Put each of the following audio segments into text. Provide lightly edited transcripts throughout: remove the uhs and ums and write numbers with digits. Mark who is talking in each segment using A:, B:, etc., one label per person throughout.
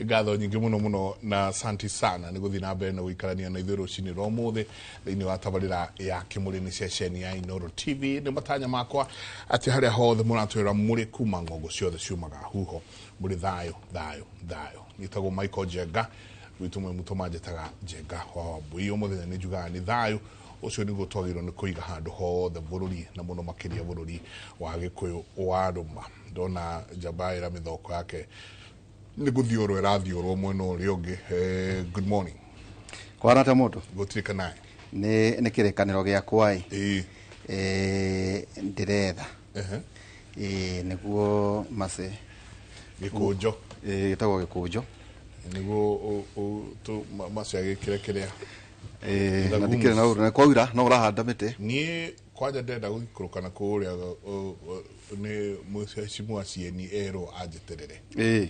A: Ngatho nyingĩ mũno mũno na asanti sana nĩ gũthiĩ na mbere na gũikarania na ithuĩ rũcinĩ rwa ũmũthĩ thĩinĩ wa tabarĩra ya Kĩmũrĩ nĩ ceceni ya Inooro TV. Nĩ matanya makwa atĩ harĩa hothe mũratwĩra mũrĩ kuma ng'ongo ciothe ciumaga huho mũrĩ thayũ thayũ thayũ. Nĩtagwo Michael Njenga, gwitũ mwĩ mũtũ manjĩtaga Njenga wa Wambui. Ũmũthenya nĩ njugaga nĩ thayũ ũcio nĩguo twagĩrĩirwo nĩ kũiga handũ hothe bũrũri na mũno makĩria bũrũri wa Gĩkũyũ wa Rũma. Ndona njamba ĩra mĩthoko yake nĩ gũthiũrwo ĩrathiũrwo mwena ũrĩa ũngĩ. Good morning.
B: Kwana ta mũndũ.
A: Gũtirĩ kanaĩ.
B: Nĩ kĩrĩkanĩro gĩakwa ĩ. Ndĩretha. Nĩguo mace.
A: Gĩkũnjo.
B: Gĩtagwo gĩkũnjo.
A: Nĩguo mace agĩkĩre kĩrĩa.
B: Na ndikĩrĩ na ũru. Na kwaura no ũrahanda mĩtĩ.
A: Niĩ kwanja ndĩrenda gũikũrũka na kũrĩa nĩ mũheshimu Cieni erwo anjĩtĩrĩre.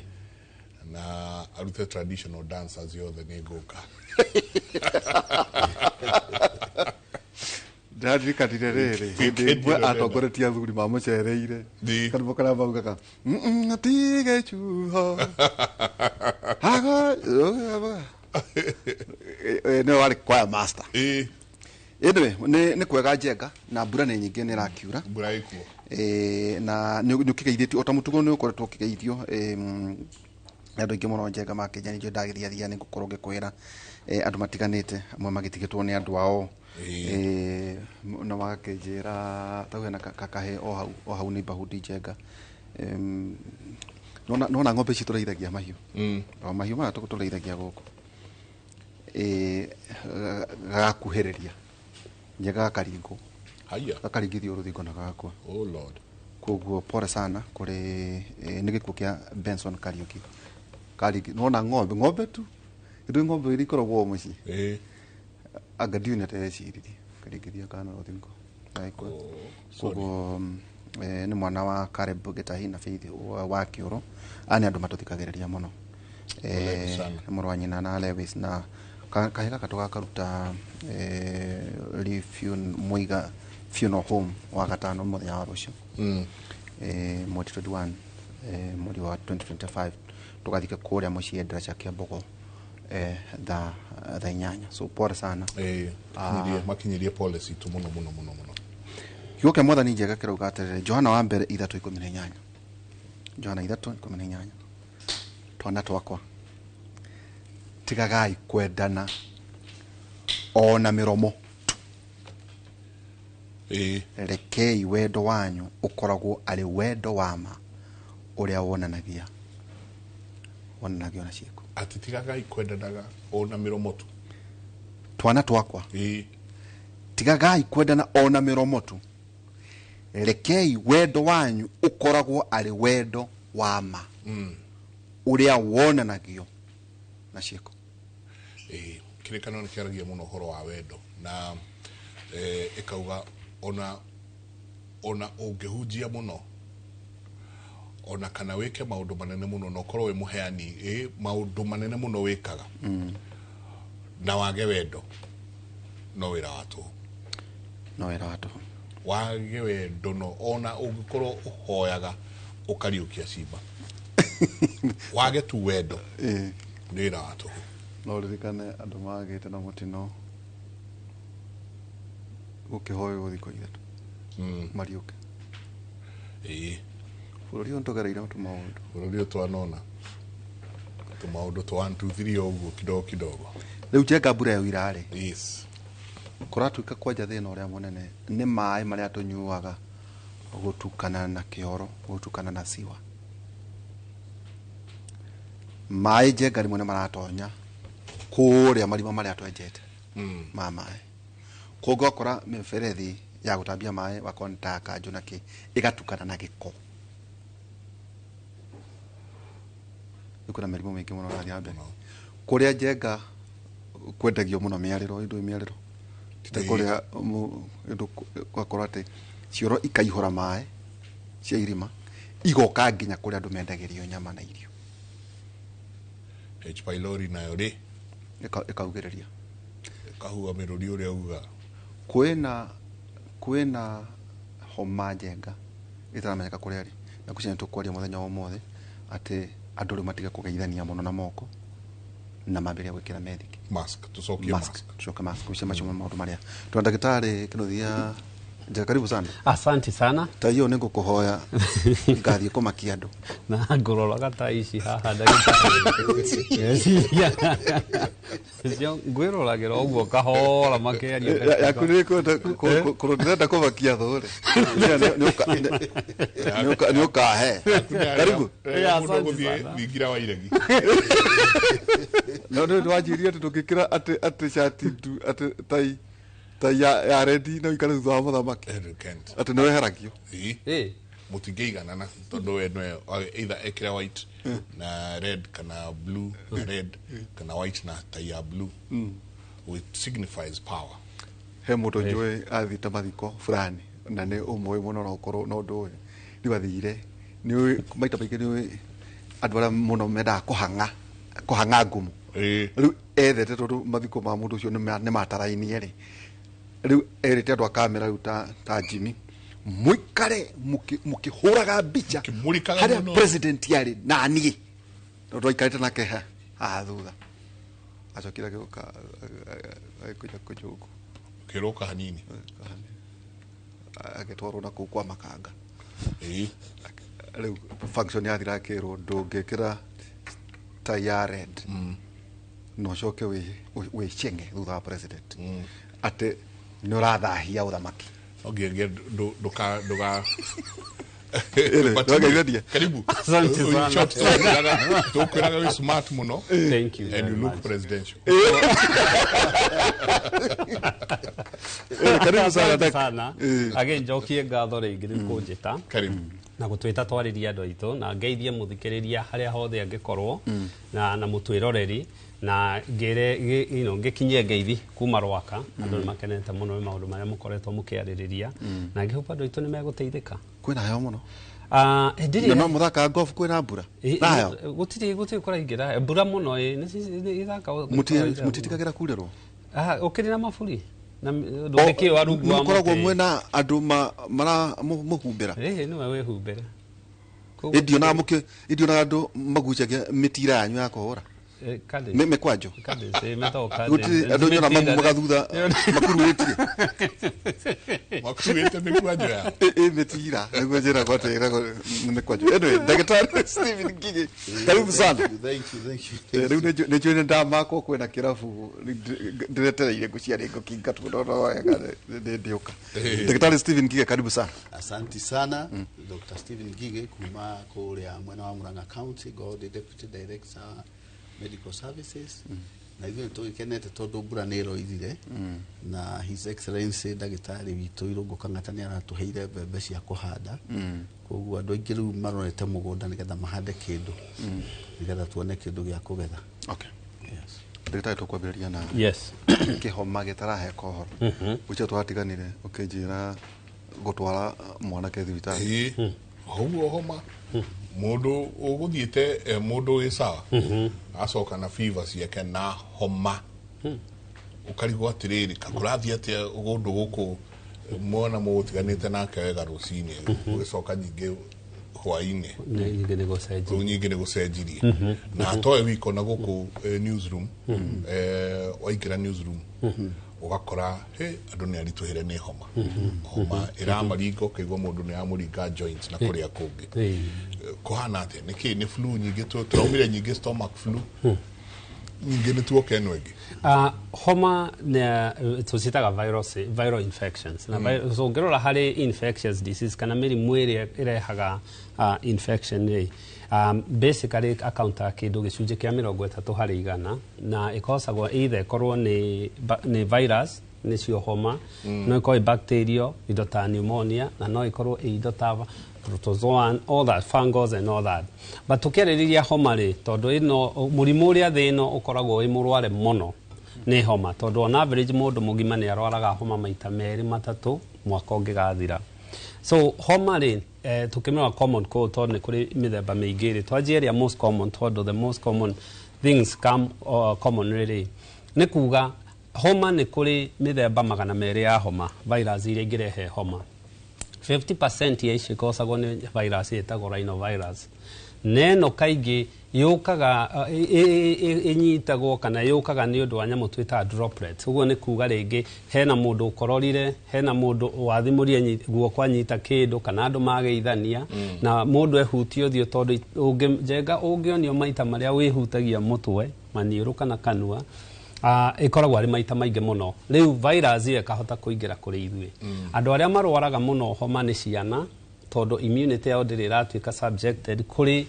A: Na arute traditional dancers yothe nĩ ngũka.
B: Ndirarikanire rĩrĩ hĩndĩ ĩmwe atongoretie athuri mamũcereire karĩmbo karĩa maugaga atige chuho nĩwe warĩ choir master. Anyway, nĩ kwega Njenga na mbura nĩ nyingĩ nĩ ĩrakiura.
A: Mbura ĩkuo.
B: Na nĩ ũkĩgeithĩtio o ta mũtugo nĩ ũkoretwo ũkĩgeithio andũ aingĩ mũno Njenga makĩnja nĩ ndagĩthiathia nĩ ngũkorwo ngĩkwĩra andũ matiganĩte amwe magĩtigĩtwo nĩ andũ ao. Na magakĩnjĩra tau hena kakahĩ o hau neighborhood Njenga. Nona ng'ombe ici tũrĩithagia mahiũ. O mahiũ maya tũrĩithagia gũkũ. Gagakuhĩrĩria Njenga gakaringwo.
A: Haya.
B: Gakaringithio rũthingo na gagakua.
A: Oh Lord.
B: Koguo pole sana kũrĩ nĩ gĩkuũ kĩa Benson Kariuki. Karingi nona ng'ombe ng'ombe tu. Ithuĩ ng'ombe iria ikoragwo o mũciĩ. Anga ndiũĩ nĩ atĩa eciririe karingithia kana rũthingo gagĩkua. Koguo nĩ mwana wa Caleb Gĩtahi na Faith wa Kĩũrũ. Aya nĩ andũ matũthikagĩrĩria mũno. Mũrũ wa nyina na Lewis na kahĩ gaka tũgakaruta Muiga Funeral Home wa gatano mũthenya wa rũciũ. Mweri 21 mweri wa 2025 tũgathika kũrĩa mũciĩ Ndaraca Kĩambogo thaa 8. So pole sana.
A: Makinyirie pole citũ mũno mũno mũno mũno.
B: Kiugo kĩa Mwathani Njega kĩrauga atĩrĩrĩ, Johana wa mbere 3:18. Johana 3:18. Twana twakwa tigagai kwendana ona mĩromo. Rekei wendo wanyu ũkoragwo arĩ wendo wa ma ũrĩa wonanagio na ciĩko.
A: Atĩ tigagai kwendanaga ona mĩromo tu.
B: Twana twakwa tigagai kwendana ona mĩromo tu. Rekei wendo wanyu ũkoragwo arĩ wendo wa ma ũrĩa wonanagio na ciĩko.
A: Kĩrĩkanĩro nĩ kĩaragia mũno ũhoro wa wendo na ĩkauga ona ũngĩhunjia mũno ona kana wĩke maũndũ manene mũno na ũkorwo wĩ mũheani maũndũ manene mũno wĩkaga na wage wendo no wĩra wa tũhũ.
B: No wĩra wa tũhũ.
A: Wage wendo no ona ũngĩkorwo ũhoyaga ũkariũkia cimba. Wage tu wendo nĩ wĩra wa tũhũ.
B: No ririkane andũ magĩte na mũtino gũkĩhoywo thikũ ithatũ mariũke. Bũrũri ũyũ nĩtũgereire tũmaũndũ.
A: Bũrũri ũyũ twanona tũmaũndũ twa 1 2 3 ũguo kidogo kidogo.
B: Rĩu Njenga mbura yaura rĩ.
A: Yes.
B: Kũratuĩka kwanja thĩna ũrĩa mũnene nĩ maĩ marĩa tũnyuaga gũtukana na kĩoro, gũtukana na siwa. Maĩ Njenga rĩmwe nĩ maratonya kũrĩa marima marĩa twenjete ma maĩ. Koguo ũgakora mĩberethi ya gũtambia maĩ wakorwo nĩ ta kanjũ na kĩ ĩgatukana na gĩko. Rĩu kwĩna mĩrimũ mĩingĩ mũno ĩrathiĩ na mbere. Kũrĩa Njenga kwendagio mũno mĩarĩro, indo mĩarĩro. Ti ta kũrĩa ũgakora atĩ cioro ikaihũra maĩ cia irima igoka nginya kũrĩa andũ mendagĩrio nyama na irio.
A: H pylori nayo rĩ
B: ĩkaugĩrĩria.
A: Ĩkahua mĩrũri ũrĩa ugaga.
B: Kwĩna homa Njenga ĩtaramenyeka kũrĩa ĩrĩ. Na ngwĩciria nĩ tũkwaria mũthenya wa ũmũthĩ atĩ Andũ rĩu matige kũgeithania mũno na moko na mambĩrĩria gwĩkĩra methiki
A: mask, tucokie mask.
B: Tucoke mask. Ucio macio maũndũ marĩa tuna ndagĩtarĩ Kinuthia Njega, karibu sana.
C: Asante sana.
B: Ta hiyo nĩngũkũhoya ngathiĩ kũmakia andũ.
C: Na ngũroraga ta ici haha ndagĩtarĩ ngeciria cio ngwĩroragĩra ũguo kahora makĩaria.
B: Yaku nĩ ndĩrenda kũmakia thũ rĩ, nĩ ũkahe. Karibu.
A: Mũndũ
C: Asante
A: gũthiĩ
C: sana.
A: thingira wa iregi.
B: No nĩ wanjĩrire atĩ ndũngĩkĩra atĩ cati ndu atĩ tai ya rendi no ikare thutha wa mũthamaki.
A: Kent.
B: Atĩ nĩ weheragio.
A: Ĩĩ.
C: Ĩ.
A: Mũtingĩiganana tondũ we nĩwe either ekĩra white na red kana blue na red kana white na tai ya blue, which signifies power.
B: He mũndũ njũĩ athiĩte mathiko fulani na nĩ ũmũĩ mũno no ũkorwo no ndũĩ rĩu athire nĩ maita maingĩ nĩ andũ arĩa mũno mendaga kũhang'a ngumo. Rĩu ethete tondũ mathiko ma mũndũ ũcio nĩ matarainie rĩ, rĩu erĩte andũ a kamera rĩu ta Jimmy mũikare mũkĩhũraga mbica
A: Mũkĩmũrĩkaga
B: harĩa
A: mũno.
B: President yarĩ na niĩ tondũ aikarĩte nake haha thutha, acokire agĩũka agĩkunja kunja ũguo.
A: Ũkĩrũka hanini.
B: Agĩtwarwo na kũu kwa makanga. Rĩu function yathira akĩrwo ndũngĩkĩra tai ya red na ũcoke wĩcenge thutha wa president atĩ nĩ ũrathahia ũthamaki.
A: No nginyagia ndũka ndũka
B: Ĩrĩ,
A: But
B: ndũgeithania.
A: Karibu.
C: Asante
A: In
C: sana.
A: short, tũkwĩraga wĩ smart mũno.
C: Thank you
A: And
C: very
A: you look
C: much.
A: presidential.
B: Ĩrĩ, karibu sana.
C: Asante sana.
B: Ĩ.
C: Again njokie ngatho rĩngĩ nĩ kũnjĩta
A: Karibu.
C: Na gũtwĩta twarĩrie andũ aitũ na ngeithie mũthikĩrĩria harĩa hothe angĩkorwo na mũtwĩroreri na ngĩre ngĩkinyie ngeithi kuma Rwaka. Andũ nĩ makenete mũno nĩ maũndũ marĩa mũkoretwo mũkĩarĩrĩria na ngĩhopa andũ aitũ nĩ megũteithĩka.
B: Kwĩna heho mũno.
C: Ndĩrĩ.
B: Na no mũthakaga golf kwĩna mbura na heho?
C: Gũtirĩ kũraingĩra mbura mũno ĩ nĩ ithaka.
B: Mũtitigagĩra kurĩrwo?
C: Ũkĩrĩ na maburi na ndũngĩkĩũa rungu wa
B: Mũkoragwo
C: mũtĩ.
B: mwĩna andũ mara mũhumbĩra?
C: Ĩĩ, nĩwe wĩhumbĩre.
B: Indionaga andũ magucagia mĩtira yanyu ya kũhũra.
C: Caddies.
B: Mĩkwanjo.
C: Caddies, ĩ, metagwo caddies.
B: Gũtirĩ andũ nyona mamumaga thutha makuruĩtie.
A: Makuruĩte mĩkwanjo yao.
B: Ĩ mĩtira nĩguo njĩragwo atĩ ĩragwo nĩ mĩkwanjo. Anyway, ndagĩtarĩ Stephen Ngigĩ, karibu sana.
D: Thank you, thank you.
B: Rĩu nĩ njũĩ nĩ ndamakwo kwĩna kĩrabu ndĩretereire ngũciarĩ ngũkingatwo no wega nĩ ndĩũka. Ndagĩtarĩ Stephen Ngigĩ, karibu sana.
D: Asante sana. Dr. Stephen Ngige kuma kũrĩa mwena wa Murang'a County, ngorwo ndĩ Deputy Director Medical Services. Na ithuĩ nĩ tũgĩkenete tondũ mbura nĩ ĩroirire na His Excellency ndagĩtarĩ witũ Irũngũ Kang'ata nĩ aratũheire mbembe cia kũhanda, koguo andũ aingĩ rĩu marorete mũgũnda nĩgetha mahande kĩndũ nĩgetha tuone kĩndũ gĩa kũgetha. Yes.
B: Ndagĩtarĩ, tũkwambĩrĩria na
C: Yes.
B: kĩhoma gĩtaraheka ũhoro ũcio twatiganire ũkĩnjĩra gũtwara mwanake thibitarĩ.
A: Ĩĩ, ũguo homa mũndũ ũgũthiĩte mũndũ wĩ sawa acoka na fever ciake na homa, ũkarigwo atĩrĩrĩ kakũrathiĩ atĩa kũndũ gũkũ mwana mũgũtiganĩte nake wega rũcinĩ ũgĩcoka nyingĩ hwainĩ.
C: Nyingĩ nĩ gũcenjia.
A: Rĩu nyingĩ nĩ gũcenjirie na atoe wiko na gũkũ newsroom, waingĩra newsroom ũgakora he andũ nĩ aritũhĩre nĩ homa, homa ĩramaringa ũkaigua mũndũ nĩ amũringa joints na kũrĩa kũngĩ. Kũhana atĩa? Nĩkĩ nĩ flu nyingĩ tũraumire nyingĩ stomach flu nyingĩ nĩ tuoka ĩno ĩngĩ?
C: Homa nĩ tũcitaga virus, viral infections na so ũngĩrora harĩ infectious disease kana mĩrimũ ĩrĩa ĩrehaga infection rĩ, basically akauntaga kĩndũ gĩcunjĩ kĩa 30% na ĩkosagwo either ĩkorwo nĩ virus nĩcio homa, no ĩkorwo ĩ bacterial indo ta pneumonia na no ĩkorwo ĩ indo ta protozoan, all that, fungals and all that. But tũkĩarĩrĩria homa rĩ, tondũ ĩno mũrimũ ũrĩa thĩ ĩno ũkoragwo wĩ mũrware mũno nĩ homa, tondũ on average mũndũ mũgima nĩ arwaraga homa maita merĩ matatũ mwaka ũngĩgathira. So homa rĩ, tũkĩmĩrora common cold, tondũ nĩ kũrĩ mĩthemba mĩingĩ rĩ, twanjie ĩrĩa most common, tondũ the most common things come commonly rĩ, nĩ kuga homa nĩ kũrĩ mĩthemba 200 ya homa, virus iria ingĩrehe homa. 50% ya icio ĩkosagwo nĩ virus ĩtagwo rhinovirus. Neno kaingĩ yũkaga ĩnyitagwo kana yũkaga nĩ ũndũ wa nyamũ twĩtaga droplets. Ũguo nĩ kuga rĩngĩ hena mũndũ ũkororire, hena mũndũ wathimũrie guoko anyita kĩndũ, kana andũ mageithania, na mũndũ ehutie ũthiũ, tondũ njenga ũngĩonio maita marĩa wĩhutagia mũtwe, maniũrũ kana kanua, ĩkoragwo arĩ maita maingĩ mũno. Rĩu virus ĩyo ĩkahota kũingĩra kũrĩ ithuĩ. Andũ arĩa marwaraga mũno homa nĩ ciana, tondũ immunity yao ndĩrĩ ĩratuĩka subjected kũrĩ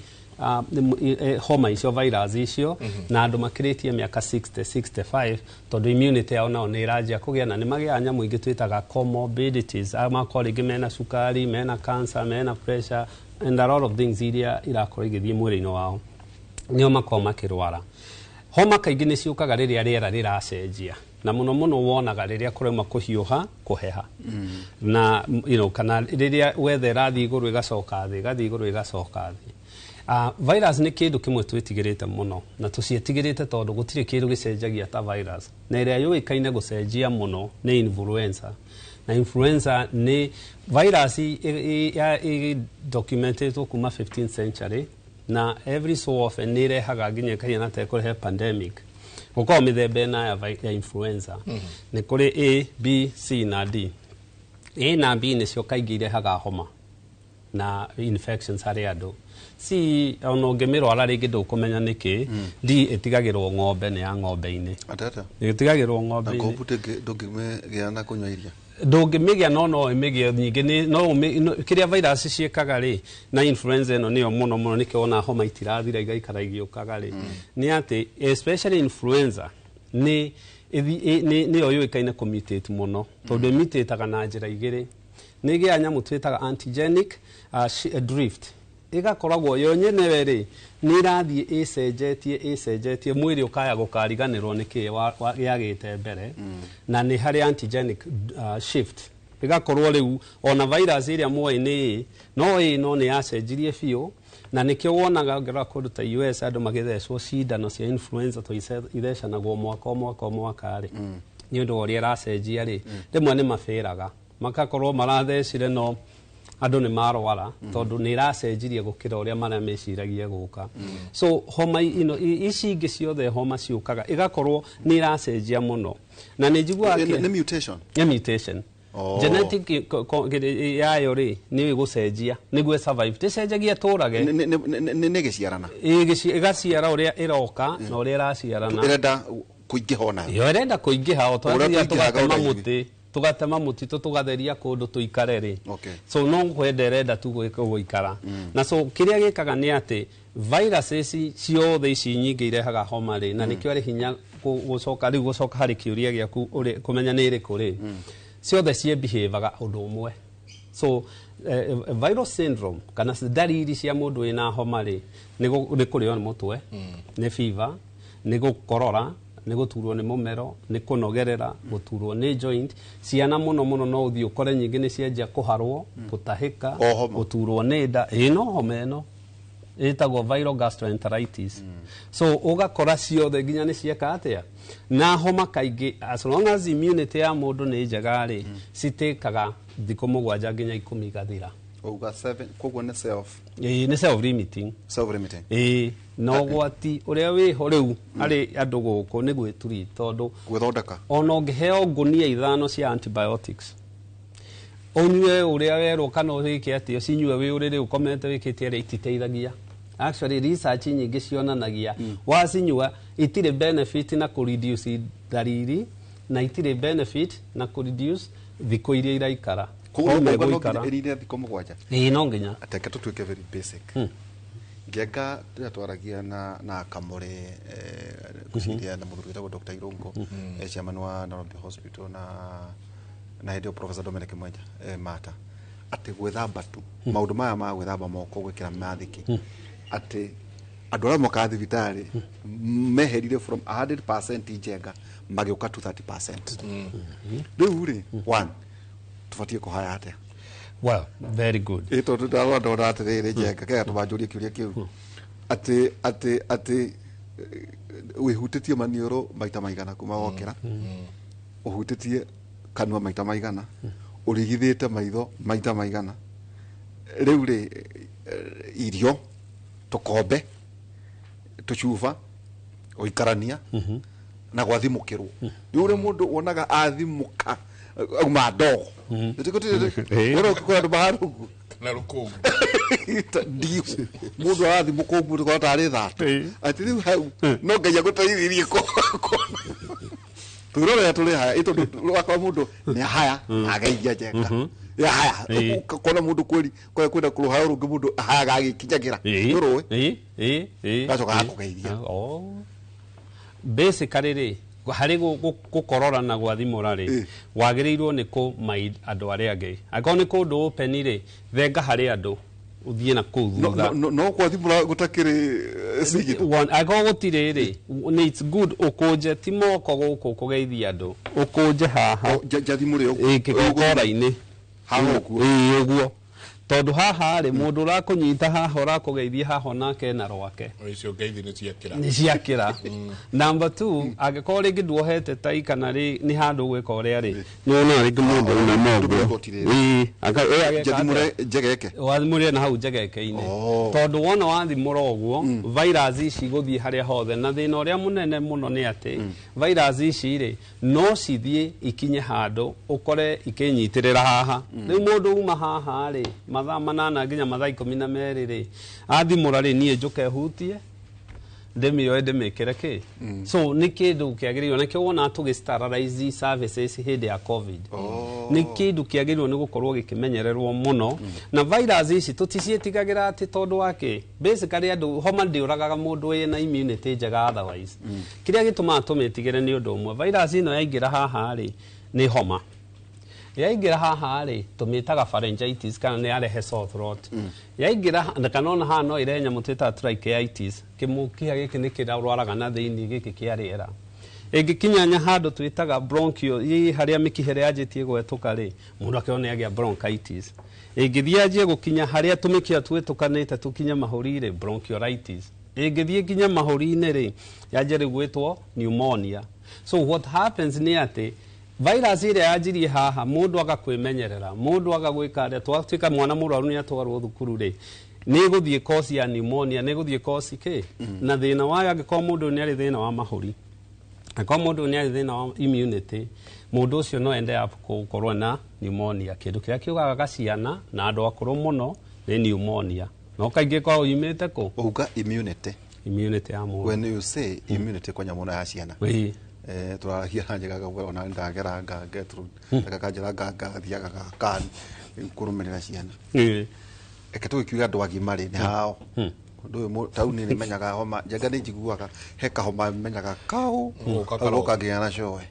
C: homa icio, virus icio, na andũ makĩrĩtie mĩaka 60 65, tondũ immunity yao nao nĩ ĩranjia kũgĩa, na nĩ magĩaga nyamũ ingĩ twĩtaga comorbidities, makorwo rĩngĩ mena cukari, mena cancer, mena pressure and a lot of things iria irakorwo igĩthiĩ mwĩrĩ-inĩ wao, nĩo makoragwo makĩrwara. Homa kaingĩ nĩ ciũkaga rĩrĩa rĩera rĩracenjia, na mũno mũno wonaga rĩrĩa kũrauma kũhiũha kũheha, na kana rĩrĩa weather ĩrathiĩ igũrũ ĩgacoka thĩ, ĩgathiĩ igũrũ ĩgacoka thĩ. Virus nĩ kĩndũ kĩmwe twĩtigĩrĩte mũno, na tũciĩtigĩrĩte tondũ gũtirĩ kĩndũ gĩcenjagia ta virus, na ĩrĩa yũĩkaine gũcenjia mũno nĩ influenza. Na influenza nĩ virus documentetwo kuma 15th century, na every so often nĩ ĩrehaga nginya ĩkahiana ta ĩkũrehe pandemic. Gũkorwo mĩthemba ĩna ya influenza. Nĩ kũrĩ A, B, C na D. A na B nĩcio kaingĩ irehaga homa na infections harĩ andũ. C ona ũngĩmĩrwara rĩngĩ ndũkũmenya nĩkĩ. D ĩtigagĩrwo ng'ombe, nĩ ya ng'ombe-inĩ.
B: Atata.
C: Ĩtigagĩrwo
B: Na
C: ng'ombe-inĩ.
B: Ngombu ndũngĩmĩgĩa na kũnyua iria.
C: Ndũngĩmĩgĩa, no no ĩmĩgĩe nyingĩ nĩ no kĩrĩa virus ciĩkaga rĩ, na influenza ĩno nĩyo mũno mũno nĩkĩo wona homa itirathira igaikara igĩũkaga rĩ, nĩ atĩ especially influenza nĩ nĩyo yũĩkaine kũmutate mũno, tondũ ĩmutataga na njĩra igĩrĩ. Nĩ ĩgĩaga nyamũ twĩtaga antigenic drift, ĩgakoragwo yo nyenewe rĩ nĩ ĩrathiĩ ĩcenjetie ĩcenjetie, mwĩrĩ ũkaya gũkariganĩrwo nĩkĩ yagĩte mbere, na nĩ harĩ antigenic shift, ĩgakorwo rĩu ona virus ĩrĩa mwoĩ nĩ A, no A no nĩ yacenjirie biũ. Na nĩkĩo wonaga ũngĩrora kũndũ ta US andũ magĩthecwo cindano cia influenza, to ithecanagwo mwaka o mwaka o mwaka rĩ, nĩ ũndũ wa ũrĩa ĩracenjia rĩ, rĩmwe nĩ mabĩraga makakorwo marathecire no andũ nĩ marwara, tondũ nĩ ĩracenjirie gũkĩra ũrĩa marĩa meciragia gũka. So homa ino ici ingĩ ciothe homa ciũkaga ĩgakorwo nĩ ĩracenjia mũno, na nĩ njiguaga
B: Nĩ mutation.
C: Nĩ mutation. Genetic yayo rĩ nĩ ĩgũcenjia nĩguo survive, ndĩcenjagia tũrage.
B: Nĩ gĩciarana.
C: Ĩgaciara ũrĩa ĩroka na ũrĩa ĩraciarana.
B: Ĩrenda kũingĩha onayo.
C: Yo ĩrenda kũingĩha o
B: Ũrĩa
C: twathiĩ
B: tũingĩhaga
C: tũgatema
B: ũrĩa
C: mũtĩ, tũgatema mũtitũ, tũgatheria kũndũ tũikare rĩ. So no kwenda ĩrenda tu gũikara. Na so kĩrĩa gĩkaga nĩ atĩ viruses ciothe ici nyingĩ irehaga homa rĩ, na nĩkĩo arĩ hinya gũcoka rĩu gũcoka harĩ kĩũria gĩaku kũmenya nĩ ĩrĩkũ rĩ, ciothe ciĩbehavaga ũndũ ũmwe. So viral syndrome kana ndariri cia mũndũ wĩna homa rĩ, nĩ kũrĩo nĩ mũtwe, nĩ fever, nĩ gũkorora, nĩ gũturwo nĩ mũmero, nĩ kũnogerera, gũturwo nĩ joint. Ciana mũno mũno no ũthiĩ ũkore nyingĩ nĩ cianjia kũharwo, gũtahĩka,
B: O homa.
C: gũturwo nĩ nda. Ĩĩ, no homa ĩno ĩtagwo viral gastroenteritis. So ũgakora ciothe nginya nĩ cieka atĩa, na homa kaingĩ as long as immunity ya mũndũ nĩ njega rĩ, citĩkaga thikũ 7 nginya 10 igathira.
B: Uga 7, koguo nĩ self.
C: Ĩĩ, nĩ self limiting.
B: Self limiting.
C: Ĩĩ, na ũgwati ũrĩa wĩho rĩu harĩ andũ gũkũ nĩ gwĩturi, tondũ
B: gwĩthondeka.
C: Ona ũngĩheo ngũnia 5 cia antibiotics ũnyue ũrĩa werwo kana ũrĩke atĩa, ũcinyue wĩ ũrĩrĩ ũkomete wĩkĩte atĩa, ititeithagia. Actually research nyingĩ cionanagia wacinyua itirĩ benefit na kũ reduce ndariri, na itirĩ benefit na kũ reduce thikũ iria iraikara.
B: Koguo
C: Homa
B: no nginya
C: ĩgũikara.
B: ĩrire thikũ 7.
C: Ĩĩ, no nginya.
B: Ateke tũtuĩke very basic. Ngenga rĩrĩa twaragia na Kamore, ngwĩciria na mũthuri wĩtagwo Dr. Irungu, chairman wa Nairobi Hospital, na hĩndĩ ĩyo Professor Dominic Mwenja, Mata, atĩ gwĩthamba tu, maũndũ maya ma gwĩthamba moko, gwĩkĩra mathiki, atĩ andũ arĩa mokaga thibitarĩ meherire from 100% njenga magĩũka to 30%. Rĩu rĩ, one, tũbatiĩ kũhaya atĩa?
C: Well, very good.
B: Ĩ tondũ ndarora ndona atĩrĩrĩ, njenga kega tũmanjũrie kĩũria kĩu, atĩ wĩhutĩtie maniũrũ maita maigana kuma wokĩra, ũhutĩtie kanua maita maigana, ũrigithĩte maitho maita maigana, rĩu rĩ, irio Tũkombe, tũcuba, gũikarania na gwathimũkĩrwo. Nĩ ũrĩa mũndũ wonaga athimũka auma ndogo. Wona ũkĩkora andũ mahana ũguo
A: na rũkũngũ
B: ndiũ mũndũ arathimũka ũguo tũkona tarĩ thatũ atĩ rĩu hau no Ngai agũteithirie twĩrorera tũrĩ haya ĩ tondũ wakora mũndũ nĩ ahaya ageithia njenga yahaya ũkona mũndũ kweri kwenda kwenda kũrũhaya rũngĩ mũndũ ahayaga agĩkinyagĩra nĩ ũrũĩ gacoka gakũgeithia.
C: Basically rĩ, harĩ gũkorora na gwathimũra rĩ, wagĩrĩirwo nĩ kũ mind andũ arĩa angĩ. Angĩkorwo nĩ kũndũ open rĩ, thenga harĩ andũ ũthiĩ na kũu thutha.
B: No gwathimũra gũtakĩrĩ cigito.
C: Angĩkorwo gũtirĩ rĩ, nĩ it's good ũkũnje ti moko gũkũ kũgeithia andũ, ũkũnje haha
B: njathimũre ũguo
C: kĩgongora-inĩ
B: haha ũguo
C: ĩĩ ũguo, tondũ haha rĩ mũndũ ũrakũnyita haha ũrakũgeithia haha onake na rwake
A: icio ngeithi nĩ ciakĩra
C: nĩ ciakĩra. Number 2, angĩkorwo rĩngĩ nduohete tai kana rĩ nĩ handũ ũgwĩka ũrĩa rĩ, nĩ wonaga rĩngĩ mũndũ una
B: Ndũmĩre igoti rĩrĩ.
C: Ĩĩ, ĩĩ, ageka
B: njathimũre
C: atĩa?
B: njegeke
C: Wathimũrire na hau njegeke-inĩ tondũ wona wathimũra ũguo virus ici igũthiĩ harĩa hothe, na thĩna ũrĩa mũnene mũno nĩ atĩ virus ici rĩ no cithiĩ ikinye handũ ũkore ikĩnyitĩrĩra haha. Rĩu mũndũ uma haha rĩ mathaa 8 nginya mathaa 12 rĩ athimũra rĩ niĩ njũke hutie ndĩmĩoe ndĩmĩkĩre kĩ. So nĩ kĩndũ kĩagĩrĩirwo, nakĩo wonaga tũgĩ sterilize services hĩndĩ ya COVID. Nĩ kĩndũ kĩagĩrĩirwo nĩ gũkorwo gĩkĩmenyererwo mũno. Na virus ici tũticiĩtigagĩra atĩ tondũ wa kĩ, basically andũ homa ndĩũragaga mũndũ wĩna immunity njega otherwise. Kĩrĩa gĩtũmaga tũmĩtigĩre nĩ ũndũ ũmwe, virus ĩno yaingĩra haha rĩ nĩ homa, yaingĩra haha rĩ tũmĩtaga pharyngitis kana nĩ yarehe sore throat. Yaingĩra kana ona haha no ĩrehe nyamũ twĩtaga tracheitis, kĩmũkiha gĩkĩ nĩ kĩrarwaraga na thĩinĩ gĩkĩ kĩa rĩera. Ĩngĩkinyanya handũ twĩtaga bronchial, ĩ harĩa mĩkiha ĩrĩa yanjĩtie gwetũka rĩ, mũndũ akĩona nĩ agĩa bronchitis. Ĩngĩthiĩ yanjie gũkinya harĩa tũmĩkiha twĩtũkanĩte tũkinye mahũri rĩ, bronchiolitis. Ĩngĩthiĩ nginya mahũri-inĩ rĩ, yanjie rĩu gwĩtwo pneumonia. So what happens nĩ atĩ virus ĩrĩa yanjirie haha mũndũ aga kwĩmenyerera, mũndũ aga gwĩka atĩa, twatuĩka mwana mũrwaru nĩ atwarwo thukuru rĩ, nĩ ĩgũthiĩ kosi ya pneumonia, nĩ ĩgũthiĩ kosi kĩ. Na thĩna wayo angĩkorwo mũndũ nĩ arĩ thĩna wa mahũri, angĩkorwo mũndũ nĩ arĩ thĩna wa immunity, mũndũ ũcio no ende up gũkorwo na pneumonia. Kĩndũ kĩrĩa kĩũragaga ciana na andũ akũrũ mũno nĩ pneumonia. No kaingĩ ĩkoragwo yumĩte kũ?
B: Ũguga immunity.
C: Immunity ya mũndũ.
B: When you say immunity kwa nyamũ ya ciana.
C: Ĩĩ.
B: Tũraragia na njĩra ona ndagera nganga kanjĩra nganga thiaga gakani kũrũmĩrĩra ciana. Reke tũgĩkiuga andũ agima rĩ nĩ hao. Ũndũ ũyũ taũni nĩ menyaga homa njenga nĩ njiguaga he kahoma menyaga kau gagoka nginya na coe.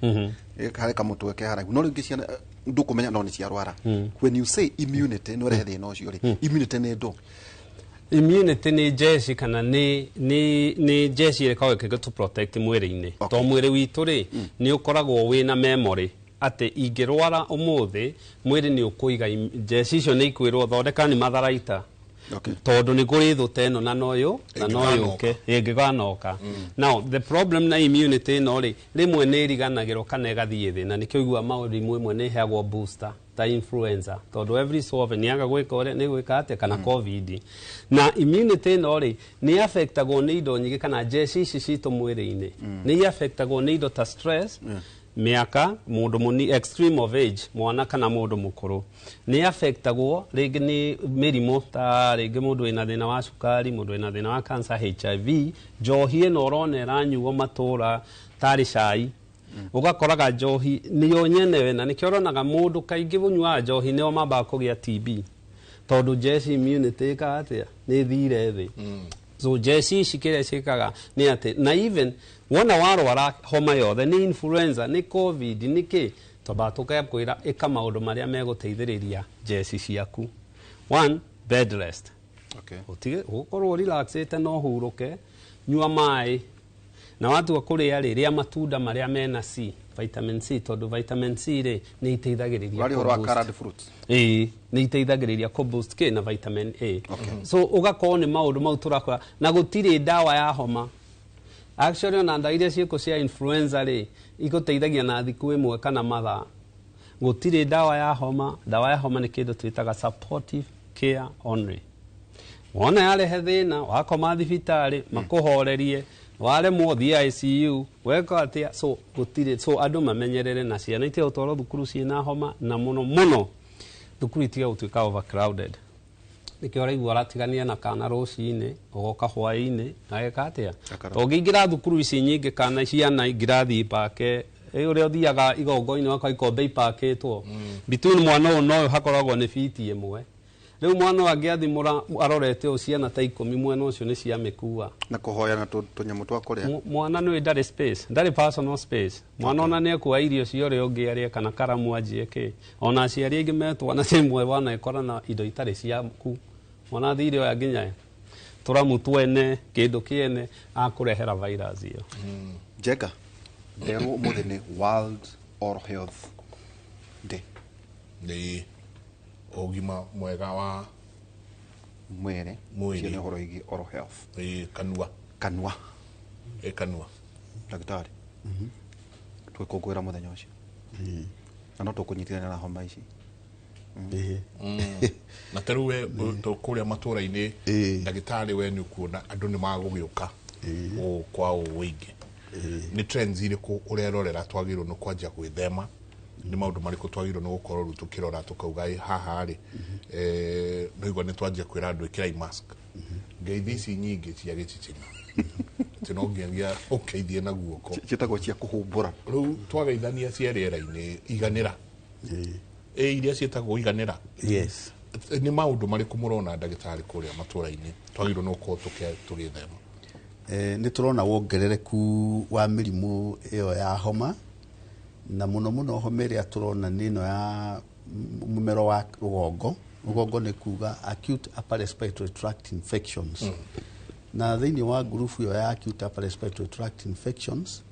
B: Harĩ kamũtwe ke haraihu no rĩngĩ ciana ndũkũmenya no nĩ ciarwara. When you say immunity nĩ ũrehe thĩna ũcio rĩ, immunity nĩ ndũ?
C: Immunity nĩ jeshi kana nĩ jeshi ĩrĩa ĩkoragwo ĩgĩtũ protect mwĩrĩ-inĩ. To mwĩrĩ witũ rĩ nĩ ũkoragwo wĩna memory atĩ ingĩrwara ũmũthĩ mwĩrĩ nĩ ũkũiga jeshi icio nĩ ikwĩrwo thondeka nĩ matharaita. Tondũ nĩ kũrĩ thũ ta ĩno na no yũ na no yũke ĩngĩganoka. Now the problem na immunity ĩno rĩ rĩmwe nĩ ĩriganagĩrwo kana ĩgathiĩ thĩ, na nĩkĩo ũiguaga maũrimũ ĩmwe nĩ ĩheagwo booster ta influenza tondũ every so often nĩ yaga gwĩka ũrĩa nĩ gwĩka atĩa kana COVID. Na immunity ĩno rĩ nĩ affectagwo nĩ indo nyingĩ kana jeshi ici citũ mwĩrĩ-inĩ nĩ affectagwo nĩ indo ta stress, mĩaka, mũndũ mũni extreme of age, mwana kana mũndũ mũkũrũ nĩ affectagwo rĩngĩ nĩ mĩrimũ ta rĩngĩ mũndũ wĩna thĩna wa cukari, mũndũ wĩna thĩna wa cancer, HIV, njohi ĩno ũrona ĩranyuo matũra tarĩ cai, ũgakoraga njohi nĩyo nyenewe, na nĩkĩo ũronaga mũndũ kaingĩ ũnyuaga njohi nĩo mambaga kũgĩa TB tondũ jeshi immunity ĩkaga atĩa nĩ ĩthire thĩ. So jeshi ici kĩrĩa ciĩkaga nĩ atĩ na even wona warwara homa yothe nĩ influenza nĩ COVID nĩ kĩ, twambaga tũkakwĩra ĩka maũndũ marĩa megũteithĩrĩria jeshi ciaku. One, bed rest. Ũtige ũkorwo relaxĩte no ũhurũke, nyua maĩ, na watua kũrĩa rĩ rĩa matunda marĩa mena C, vitamin C, tondũ vitamin C rĩ nĩ iteithagĩrĩria
B: Ũraria ũhoro wa
C: kũ-boost.
B: colored fruits.
C: Ĩĩ, nĩ iteithagĩrĩria kũ boost kĩ na vitamin A. So ũgakorwo nĩ maũndũ mau tũrakora na gũtirĩ ndawa ya homa. Actually ona ndawa iria ciĩkũ cia influenza rĩ igũteithagia na thikũ ĩmwe kana mathaa. Gũtirĩ ndawa ya homa. Ndawa ya homa nĩ kĩndũ twĩtaga supportive care only. Wona yarehe thĩna wakoma thibitarĩ makũhorerie waremwo thiĩ ICU weka atĩa. So gũtirĩ, so andũ mamenyerere na ciana itige gũtwarwo thukuru ciĩna homa, na mũno mũno thukuru itige gũtuĩka overcrowded. Nĩkĩo ũraigua ũratigania na kana rũcinĩ ũgoka hwaĩ-inĩ ageka atĩa. Tũngĩingĩra thukuru ici nyingĩ kana ciana ngirathi ipake, ũrĩa ũthiaga igongo-inĩ wakwa ikombe ipakĩtwo between mwana ũyũ na ũyũ hakoragwo nĩ fiti ĩmwe. Rĩu mwana ũyũ angĩathimũra arorete ũũ ciana ta 10 mwena ũcio nĩ ciamĩkua.
B: Na kũhoyana tũnyamũ twa kũrĩa.
C: Mwana nĩ ndarĩ space, ndarĩ personal space. Mwana ona nĩ ekuoya irio cia ũrĩa ũngĩ arĩe kana karamu anjie kĩ. Ona aciari aingĩ metwo na rĩmwe wanekora na indo itarĩ ciaku. Mwana athire oya nginya tũramu twene kĩndũ kĩene akũrehera virus ĩyo.
B: Njega nderwo ũmũthĩ nĩ World Oral Health Day.
A: Nĩ ũgima mwega wa
B: mwĩrĩ.
A: Mwĩrĩ.
B: Nĩ ũhoro wĩgiĩ oral health.
A: Ĩ kanua.
B: Kanua.
A: Ĩ kanua.
B: Ndagĩtarĩ. Twĩkũngũĩra mũthenya ũcio. Na no tũkũnyitithania na homa ici.
A: Na ta rĩu we kũrĩa matũra-inĩ ndagĩtarĩ we nĩ ũkuona andũ nĩ magũgĩũka kwa ũingĩ. Nĩ trends irĩkũ ũrerorera twagĩrĩirwo nĩ kwanjia gwĩthema? Nĩ maũndũ marĩkũ twagĩrĩirwo nĩ gũkorwo rĩu tũkĩrora tũkauga ĩ haha rĩ, no igua nĩ twanjia kwĩra andũ ĩkĩrai mask. Ngeithi ici nyingĩ cia gĩchichina atĩ no nginyagia ũkeithie na guoko.
B: Ciĩtagwo cia kũhumbũra.
A: Rĩu twageithania cia rĩera-inĩ iganĩra. Ĩ iria ciĩtagwo iganĩra.
D: Yes.
A: Nĩ maũndũ marĩkũ mũrona ndagĩtarĩ kũrĩa matũra-inĩ twagĩrĩirwo nĩ gũkorwo tũgĩthema?
D: Nĩ tũrona wongerereku wa mĩrimũ ĩyo ya homa, na mũno mũno homa ĩrĩa tũrona nĩ ĩno ya mũmero wa rũgongo. Rũgongo nĩ kuga acute upper respiratory tract infections. Na thĩinĩ wa ngurubu ĩyo ya acute upper respiratory tract infections,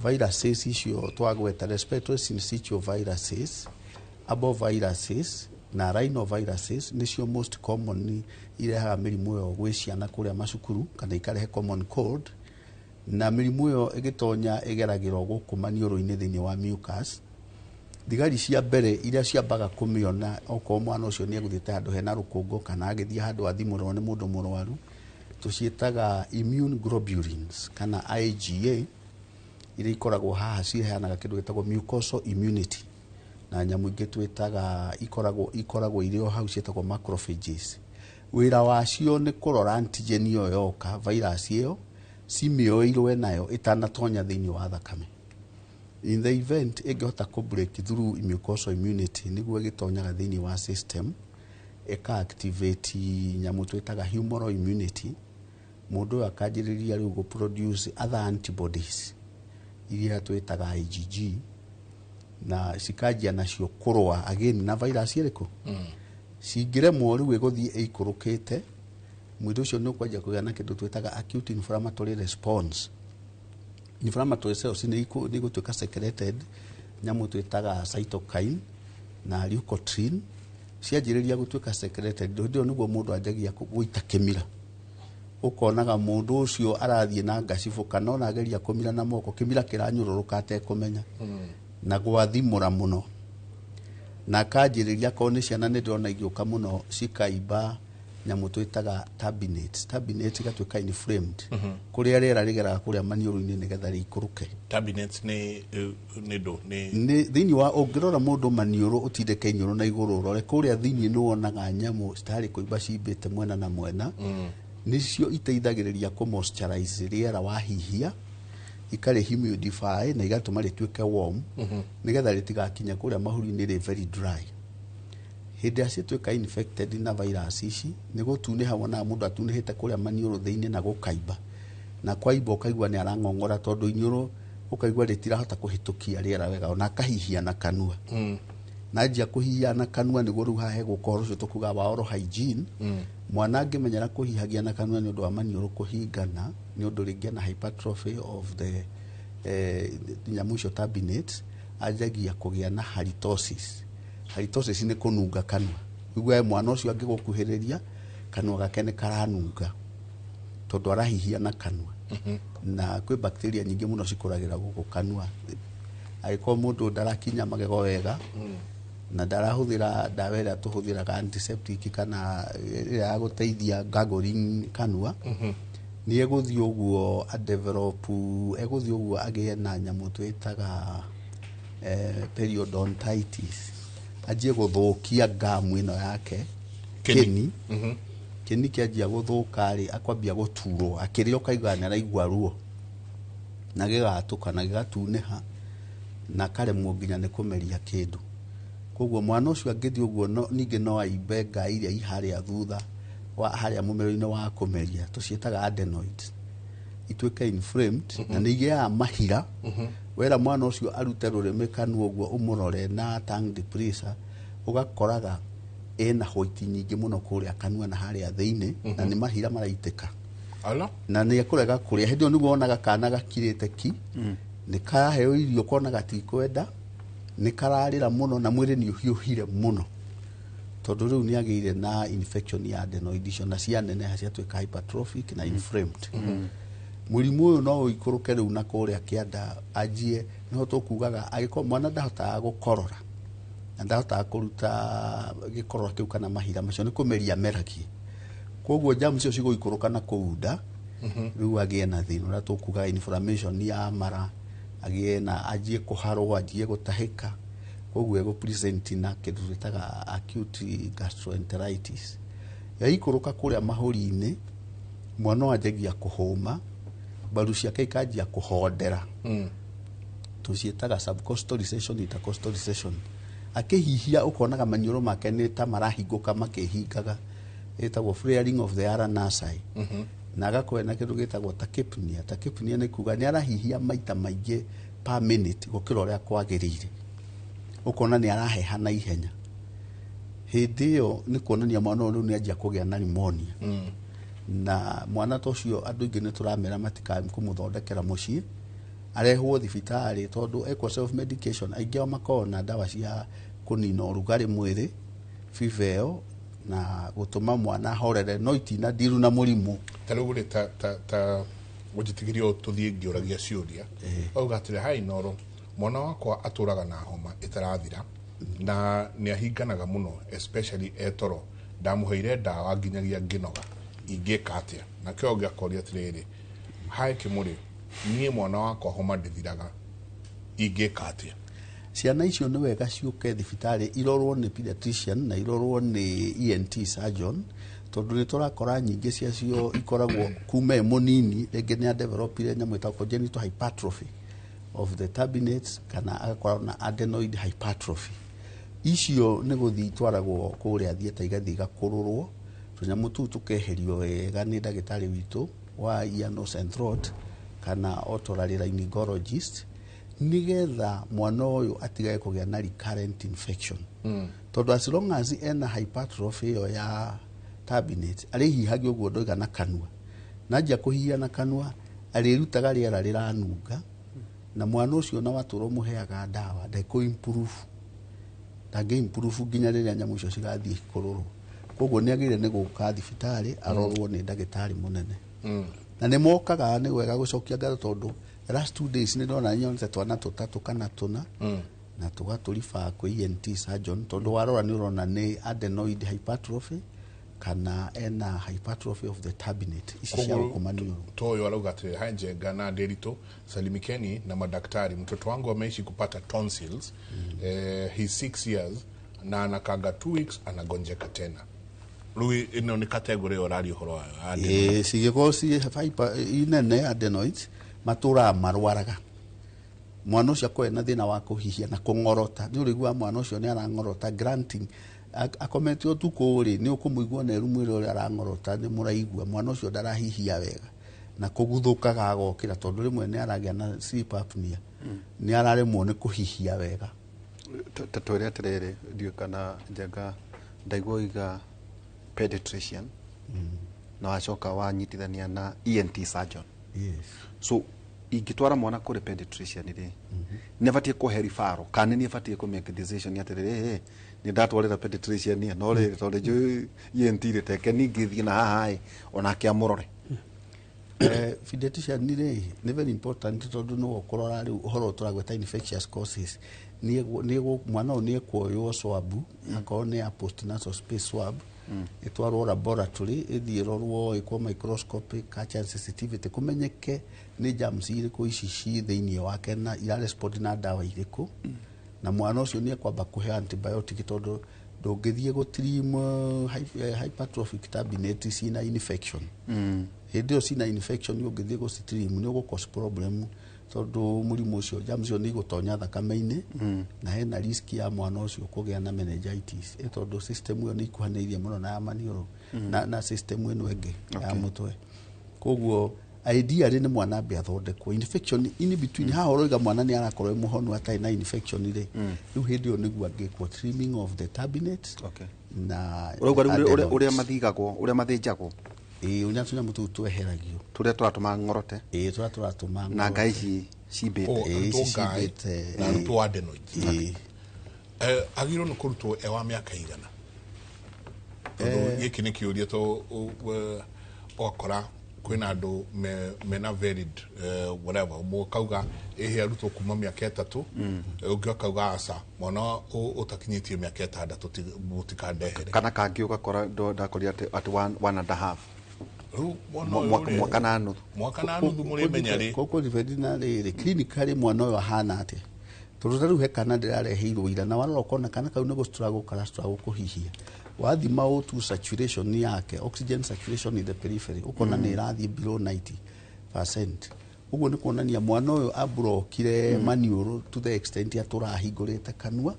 D: viruses icio twagweta respiratory syncytial viruses, arboviruses na rhinoviruses nĩcio most common irehaga mĩrimũ ĩyo gwĩ ciana kũrĩa macukuru kana ikarehe common cold. Na mĩrimũ ĩyo ĩgĩtonya ĩgeragĩrwo gũkũ maniũrũ-inĩ thĩinĩ wa mucus. Thigari cia mbere iria ciambaga kũmĩona okorwo mwana ũcio nĩ egũthiĩte handũ hena rũkũngũ kana agĩthiĩ handũ athimũrwo nĩ mũndũ mũrwaru, tũciĩtaga immune globulins kana IgA, iria ikoragwo haha ciheanaga kĩndũ gĩtagwo mucosal immunity, na nyamũ ingĩ twĩtaga ikoragwo irĩ o hau ciĩtagwo macrophages. Wĩra wacio nĩ kũrora antigen ĩyo yoka, virus ĩyo cimĩoirwe nayo ĩtanatonya thĩinĩ wa thakame. In the event ĩngĩhota kũ break through mucosal immunity, nĩguo ĩgĩtonyaga thĩinĩ wa system ĩka activate nyamũ twĩtaga humoral immunity. Mũndũ ũyũ akanjĩrĩria rĩu gũ produce other antibodies iria twĩtaga IgG, na cikanjia nacio kũrũa again na virus ĩrĩkũ. Cingĩremwo rĩu ĩgũthiĩ ĩikũrũkĩte, mwĩrĩ ũcio nĩ ũkwanjia kũgĩa na kĩndũ twĩtaga acute inflammatory response. Inflammatory cells nĩ igũtuĩka secreted nyamũ twĩtaga cytokine na leukotriene. Cianjĩrĩria gũtuĩka secreted, hĩndĩ ĩyo nĩguo mũndũ anjagia gũita kĩmira. Ũkonaga mũndũ ũcio arathiĩ na ngacibũ kana ona ageria kũmira na moko, kĩmira kĩranyũrũrũka atekũmenya, na gwathimũra mũno. Na akanjĩrĩria akorwo nĩ ciana nĩ ndĩrona igĩũka mũno cikaimba nyamũ twĩtaga turbinates. Turbinates igatuĩka inflamed, kũrĩa rĩera rĩgeraga kũrĩa maniũrũ-inĩ nĩgetha rĩikũrũke.
A: Turbinates nĩ ndũ
D: nĩ thĩinĩ wa ũngĩrora mũndũ maniũrũ ũtindĩke iniũrũ na igũrũ ũrore kũrĩa thĩinĩ nĩ wonaga nyamũ citarĩ kũimba cimbĩte mwena na mwena. Nĩcio iteithagĩrĩria kũ moisturize rĩera wahihia, ikarĩ humidify na igatũma rĩtuĩke warm, nĩgetha rĩtigakinye kũrĩa mahuru-inĩ rĩ very dry. Hĩndĩ ĩrĩa cituĩka infected na virus ici, nĩ gũtunĩha wonaga mũndũ atunĩhĩte kũrĩa maniũrũ thĩinĩ na gũkaimba. Na kwaimba ũkaigua nĩ arang'ong'ora tondũ iniũrũ ũkaigua rĩtirahota kũhĩtũkia rĩera wega, ona akahihia na kanua. Na anjia kũhihia na kanua nĩguo rĩu haha hegũka ũhoro ũcio tũkuga wa oral hygiene. Mwana angĩmenyera kũhihagia na kanua nĩ ũndũ wa maniũrũ kũhingana, nĩ ũndũ rĩngĩ ena hypertrophy of the nyamũ icio turbinates, anjagia kũgĩa na halitosis. Halitosis nĩ kũnunga kanua. Ũiguaga mwana ũcio angĩgũkuhĩrĩria kanua gake nĩ karanunga tondũ arahihia na kanua. Na kwĩ bacteria nyingĩ mũno cikũragĩra gũkũ kanua. Angĩkorwo mũndũ ndarakinya magego wega, Na ndarahũthĩra ndawa ĩrĩa tũhũthĩraga antiseptic kana ĩrĩa ya gũteithia gargling kanua, nĩ egũthiĩ ũguo adevelop, egũthiĩ ũguo agĩe na nyamũ twĩtaga periodontitis, anjie gũthũkia ngamu ĩno yake.
A: Kĩni.
D: Kĩni kĩni kĩanjia gũthũka rĩ, akwambia gũturwo akĩrĩa, ũkaigua nĩ araigua ruo na gĩgatũka na gĩgatunĩha na akaremwo nginya nĩ kũmeria kĩndũ. Koguo mwana ũcio angĩthiĩ ũguo no, ningĩ no aimbe ngai iria i harĩa thutha wa harĩa mũmero-inĩ wa kũmeria, tũciĩtaga adenoids, ituĩke inflamed na nĩ igĩaga mahira. Wera mwana ũcio arute rũrĩmĩ kanua ũguo ũmũrore na tongue depressor, ũgakoraga ĩna white nyingĩ mũno kũrĩa kanua na harĩa thĩinĩ, na nĩ mahira maraitĩka.
A: Ala.
D: Na nĩ ekũrega kũrĩa. Hĩndĩ ĩyo nĩguo wonaga kana gakirĩte ki, nĩ karaheo irio kona gatikwenda, nĩ kararĩra mũno na mwĩrĩ nĩ ũhiũhire mũno, tondũ rĩu nĩ agĩire na infection ya adenoid icio na cianeneha ciatuĩka hypertrophic na inflamed. Mũrimũ ũyũ no ũikũrũke rĩu na kũrĩa kĩanda, anjie nĩho tũkugaga angĩkorwo mwana ndahotaga gũkorora na ndahotaga kũruta gĩkorora kĩu kana mahira macio, nĩ kũmeria meragie, koguo jamu icio cigũikũrũka na kũu nda. Rĩu agĩe na thĩna ũrĩa tũkugaga inflammation ya mara, agĩe na anjie kũharwo, anjie gũtahĩka, koguo egũ present na kĩndũ twĩtaga acute gastroenteritis. Yaikũrũka kũrĩa mahũri-inĩ, mwana ũyũ anjagia kũhũma, mbaru ciake ikanjia kũhondera, tũciĩtaga subcostal recession, intercostal recession. Akĩhihia ũkonaga maniũrũ make nĩ ta marahingũka makĩhingaga, ĩtagwo flaring of the ala nasi, na agakorwo na kĩndũ gĩtagwo tachypnea. Tachypnea nĩ kuga nĩ arahihia maita maingĩ per minute gũkĩra ũrĩa kwagĩrĩire, ũkona nĩ araheha na ihenya. Hĩndĩ ĩyo nĩ kuonania mwana ũyũ rĩu nĩ anjia kũgĩa na pneumonia. Na mwana ta ũcio andũ aingĩ nĩ tũramera matikae kũmũthondekera mũciĩ, arehwo thibitarĩ, tondũ ekwo self medication aingĩ ao makoragwo na ndawa cia kũnina ũrugarĩ mwĩrĩ, fever ĩyo, na gũtũma mwana ahorere, no itina ndiru na mũrimũ.
A: Ta rĩu rĩ, ta gũnjĩtĩkĩria tũthiĩ ngĩũragia ciũria, auga atĩrĩ, "Hai Noro, mwana wakwa atũraga na homa ĩtarathira na nĩ ahinganaga mũno, especially etoro. Ndamũheire ndawa nginyagia ngĩnoga, ingĩka atĩa?" Nakĩo ũngĩ akoria atĩrĩrĩ, "Hai Kĩmũrĩ, niĩ mwana wakwa homa ndĩthiraga, ingĩka atĩa?"
D: Ciana icio nĩ wega ciũke thibitarĩ irorwo nĩ pediatrician na irorwo nĩ ENT surgeon, tondũ nĩ tũrakora nyingĩ ciacio ikoragwo kuma ĩ mũnini, rĩngĩ nĩ adevelopire nyamũ ĩtagwo congenital hypertrophy of the turbinates kana agakorwo na adenoid hypertrophy. Icio nĩ gũthiĩ itwaragwo kũrĩa theatre, igathiĩ igakũrũrwo tũnyamũ tũu tũkeherio wega nĩ ndagĩtarĩ witũ wa ear, nose and throat kana otolaryngologist, nigetha mwana ũyũ atigage kũgĩa na recurrent infection, tondũ as long as ena hypertrophy ĩyo ya turbinate, arĩhihagia ũguo ndoiga na kanua, na anjia kũhihia na kanua arĩrutaga rĩera rĩranunga, na mwana ũcio na watũra ũmũheaga ndawa ndekũ improve, ndangĩ improve nginya rĩrĩa nyamũ icio cigathiĩ kũrũrwo. Koguo nĩ agĩrĩire nĩ gũka thibitarĩ arorwo nĩ ndagĩtarĩ mũnene, na nĩ mokaga. Nĩ wega gũcokia ngatho tondũ the last 2 days nĩ ndona nyonete twana tũtatũ kana tũna na tũgatũriba kwĩ ENT surgeon, tondũ warora nĩ ũrona nĩ adenoid hypertrophy kana ena hypertrophy of the turbinate ici cia
A: Koguo
D: gũkũ maniũrũ.
A: Toyo arauga atĩrĩ, "Hai Njenga na Nderitu, salimikeni na madaktari. Mtoto wangu ameishi kupata tonsils, he's 6 years na anakanga 2 weeks anagonjeka tena." Rĩu ĩno nĩ category ĩyo ũraria ũhoro wayo adenoid.
D: Ĩĩ, cigĩkorwo ciĩ inene adenoids matũraga marwaraga. Mwana ũcio akorwo na thĩna wa kũhihia na kũng'orota, nĩ ũrĩiguaga mwana ũcio nĩ arang'orota, grunting. Akomete ũtukũ rĩ, nĩ ũkũmũigua na rumu ĩrĩa ũrĩa arang'orota, nĩ mũraigua mwana ũcio ndarahihia wega na kũguthũkaga agokĩra, tondũ rĩmwe nĩ aragĩa na sleep apnea, nĩ araremwo nĩ kũhihia wega.
B: Ta twĩre atĩrĩrĩ, ndiũĩ kana Njenga ndaigua iga pediatrician na wacoka wanyitithania na ENT surgeon.
D: Yes.
B: So ingĩtwara mwana kũrĩ pediatrician rĩ, nĩ abatiĩ kũhe referral kana nĩ abatiĩ kũ make decision atĩrĩrĩ, nĩ ndatwarĩra pediatrician ĩ, no rĩrĩ tondũ njũĩ ENT rĩ, teke ningĩ thiĩ na haha ĩ onake amũrore?
D: Pediatrician rĩ, nĩ very important, tondũ nĩwe ũkũrora rĩu ũhoro ũyũ tũragweta infectious causes. Mwana ũyũ nĩ ekuoywo swab, akorwo nĩ ya postnasal space swab, ĩtwarwo laboratory, ĩthiĩ ĩrorwo, ĩkwo microscopic culture and sensitivity, kũmenyeke nĩ germs irĩkũ ici ci thĩinĩ wake na irarespond na ndawa irĩkũ. Na mwana ũcio nĩ ekwamba kũheo antibiotic, tondũ ndũngĩthiĩ gũtrim hypertrophic turbinate cina infection. Hĩndĩ ĩyo cina infection, ũngĩthiĩ gũcitrim nĩ ũgũ problem, tondũ mũrimũ ũcio, germs icio nĩ igũtonya thakame-inĩ, na hena risk ya mwana ũcio kũgĩa na meningitis, tondũ system ĩyo nĩ ikuhanĩirie mũno na ya maniũrũ na system ĩno ĩngĩ ya mũtwe. Koguo ideally nĩ mwana ambe athondekwo infection in between. Haha ũroiga mwana nĩ arakorwo e mũhonu atarĩ na infection rĩ, rĩu hĩndĩ ĩyo nĩguo angĩkwo trimming of the turbinate. Na
B: Ũrauga rĩu
D: adenoids.
B: Ũrĩa mathigagwo, ũrĩa mathĩnjagwo?
D: Ĩĩ, ũrĩa tũnyamũ tũu tweheragio.
B: Tũrĩa tũratũma ng'orote.
D: Ĩĩ, tũrĩa tũratũma
B: Na ngai ici cimbĩte.
A: O,
D: Ĩĩ,
A: arutwo
D: ici
A: ngai
D: cimbĩte,
A: na arutwo adenoids.
D: Ĩĩ.
A: Agĩrĩirwo nĩ kũrutwo e wa mĩaka igana? Tondũ gĩkĩ nĩ kĩũria to ũgakora kwĩna andũ mena varied, whatever. Ũmwe akauga ĩhĩ arutwo kuma mĩaka 3, ũngĩ akauga aca, mwana ũtakinyĩtie mĩaka 6 mũtikandehere.
B: Kana kangĩ ũgakora ndakorire atĩ one and a half.
A: Rĩu mwana ũyũ rĩ,
B: Mwaka na nuthu.
A: Mwaka na nuthu mũrĩmenya rĩ?
D: Kũkũ depend na rĩrĩ, clinically mwana ũyũ ahana atĩa, tondũ ta rĩu he kana ndĩrareheirwo ira, na warora ũkona kana kau nĩ gũ-struggle kara-struggle kũhihia. Wathima O2 saturation yake, oxygen saturation in the periphery, ũkona nĩ ĩrathiĩ below 90%. Ũguo nĩ kuonania mwana ũyũ aburokire maniũrũ to the extent ya tũrahingũrĩte kanua.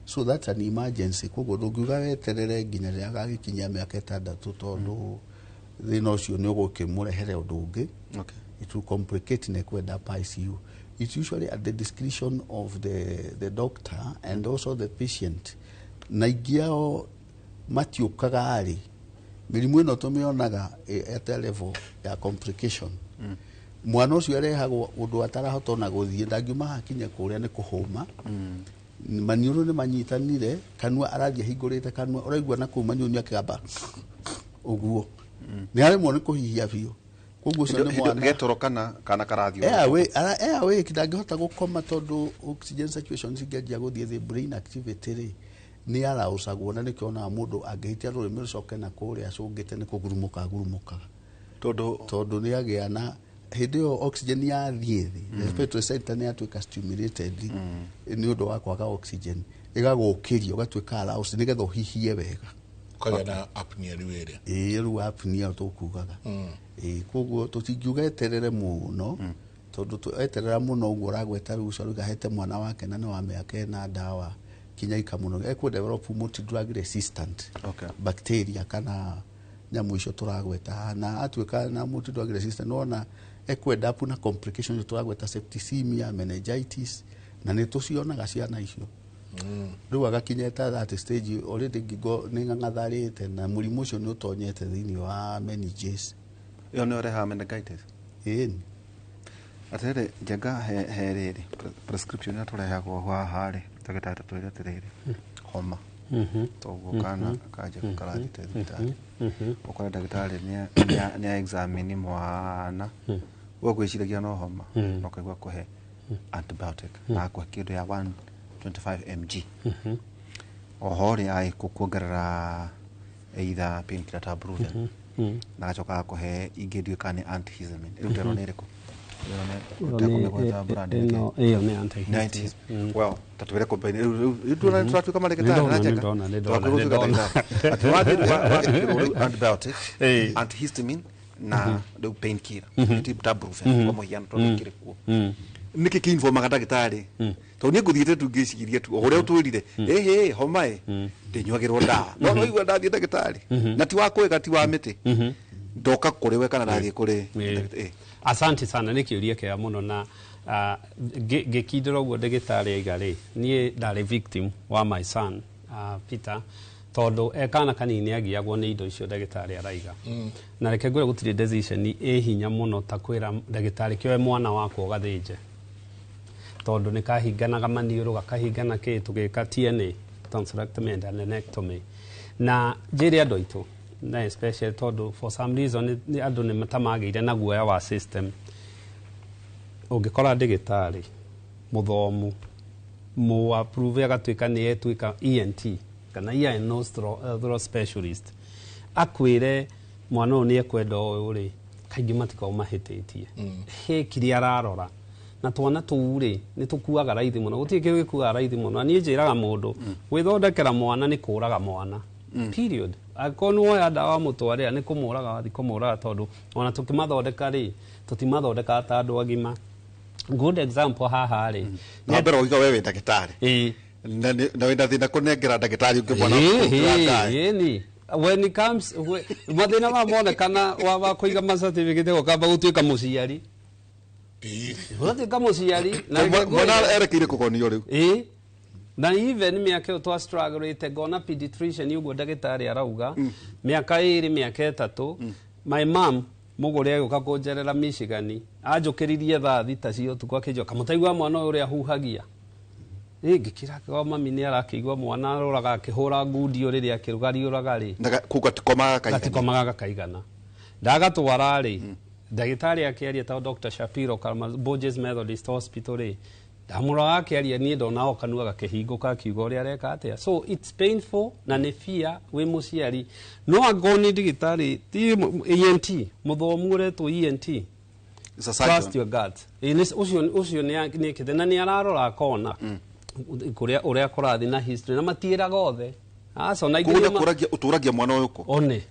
D: So that's an emergency. Koguo ndũngiuga weterere nginya rĩrĩa agagĩkinyia mĩaka 6, tondũ thĩna ũcio nĩ ũgũkĩmũrehere ũndũ ũngĩ. It will complicate na kwenda up ICU. It's usually at the discretion of the doctor and also the patient. Na ingĩ ao matiũkaga rĩ, mĩrimũ ĩno tũmĩonaga at a level ya complication. Mwana ũcio arehagwo ũndũ atarahota ona gũthiĩ, ndangiuma hakinye kũrĩa nĩ kũhũma. Maniũrũ nĩ manyitanire, kanua arathiĩ ahingũrĩte kanua, ũraigua na kũu maniũrũ nĩ akĩgamba ũguo. Nĩ aremwo nĩ kũhihia biũ. Koguo ũcio nĩ mwana
B: Getoro kana karathiĩ.
D: Airway ndangĩhota gũkoma, tondũ oxygen saturation cingĩanjia gũthiĩ thĩ, brain activity rĩ nĩ araũcagwo, na nĩkĩo onaga mũndũ angĩhitia rũrĩmĩ rũcoke na kũrĩa acũngĩte nĩ kũgurumũka agurumũkaga.
B: Tondũ
D: Tondũ nĩ agĩa na hĩndĩ ĩyo oxygen yathiĩ thĩ, respiratory center nĩ yatuĩka stimulated nĩ ũndũ wa kwaga oxygen, ĩgagũkĩria ũgatuĩka aroused nĩgetha ũhihie wega.
A: Ũkagĩa na apnea rĩu ĩrĩa.
D: Ĩĩ, rĩu apnea tũkugaga. Ĩĩ, koguo tũtingiuga eterere mũno, tondũ eterera mũno ũguo ũragweta rĩu ũcio rĩu ahete mwana wake na nĩ wa mĩaka 4 ndawa kinya ikamũno, ekũ develop multi drug resistant bacteria kana nyamũ icio tũragweta haha. Na atuĩka na multi drug resistant, nĩwona ekwenda up na complications icio tũragweta, septicemia, meningitis, na nĩ tũcionaga ciana icio. Rĩu agakinya ta that stage already ngingo nĩ ng'ang'atharĩte na mũrimũ ũcio nĩ ũtonyete thĩinĩ wa meninges.
B: Ĩyo nĩyo ĩrehaga meningitis?
D: Ĩni.
B: Atĩrĩrĩ Njenga, he rĩrĩ prescription ĩrĩa tũrehagwo haha rĩ, ndagĩtarĩ tũtwĩre atĩrĩrĩ, homa toguo kana kanja karathiĩte thibitarĩ, ũkore ndagĩtarĩ nĩ examine mwana, we gwĩciragia no homa, no kaigua kũhe antibiotic na akũhe kĩndũ ya 125 mg. Oho rĩ, agĩkuongerera either painkiller ta Brufen, na agacoka akũhe ingĩ ndiũĩ kana nĩ antihistamine. Rĩu teno nĩ ĩrĩkũ?
C: Ĩyo
B: Ũtekũmĩgweta brand nĩkĩ?
C: Ĩyo nĩ antihistamine.
B: Nĩ antihistamine. Well, tatwĩre kombaini rĩu tuona tũratuĩka marĩgĩtarĩ na
C: Nĩndona,
B: Njenga.
C: nĩndona, nĩndona,
B: Twakwĩrwo tuĩka
C: nĩndona.
B: ndagĩtarĩ. Atĩ wathiĩ rĩu antibiotic,
C: Ĩĩ.
B: antihistamine na rĩu painkiller ti ta Brufen kwa mũhiano, tondũ kĩrĩ kuo. Nĩkĩ kĩinformaga ndagĩtarĩ? Tondũ niĩ ngũthiĩte tu ngĩciria tu o ũrĩa ũtwĩrire, ĩhĩ homa ĩ ndĩnyuagĩrwo ndawa, no no igua ndathiĩ ndagĩtarĩ na ti wa kwĩga, ti wa mĩtĩ, ndoka kũrĩ we kana ndathiĩ kũrĩ
C: Ĩĩ. Asante sana, nĩ kĩũria kĩega mũno. Na ngĩkindĩra ũguo ndagĩtarĩ aiga rĩ, niĩ ndarĩ victim wa my son, Peter, tondũ e kana kanini agiagwo nĩ indo icio ndagĩtarĩ araiga. Na reke ngwĩre, gũtirĩ decision ĩ hinya mũno ta kwĩra ndagĩtarĩ kĩoe mwana wakwa ũgathĩnje, tondũ nĩ kahinganaga maniũrũ, gakahingana kĩ, tũgĩka TNA, tonsillectomy and adenectomy. Na njĩre andũ aitũ, na especially tondũ for some reason andũ nĩ ta magĩire na guoya wa system. Ũngĩkora ndĩgĩtarĩ mũthomu mũ approve agatuĩka nĩ etuĩka ENT kana ear and nose throat specialist akwĩre mwana ũyũ nĩ ekwenda ũyũ rĩ, kaingĩ matikoragwo mahĩtĩtie. He kĩrĩa ararora na twana tũu rĩ, nĩ tũkuaga raithi mũno, gũtirĩ kĩndũ gĩkuaga raithi mũno. Na niĩ njĩraga mũndũ gwĩthondekera mwana nĩ kũraga mwana, period. Angĩkorwo nĩ woya ndawa mũtwarĩra, nĩ kũmũraga wathi kũmũraga, tondũ ona tũkĩmathondeka rĩ, tũtimathondekaga ta andũ agima. Good example haha rĩ,
B: Na mbere ũgiuga we wĩ ndagĩtarĩ. Na wĩna thĩna kũnengera ndagĩtarĩ ũngĩ mwana waku ndawa.
C: Ĩni when it comes mathĩna ma monekana wa kũiga ma certificate, ũkamba gũtuĩka mũciari, ũgatuĩka mũciari na reke
B: Mwana
C: ngwĩre.
B: erekeire kũgonio rĩu.
C: Ĩĩ, na even mĩaka ĩyo twa struggle ngona pediatrician ũguo ndagĩtarĩ arauga mĩaka 2, mĩaka 3, my mom mũgũre agĩũka kũnjerera Michigan, anjũkĩririe thaa 6 cia ũtukũ akĩnjoka, kamũtaigua mwana ũyũ ũrĩa ahuhagia. Ĩ ngĩkĩra kwa mami nĩ arakĩigua mwana aroraga akĩhũra ngundi rĩrĩa akĩrugariũraga rĩ.
B: Na kũu gatikomaga kaigana.
C: Gatikomaga gakaigana. Ndagatwara rĩ, ndagĩtarĩ akĩaria ta Dr. Shapiro kama Borges Methodist Hospital rĩ, ndamũroraga akĩaria, niĩ ndona o kanua gakĩhingũka akiuga ũrĩa areka atĩa. So it's painful na nĩ fear wĩ mũciari, no angorwo nĩ ndagĩtarĩ ti ENT mũthomu ũretwo ENT,
B: It's a
C: trust
B: surgeon.
C: your gut. Ĩ, ũcio nĩ ekĩte na nĩ ararora akona kũrĩa ũrĩa kũrathiĩ na history na matiĩraga othe aca ona
B: Koguo
C: ingĩ
B: nĩ ũtũragia mwana ũyũ kũ?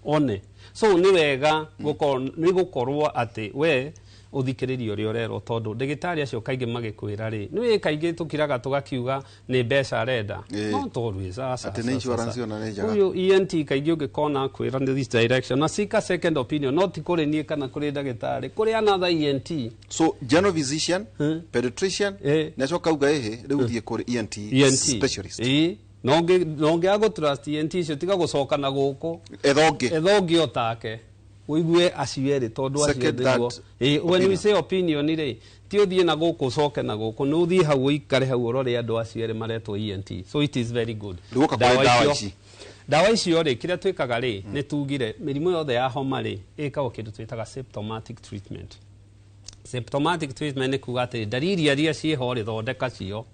C: One so nĩ wega nĩ gũkorwo atĩ we ũthikĩrĩrie ũrĩa ũrerwo, tondũ ndagĩtarĩ acio kaingĩ magĩkwĩra rĩ, nĩ kaingĩ tũkiraga tũgakiuga nĩ mbeca arenda. No tondũ aca.
B: Atĩ nĩ insurance ona nĩ njega.
C: Ũyũ ENT kaingĩ ũngĩkona akwĩra nĩ this direction na seek a second opinion, no ti kũrĩ niĩ kana kũrĩ ndagĩtarĩ, kũrĩ another ENT.
B: So general physician, pediatrician, nĩ acoka auga ĩhĩ, rĩu thiĩ kũrĩ ENT,
C: ENT
B: specialist.
C: Ĩĩ, na ũngĩaga gũtrust ENT icio, tiga gũcoka na gũkũ.
B: Etha ũngĩ.
C: Etha ũngĩ otake ũigue acio erĩ, tondũ acio
B: Second,
C: nĩguo.
B: third
C: Ĩĩ, when we
B: opinion.
C: say opinion rĩ, ti ũthiĩ na gũkũ ũcoke na gũkũ, nĩ ũthiĩ hau ũikare hau ũrore andũ acio erĩ maretwo ENT. So it is very good.
B: Rĩu ũka kũrĩ ndawa ici.
C: Ndawa icio rĩ, kĩrĩa twĩkaga rĩ, nĩ tugire mĩrimũ yothe ya homa rĩ, ĩkagwo kĩndũ twĩtaga symptomatic treatment. Symptomatic treatment nĩ kuga atĩrĩ, ndariri iria ciĩho rĩ, thondeka cio.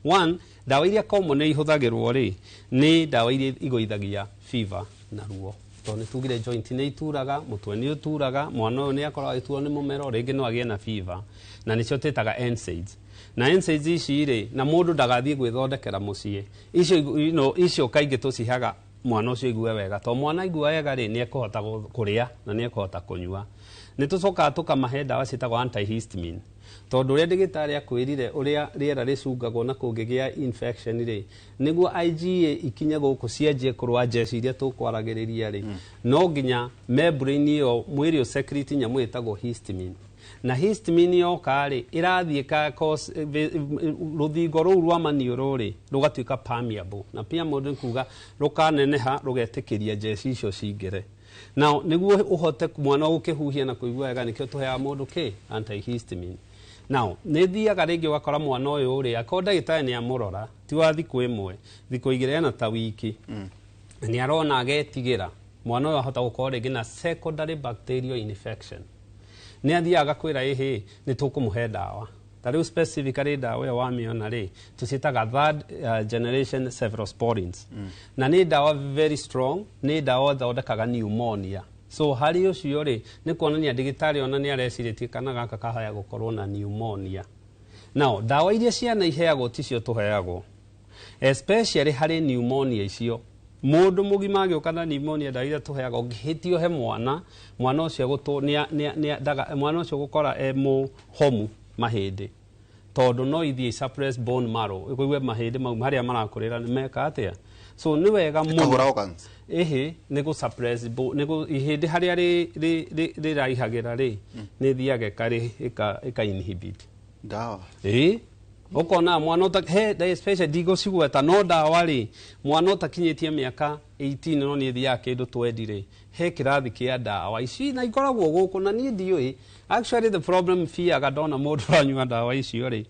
C: One, ndawa iria common ihũthagĩrwo rĩ, nĩ ndawa iria igũithagia fever na ruo, tondũ nĩ tugire joint nĩ ituraga, mũtwe nĩ ũturaga, mwana ũyũ nĩ akoragwo agĩturwo nĩ mũmero, rĩngĩ no agĩe na fever, na nĩcio twĩtaga NSAIDs. Na NSAIDs ici rĩ, na mũndũ ndagathiĩ gwĩthondekera mũciĩ icio, icio kaingĩ tũcihaga mwana ũcio aigue wega, tondũ mwana aigua wega rĩ, nĩ ekũhota kũrĩa na nĩ ekũhota kũnyua. Nĩ tũcokaga tũkamahe ndawa ciĩtagwo antihistamine, tondũ ũrĩa ndagĩtarĩ akwĩrire ũrĩa rĩera rĩcungagwo na kũngĩgĩa infection rĩ, nĩguo IgA ikinye gũkũ cianjie kũrũa njeci iria tũkwaragĩrĩria rĩ, no nginya membrane ĩyo mwĩrĩ ũsecrete nyamũ ĩtagwo histamine. Na histamine yoka rĩ, ĩrathiĩ ka cause rũthingo rũu rwa maniũrũ rĩ, rũgatuĩka permeable, na permeable nĩ kuga rũkaneneha, rũgetĩkĩria njeci icio cingĩre. Now nĩguo ũhote mwana gũkĩhuhia na kũigua wega, nĩkĩo tũheaga mũndũ kĩ antihistamine. Now nĩ thiaga rĩngĩ ũgakora mwana ũyũ rĩ, akorwo ndagĩtarĩ nĩ amũrora ti wa thikũ 1, thikũ 2 ena ta wiki, nĩ arona agetigĩra mwana ũyũ ahota gũkorwo rĩngĩ na secondary bacterial infection, nĩ athiaga agakwĩra ĩhĩ, nĩ tũkũmũhe ndawa. Ta rĩu specifically ndawa ĩyo wamĩona rĩ, tũciĩtaga third generation cephalosporins, na nĩ ndawa very strong, nĩ ndawa ĩthondekaga pneumonia. So harĩ ũcio rĩ, nĩ kuonania ndagĩtarĩ ona nĩ arecirĩtie kana gaka kahaya gũkorwo na pneumonia. Now ndawa iria ciana iheagwo ticio tũheagwo, especially harĩ pneumonia icio. Mũndũ mũgima agĩũka na pneumonia, ndawa iria tũheagwo, ũngĩhĩtio he mwana, mwana ũcio gũtũ nĩ ndaga, mwana ũcio gũkora e mũhomu mahĩndĩ, tondũ no ithiĩ suppress bone marrow, ũigue mahĩndĩ mau harĩa marakũrĩra nĩ meka atĩa. So nĩ wega mũno.
B: Ĩkahũra organs.
C: Ĩhĩ, nĩ gũ suppress nĩ gũ ihĩndĩ harĩa rĩraihagĩra rĩ, nĩ thiaga ĩka inhibit
B: Ndawa.
C: Ĩĩ, ũkona mwana ũta he especially ndigũcigweta, no ndawa rĩ, mwana ũtakinyĩtie mĩaka 18 no nĩ thiaga kĩndũ 20 rĩ, he kĩrathi kĩa ndawa ici na ikoragwo gũkũ, na niĩ ndiũĩ actually the problem feaga ndona mũndũ ũranyua ndawa icio rĩ.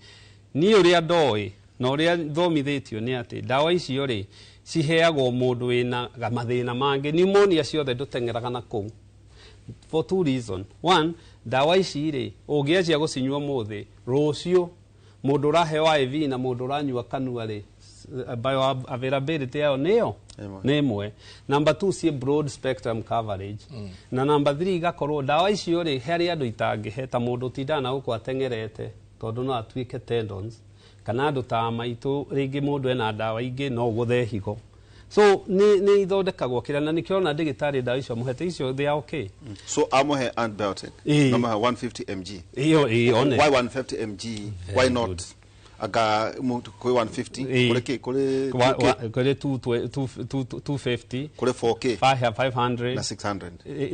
C: Niĩ ũrĩa ndoĩ na ũrĩa thomithĩtio nĩ atĩ ndawa icio rĩ, ciheagwo mũndũ wĩna mathĩna mangĩ. Pneumonia ciothe ndũteng'eraga na kũu for two reason. One, ndawa ici rĩ, ũngĩanjia gũcinyua mũthĩ, rũciũ Mũndũ ũraheo IV na mũndũ ũranyua kanua rĩ, bioavailability yao nĩyo nĩ ĩmwe. Number 2, ciĩ broad spectrum coverage. Na number 3, igakorwo ndawa icio rĩ, harĩ andũ itangĩhe, ta mũndũ ũtindaga na gũkũ ateng'erete, tondũ no atuĩke tendons, kana andũ ta maitũ rĩngĩ mũndũ ena ndawa ingĩ no ũgũthe higo. So nĩ ithondekagwo kĩrĩa, na nĩkĩo ona ndĩgĩtarĩ ndawa icio mũhete icio, they are okay.
B: So amũhe antibiotic no mũhe 150 mg.
C: Ĩyo ĩyo one.
B: Why 150 mg? Why not
C: good.
B: Aga kuri 150, kuri ki, kuri 2K?
C: Kuri 250,
B: kuri 4K,
C: 500
B: na 600.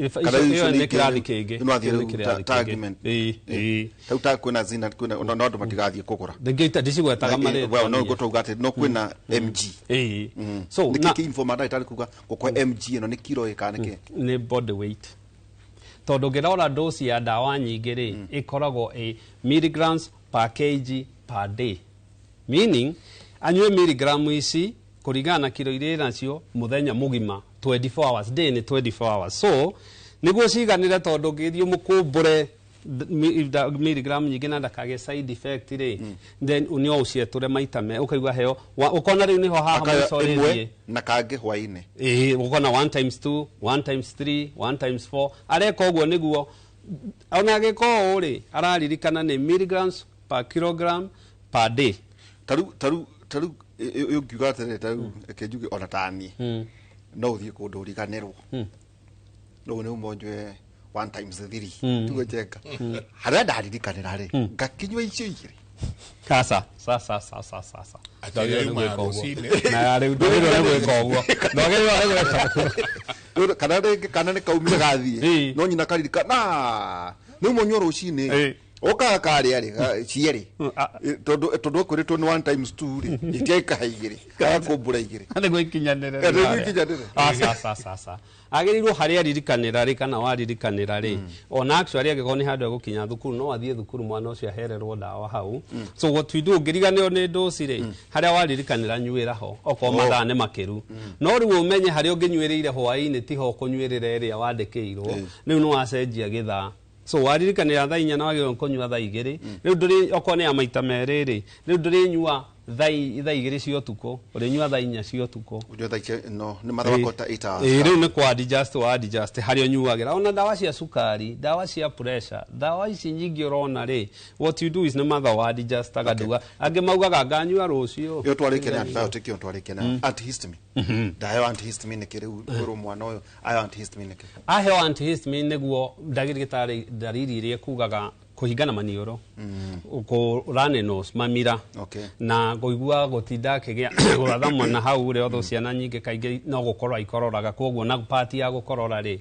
C: Kana ĩyo nĩ kĩrathi kĩngĩ.
B: No athiĩ
C: Kĩu nĩ
B: rĩu
C: kĩrathi
B: ta
C: kĩngĩ.
B: argument.
C: Ĩĩ.
B: Rĩu ta kwĩna zina, kwĩna no andũ matigathiĩ kũgũra.
C: Ndingĩita ndicigwetaga marĩtwa.
B: Well, no
C: niĩ.
B: ngũtauga atĩ no kwĩna mg.
C: Ĩĩ. So
B: nĩkĩ
C: na
B: kĩ informa ndagĩtarĩ kuga gũkwa mg ĩno nĩ kiro ĩ kana nĩkĩ?
C: Nĩ body weight, tondũ ũngĩrora dose ya ndawa nyingĩ rĩ, ĩkoragwo ĩ milligrams per kg per day, meaning anyue milligram ici kũringana na kiro iria nacio mũthenya mũgima, 24 hours day, nĩ 24 hours. So nĩguo ciganĩre, tondũ ũngĩthiĩ mũkũmbũre milligram nyingĩ na ndakagĩe side effect rĩ, then no ũcietũre maita me ũkaigua heo ũkona rĩu nĩho haha
B: Akaya
C: mũico
B: ĩmwe
C: rĩthiĩ
B: na kangĩ hwaĩ-inĩ.
C: Ĩĩ, ũkona 1 times 2, 1 times 3, 1 times 4. Areka ũguo nĩguo ona agĩka ũũ rĩ, araririkana nĩ milligrams per kilogram per day.
B: Tarĩu ũngiuga atĩrĩrĩ, tarĩu reke njuge ona taniĩ no ũthiĩ kũndũ ũriganĩrwo, no nĩ uma ũnyue 1 times 3, tuge njenga harĩa ndaririkanĩra rĩ, ngakĩnyua icio igĩrĩ.
C: Sasa sasa sasa sasa.
A: Atĩ ĩrĩa yuma ya rũcinĩ.
C: Na rĩu ndwagĩrĩirwo nĩ gwĩka ũguo, ndwagĩrĩirwo nĩ gwĩka ũguo.
B: Rĩu kana rĩngĩ kana nĩ kaumire gathiĩ no nyina karirikana nĩ uma ũnyua rũcinĩ, ũkaga karĩa rĩ cierĩ. Tondũ ekwĩrĩtwo nĩ 1 times 2 rĩ, itiaikaha igĩrĩ, agakũmbũra igĩrĩ.
C: Nĩguo ikinyanĩre.
B: Nĩguo ikinyanĩre.
C: Aca aca aca aca, agĩrĩirwo harĩa aririkanĩra rĩ, kana waririkanĩra rĩ, ona actually angĩkorwo nĩ handũ egũkinya thukuru, no athiĩ thukuru mwana ũcio ahererwo ndawa hau. So what we do, ũngĩriganĩrwo nĩ ndoci rĩ, harĩa waririkanĩra nyuĩra ho, okorwo mathaa nĩ makĩru. No rĩu ũmenye harĩa ũngĩnyuĩrĩire hwaĩ-inĩ tiho ũkũnyuĩrĩra ĩrĩa wandĩkĩirwo. Rĩu nĩ wacenjia gĩthaa. So waririkanĩra thaa 4 na wagĩrĩirwo nĩ kũnyua thaa 2, rĩu ndũrĩ, okorwo nĩ ya maita merĩ rĩ, rĩu ndũrĩnyua thaa 2 cia ũtukũ, ũrĩnyua thaa 4 cia ũtukũ.
B: Ũnyua thaa ici no nĩ mathaa makota 8 hours.
C: Ĩĩ, rĩu nĩ kwa adjust, wa adjust harĩa ũnyuagĩra. Ona ndawa cia cukari, ndawa cia pressure, ndawa ici nyingĩ ũrona rĩ, what you do is nĩ mathaa wa adjustaga. Nduga angĩ maugaga nganyua rũciũ.
B: Ĩyo twarĩkia na antibiotic, ĩyo twarĩkia na antihistamine. Ndaheo antihistamine nĩkĩ? Rĩu kwĩrwo mwana ũyũ aheo antihistamine nĩkĩ?
C: Aheo antihistamine nĩguo ndagĩtarĩ ndariri iria kugaga kũhingana maniũrũ, kũ runny nose, mamira, na kũigua gũtinda akĩgĩa gũratha na hau rĩ, otho ciana nyingĩ kaingĩ no gũkorora ikororaga, koguo na part ya gũkorora rĩ,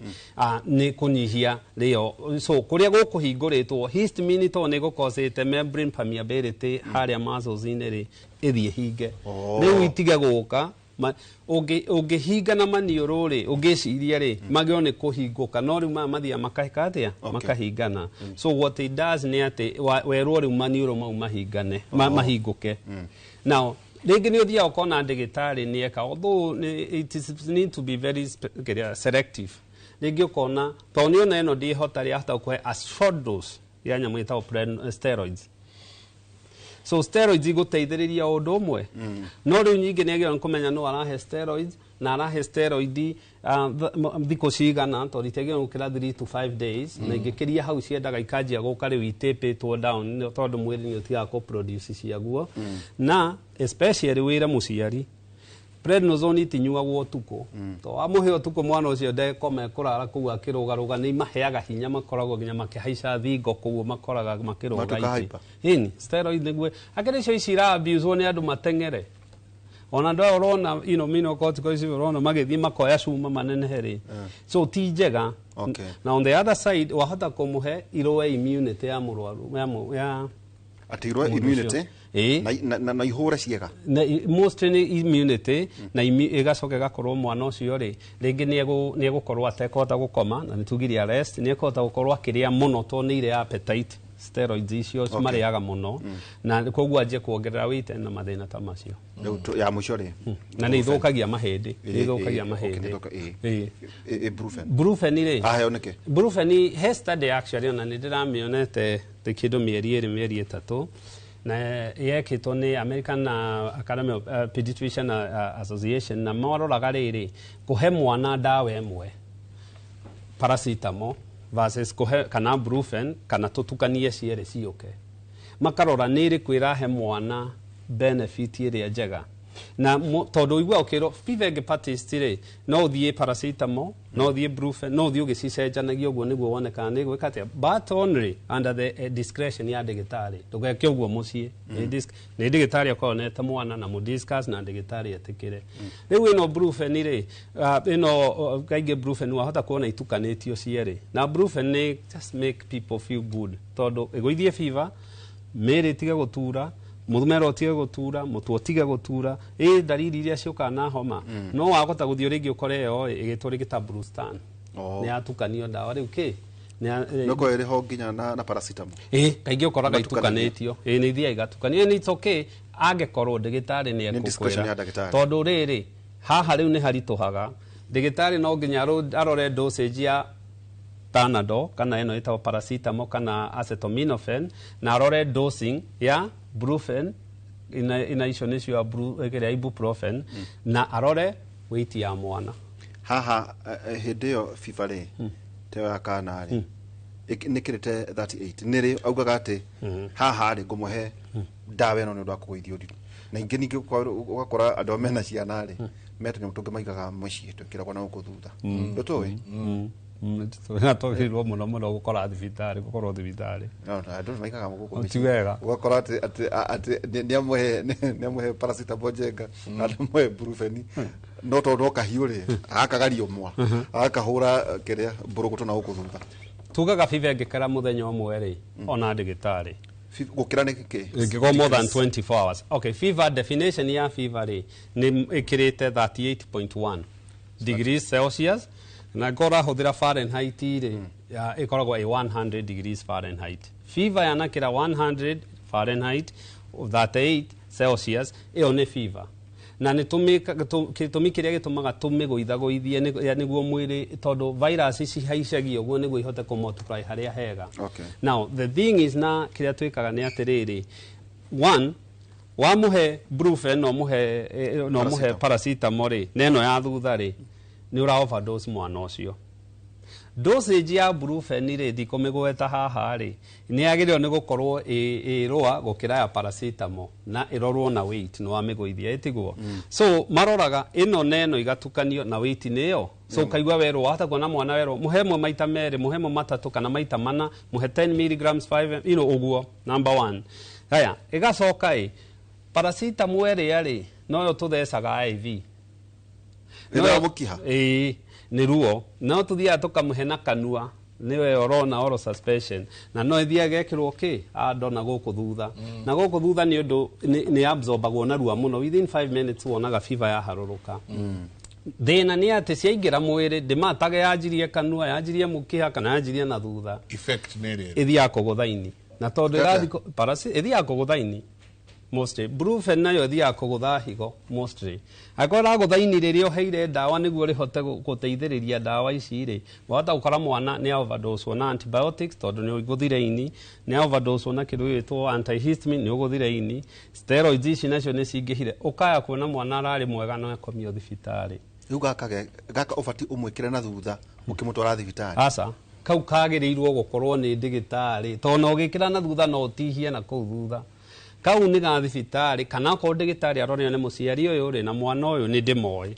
C: nĩ kũnyihia rĩo. So kũrĩa gũkũhingũrĩtwo histamine, tondũ nĩ gũkosete membrane permeability harĩa muscles-inĩ rĩ, ĩthiĩ hinge. Rĩu itige gũka. Ũngĩhinga na maniũrũ rĩ, ũngĩciria rĩ, magĩrĩirwo nĩ kũhingũka, no rĩu maya mathiaga makahĩka atĩa? Makahingana. So what it does nĩ atĩ werwo rĩu maniũrũ mau mahingane, mahingũke. Now rĩngĩ nĩ ũthiaga ũkona ndĩgĩtarĩ nĩ eka, although it is need to be very kĩrĩa, selective. Rĩngĩ ũkona tondũ nĩ ona ĩno ndĩhota rĩ, ahota gũkũhe a short dose ya nyamũ ĩtagwo steroids. So steroids igũteithĩrĩria o ũndũ ũmwe, no rĩu nyingĩ nĩ agĩrĩirwo nĩ kũmenya no arahe steroids na arahe steroid thikũ cigana, tondũ itiagĩrĩirwo gũkĩra 3 to 5 days, na ingĩkĩria hau ciendaga ikanjia gũka rĩu itĩpĩtwo down, tondũ mwĩrĩ nĩ ũtigaga kũ produce ciaguo. Na especially wĩre mũciari prednisone itinyuagwo ũtukũ, to wamũhe ũtukũ mwana ũcio ndekoma, ekũrara kũu akĩrũgarũga. Nĩ imaheaga hinya, makoragwo nginya makĩhaica thingo kũu, makoraga makĩrũga.
B: Matuĩka
C: itĩ.
B: Hyper.
C: Ĩni steroid nĩguo akĩrĩ icio ici ira abuse nĩ andũ mateng'ere, ona andũ aya ũrona mineralocorticoids ũrona magĩthiĩ makoya cuma manenehe rĩ, so ti njega. Na on the other side wahota kũmũhe irũe immunity ya mũrwaru ya
B: Atĩ irũe
C: mũndũ
B: immunity?
C: Ũcio. Ĩĩ.
B: Na ihũre ciĩga.
C: Na mostly nĩ immunity na ĩgacoka ĩgakorwo mwana ũcio rĩ, rĩngĩ nĩ egũkorwo atekũhota gũkoma, na nĩ tugirie arrest, nĩ ekũhota gũkorwo akĩrĩa mũno tondũ nĩ irĩ appetite, steroids icio marĩaga mũno, na koguo anjie kuongerera weight na mathĩna ta macio.
B: Rĩu ya mũico rĩ?
C: Na nĩ ithũkagia mahĩndĩ, nĩ ithũkagia mahĩndĩ.
B: Ĩĩ. Ĩ brufen.
C: Brufen rĩ,
B: Aheo nĩkĩ?
C: Brufen he study actually ona nĩ ndĩramĩonete kĩndũ mĩeri 2, mĩeri 3. Na yekĩtwo nĩ American Academy of Pediatrician Association, na maroraga rĩrĩ, kũhe mwana ndawa ĩmwe paracetamol versus kũhe kana brufen kana tũtukanie cierĩ ciũke, makarora nĩ ĩrĩkũ ĩrahe mwana benefit ĩrĩa njega. Na tondũ ũigua ũkĩrwo fever ĩngĩ persist rĩ, no ũthiĩ paracetamol, no ũthiĩ brufen, no ũthiĩ ũgĩcicenjanagia ũguo nĩguo wone kana nĩ gwĩka atĩa, but only under the discretion ya ndagĩtarĩ. Ndũgeke ũguo mũciĩ. Nĩ ndagĩtarĩ akorwo onete mwana na mũdiscuss na ndagĩtarĩ etĩkĩre. Rĩu ĩno brufen rĩ, ĩno kaingĩ brufen wahota kuona itukanĩtio cierĩ, na brufen nĩ just make people feel good, tondũ ĩgũithie fever, mĩĩrĩ ĩtige gũtura, mũthumero ũtige gũtura, mũtwe ũtige gũtura, ĩ ndariri iria ciũkaga na homa. No wahota gũthiĩ rĩngĩ ũkore ĩyo ĩgĩtwo rĩngĩ ta Brustan. Nĩ yatukanio ndawa rĩu kĩ
B: No korwo ĩrĩ ho nginya na paracetamol.
C: Ĩ kaingĩ ũkoraga
B: Matukanagio.
C: itukanĩtio, ĩ nĩ ithiaga igatukanio. Nĩ it's okay angĩkorwo ndagĩtarĩ nĩ
B: Nĩ discretion
C: ekũkwĩra.
B: ya ndagĩtarĩ.
C: Tondũ rĩrĩ, haha rĩu nĩ haritũhaga. Ndagĩtarĩ no nginya arore dosage ya Panadol kana ĩno ĩtagwo paracetamol kana acetaminophen, na arore dosing ya brufen ina icio nĩcio ya ĩrĩa ibuprofen, na arore weight ya mwana.
B: Haha hĩndĩ ĩyo fever rĩ, teo ya kana rĩ, nĩ kĩrĩte 38, nĩrĩ augaga atĩ haha rĩ, ngũmũhe ndawa ĩno nĩ ũndũ wa kũgũithia ũritũ. Na ingĩ ningĩ ũgakora andũ arĩa mena ciana rĩ, me tũnyamũ tũngĩ maigaga mũciĩ twĩkĩragwo na gũkũ thutha, ndũtũĩ?
C: Na twagĩrĩirwo mũno mũno gũkora thibitarĩ, gũkorwo thibitarĩ.
B: No, no, andũ nĩ maigaga gũkũ
C: Ti
B: mĩciĩ.
C: wega.
B: Ũgakora atĩ nĩ amũhe paracetamol njenga na nĩamũhe brufen, no tondũ no kahiũ rĩ, agakagaria ũmwa, agakahũra kĩrĩa mbũrũgũtũ na gũkũ thutha.
C: Tugaga fever ĩngĩkara mũthenya ũmwe rĩ, ona ndagĩtarĩ.
B: Gũkĩra nĩ kĩ?
C: Ĩngĩkorwo more than 24 hours. Okay, fever, definition ya fever rĩ, nĩ ĩkĩrĩte 38.1 degrees Celsius, na ngorwo ũrahũthĩra Fahrenheit rĩ, ĩkoragwo ĩ 100 degrees Fahrenheit. Fever yanakĩra 100 Fahrenheit, 38 Celsius, ĩyo nĩ fever. Na nĩ gĩtũmi kĩrĩa gĩtũmaga tũmĩgũithagũithie nĩguo mwĩrĩ, tondũ virus cihaicagia ũguo nĩguo ihote kũ multiply harĩa hega. Now the thing is, na kĩrĩa twĩkaga nĩ atĩrĩrĩ, one, wamũhe brufen, no mũhe paracetamol rĩ, na ĩno ya thutha rĩ, nĩ ũra overdose mwana ũcio. Dosage ya brufen rĩ, ndikũmĩgweta haha rĩ, nĩ yagĩrĩirwo nĩ gũkorwo ĩ rũa gũkĩra ya paracetamol, na ĩrorwo na weight nĩ wamĩgũithia ĩtiguo. So maroraga ĩno na ĩno igatukanio na weight nĩ ĩyo. So ũkaigua werwo, wahota kuona mwana werwo mũhe ĩmwe maita merĩ, mũhe ĩmwe matatũ kana maita mana, mũhe 10 milligrams 5 ũguo, number one. Haya, ĩgacoka ĩ paracetamol ĩrĩa rĩ, noyo tũthecaga IV.
B: Ĩno ya mũkiha?
C: Ĩĩ, nĩ ruo. No tũthiaga tũkamũhe na kanua, nĩwe ũrona oral suspension, na no ĩthiaga ĩgekĩrwo kĩ ando na gũkũ thutha, na gũkũ thutha nĩ ũndũ nĩ absorbagwo narua mũno. Within 5 minutes wonaga fever yaharũrũka. Thĩna nĩ atĩ ciaingĩra mwĩrĩ, ndĩmatage yanjirie kanua, yanjirie mũkiha kana yanjirie na thutha.
A: Effect nĩ ĩrĩ?
C: Ĩthiaga kũgũtha ini, na tondũ
B: Kata.
C: ĩrathiĩ ĩthiaga kũgũtha ini mostly. Brufen nayo ĩthiaga kũgũtha higo mostly. Angĩkorwo ĩragũtha ini rĩrĩa ũheire ndawa nĩguo rĩhote gũteithĩrĩria ndawa ici rĩ, wahota gũkora mwana nĩ overdose na antibiotics tondũ nĩ ũgũthire ini, nĩ overdose na kĩndũ gĩgwĩtwo antihistamine, nĩ ũgũthire ini, steroids ici nacio nĩ cingĩhire, ũkaya kuona mwana ararĩ mwega no akomio thibitarĩ.
B: Rĩu gaka ũbatiĩ ũmwĩkĩre na thutha ũkĩmũtwara thibitarĩ?
C: Aca, kau kagĩrĩirwo gũkorwo nĩ ndĩgĩtarĩ, tondũ na ũgĩkĩra na thutha no ũtihie na kũu thutha. Kau nĩ ga thibitarĩ, kana okorwo ndĩgĩtarĩ aronio nĩ mũciari ũyũ rĩ na mwana ũyũ nĩ ndĩmoĩ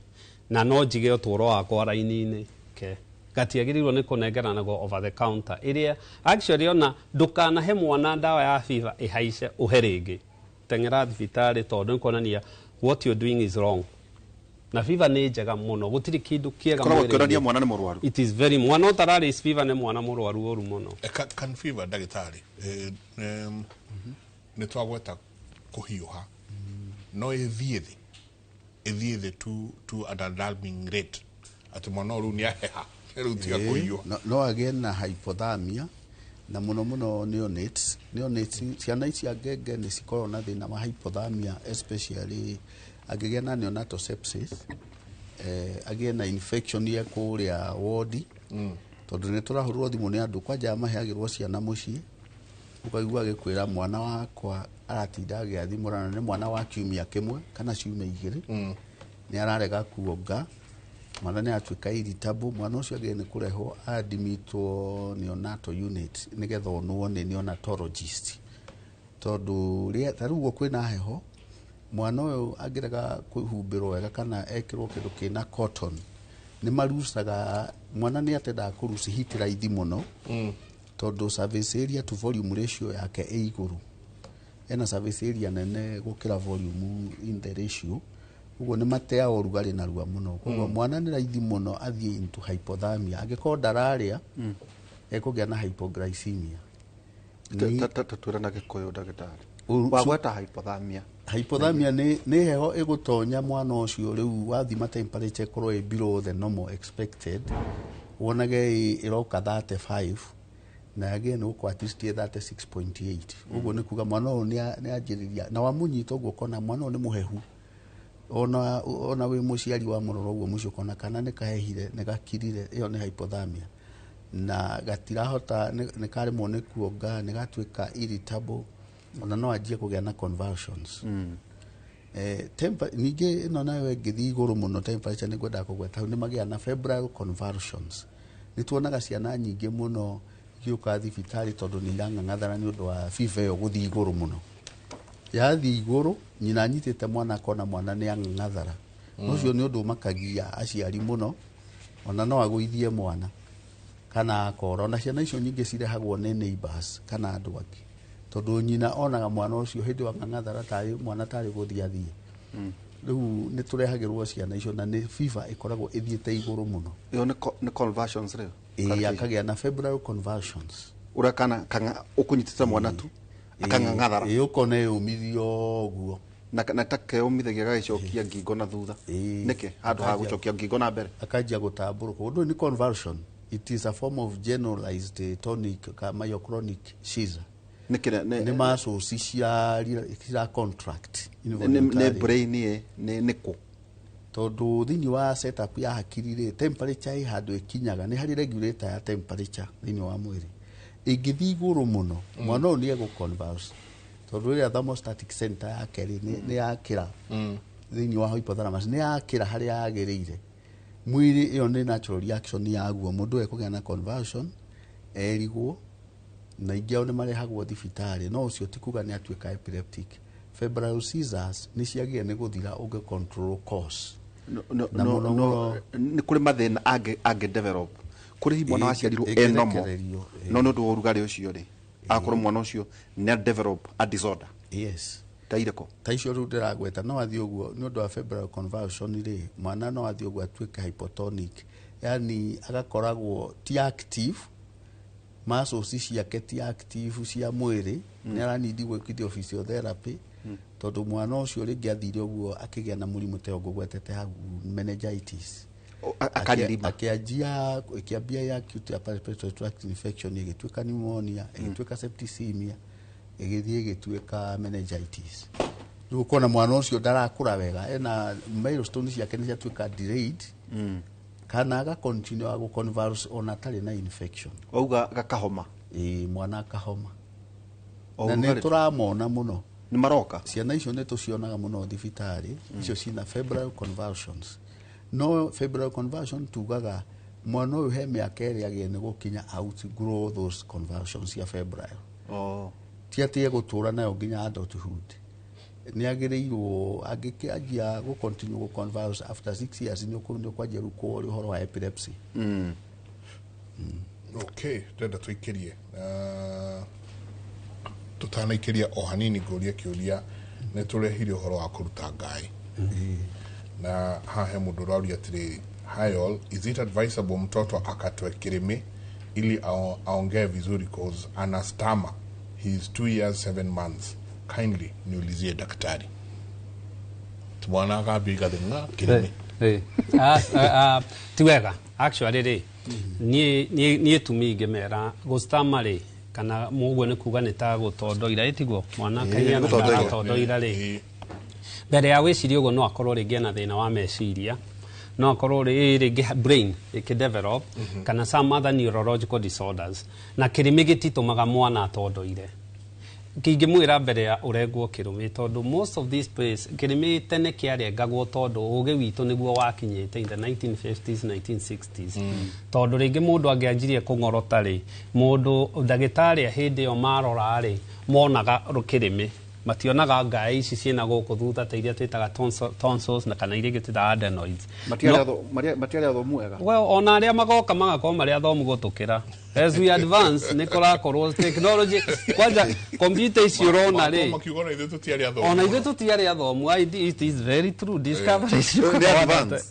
C: na no njige ũtũũro wakwa raini-inĩ, ke gatiagĩrĩirwo nĩ kũnengeranagwo over the counter. Ĩrĩa actually ona ndũkanahe mwana ndawa ya fever ĩhaice ũhe rĩngĩ, teng'era thibitarĩ, tondũ nĩ kuonania what you're doing is wrong. Na fever nĩ njega mũno, gũtirĩ kĩndũ kĩega
B: Koragwo
C: mwĩrĩ-inĩ.
B: ũkĩonania mwana nĩ mũrwaru.
C: It is very, mwana ũtararĩ fever nĩ mwana mũrwaru ũru mũno.
A: Can fever, ndagĩtarĩ, nĩ twagweta kũhiũha, no ĩthiĩ thĩ to an alarming rate atĩ mwana ũyũ rĩu nĩ aheha, rĩu tiga kũhiũha?
D: No agĩe na hypothermia, na mũno mũno neonates. Neonates, ciana ici ngenge nĩ cikoragwo na thĩna wa hypothermia, especially angĩgĩa na neonatal sepsis, agĩe na infection ya kũrĩa wodi, tondũ nĩ tũrahũrĩrwo thimũ nĩ andũ kwanja maheagĩrwo ciana mũciĩ. Ũkaigua agĩkwĩra mwana wakwa aratinda agĩathimũrana, nĩ mwana wa kiumia kĩmwe kana ciumia 2, nĩ ararega kuonga, mwana nĩ atuĩka irritable. Mwana ũcio agĩrĩire nĩ kũrehwo admitwo neonatal unit nĩgetha onwo nĩ neonatologist, tondũ ta rĩu ũguo kwĩna heho, mwana ũyũ angĩrega kwĩhumbĩrwo wega kana ekĩrwo kĩndũ kĩna cotton, nĩ marucaga mwana, nĩ atendaga kũruci heat raithi mũno, tondũ surface area to volume ratio yake ĩ igũrũ, ena surface area nene gũkĩra volume in the ratio, ũguo nĩ mateaga ũrugarĩ narua mũno. Koguo mwana nĩ raithi mũno athiĩ into hypothermia. Angĩkorwo ndararĩa, ekũgĩa na hypoglycemia.
B: Twĩra na Gĩkũyũ, ndagĩtarĩ. Wagweta hypothermia.
D: Hypothermia nĩ heho ĩgũtonya mwana ũcio. Rĩu wathima temperature ĩkorwo ĩ below the normal expected, wonage ĩroka 35 na yagĩrĩire nĩ gũkorwo at least ĩ 36.8. Ũguo nĩ kuga mwana ũyũ nĩ anjĩrĩria na wamũnyita ũguo ũkona mwana ũyũ nĩ mũhehu. Ona wĩ mũciari wa mũrora ũguo mũciĩ ũkona kana nĩ kahehire, nĩ gakirire. Ĩyo nĩ hypothermia na gatirahota, nĩ karemwo nĩ kuonga, nĩ gatuĩka irritable, ona no anjie kũgĩa na convulsions. Ningĩ ĩno nayo ĩngĩthiĩ igũrũ mũno temperature, nĩ ngwendaga kũgweta hau, nĩ magĩa na febrile convulsions. Nĩ tuonaga ciana nyingĩ mũno igĩũka thibitarĩ tondũ nĩ irang'ang'athara nĩ ũndũ wa fever ĩyo gũthiĩ igũrũ mũno. Yathiĩ igũrũ, nyina anyitĩte mwana akona mwana nĩ ang'ang'athara. Ũcio nĩ ũndũ ũmakagia aciari mũno, ona no agũithie mwana kana akora. Ona ciana icio nyingĩ cirehagwo nĩ neighbors kana andũ angĩ, tondũ nyina onaga mwana ũcio hĩndĩ ĩyo ang'ang'athara tarĩ mwana tarĩ gũthiĩ athiĩ. Rĩu nĩ tũrehagĩrwo ciana icio na nĩ fever ĩkoragwo ĩthiĩte igũrũ mũno.
B: Ĩyo nĩ convulsions rĩu?
D: Ĩĩ, akagĩa na febrile convulsions.
B: Ũrĩa kana kanga ũkũnyitĩte mwana tu akang'ang'athara.
D: Ĩĩ, ũkona ĩyũmithio ũguo.
B: Na ta keyũmithagia gagĩcokia ngingo na thutha. Nĩkĩ handũ ha gũcokia ngingo na mbere?
D: Akanjia gũtambũrũka. Ũndũ ũyũ nĩ convulsion. It is a form of generalized tonic ka myoclonic seizure.
B: Nĩkĩ
D: nĩ muscles cia contract
B: nĩ
D: involuntarily.
B: Brain ĩ nĩ kũ?
D: Tondũ thĩinĩ wa setup ya hakiri rĩ, temperature ĩ handũ ĩkinyaga, nĩ harĩ regulator ya temperature thĩinĩ wa mwĩrĩ. Ĩngĩthiĩ igũrũ mũno, mwana ũyũ nĩ egũ convulse, tondũ rĩrĩa thermostatic center yake rĩ nĩ yakĩra thĩinĩ wa hypothalamus, nĩ yakĩra harĩa yagĩrĩire mwĩrĩ. Ĩyo nĩ natural reaction yaguo. Mũndũ ekũgĩa na convulsion, erigwo, na ingĩ ao nĩ marehagwo thibitarĩ. No ũcio ti kuga nĩ atuĩka epileptic. Febrile seizures nĩ ciagĩrĩire nĩ gũthira ũngĩ control cause. Na mũno mũno
B: Nĩ kũrĩ mathĩna angĩ develop kũrĩ hihi mwana waciarirwo e normal,
D: ĩngĩrekererio, ĩĩ.
B: no nĩ ũndũ wa ũrugarĩ ũcio rĩ, akorwo mwana ũcio nĩ a develop a disorder
D: Yes.
B: Ta irĩkũ?
D: Ta icio rĩu ndĩragweta. No athiĩ ũguo nĩ ũndũ wa febrile convulsion rĩ, mwana no athiĩ ũguo atuĩke hypotonic, yani agakoragwo ti active, muscles ciake ti active cia mwĩrĩ, nĩ aranindi gwĩkithio physiotherapy, tondũ mwana ũcio rĩngĩ athire ũguo akĩgĩa na mũrimũ ta ũyũ ngũgwetete hau, meningitis.
B: Akaririma.
D: Akĩanjia, ĩkĩambia ya acute upper respiratory tract infection, ĩgĩtuĩka pneumonia, ĩgĩtuĩka septicemia, ĩgĩthiĩ ĩgĩtuĩka meningitis. Rĩu ũkona mwana ũcio ndarakũra wega, ena milestone ciake nĩ ciatuĩka delayed, kana aga continue gũ convulse ona atarĩ na infection.
B: Wauga gakahoma?
D: Ĩĩ, mwana akahoma.
B: O
D: Na nĩ
B: ũrugarĩ.
D: tũramona mũno.
B: Nĩ maroka.
D: Ciana icio nĩ tũcionaga mũno thibitarĩ icio cina febrile convulsions. No febrile convulsion tugaga mwana ũyũ he mĩaka ĩrĩa agĩrĩire nĩ gũkinya outgrow those convulsions cia febrile. Ti atĩ egũtũra nayo nginya adulthood. Nĩ agĩrĩirwo angĩkĩanjia gũ continue gũ convulse after 6 years, nĩ ũkwanjia rĩu kũũria ũhoro wa epilepsy.
A: Okay, ndĩrenda tũikĩrie, tũtanaikĩria o hanini ngũrie kĩũria. Nĩ tũrehire ũhoro wa kũruta ngai na haha he mũndũ ũraũria atĩrĩrĩ, "Hi all, is it advisable mtoto akatwe kĩrĩmĩ ili aongee vizuri, cause ana stammer? He is 2 years 7 months. Kindly niulizie daktari." Mwana akambia igathĩ kĩrĩmĩ.
C: Ti wega actually rĩ, niĩ tumi ingĩmera gũstama rĩ, kana mũguo nĩ kuga nĩ ta gũtondoira, ĩtiguo mwana kaigana
B: gũtondoira.
C: Aratondoira rĩ, mbere ya gwĩciria ũguo no akorwo rĩngĩ ena thĩna wa meciria, no akorwo rĩngĩ brain ĩkĩdevelop kana some other neurological disorders, na kĩrĩmĩ gĩtitũmaga mwana atondoire. Kingĩmwĩra mbere ya ũrengwo kĩrũmĩ tondũ most of these place kĩrĩmĩ tene kĩarengagwo tondũ ũgĩ witũ nĩguo wakinyĩte in the 1950s 1960s. Tondũ rĩngĩ mũndũ angĩanjirie kũng'orota rĩ, mũndũ ndagĩtarĩ hĩndĩ ĩyo marora rĩ, monaga kĩrĩmĩ, mationaga ngaĩ ici ciĩna gũkũ thutha ta iria twĩtaga tonsils na kana iria ingĩ twĩtaga adenoids.
B: Matiarĩ athomu wega.
C: Well, ona arĩa magoka magakorwo marĩ athomu gũtũkĩra. As we advance nĩ kũrakorwo technology, kwanja computer ici ũrona rĩ,
A: makiuga ona ithuĩ tũtiarĩ athomu.
C: Ona ithuĩ tũtiarĩ athomu. It is very true discovery icio.
B: Nĩ advance.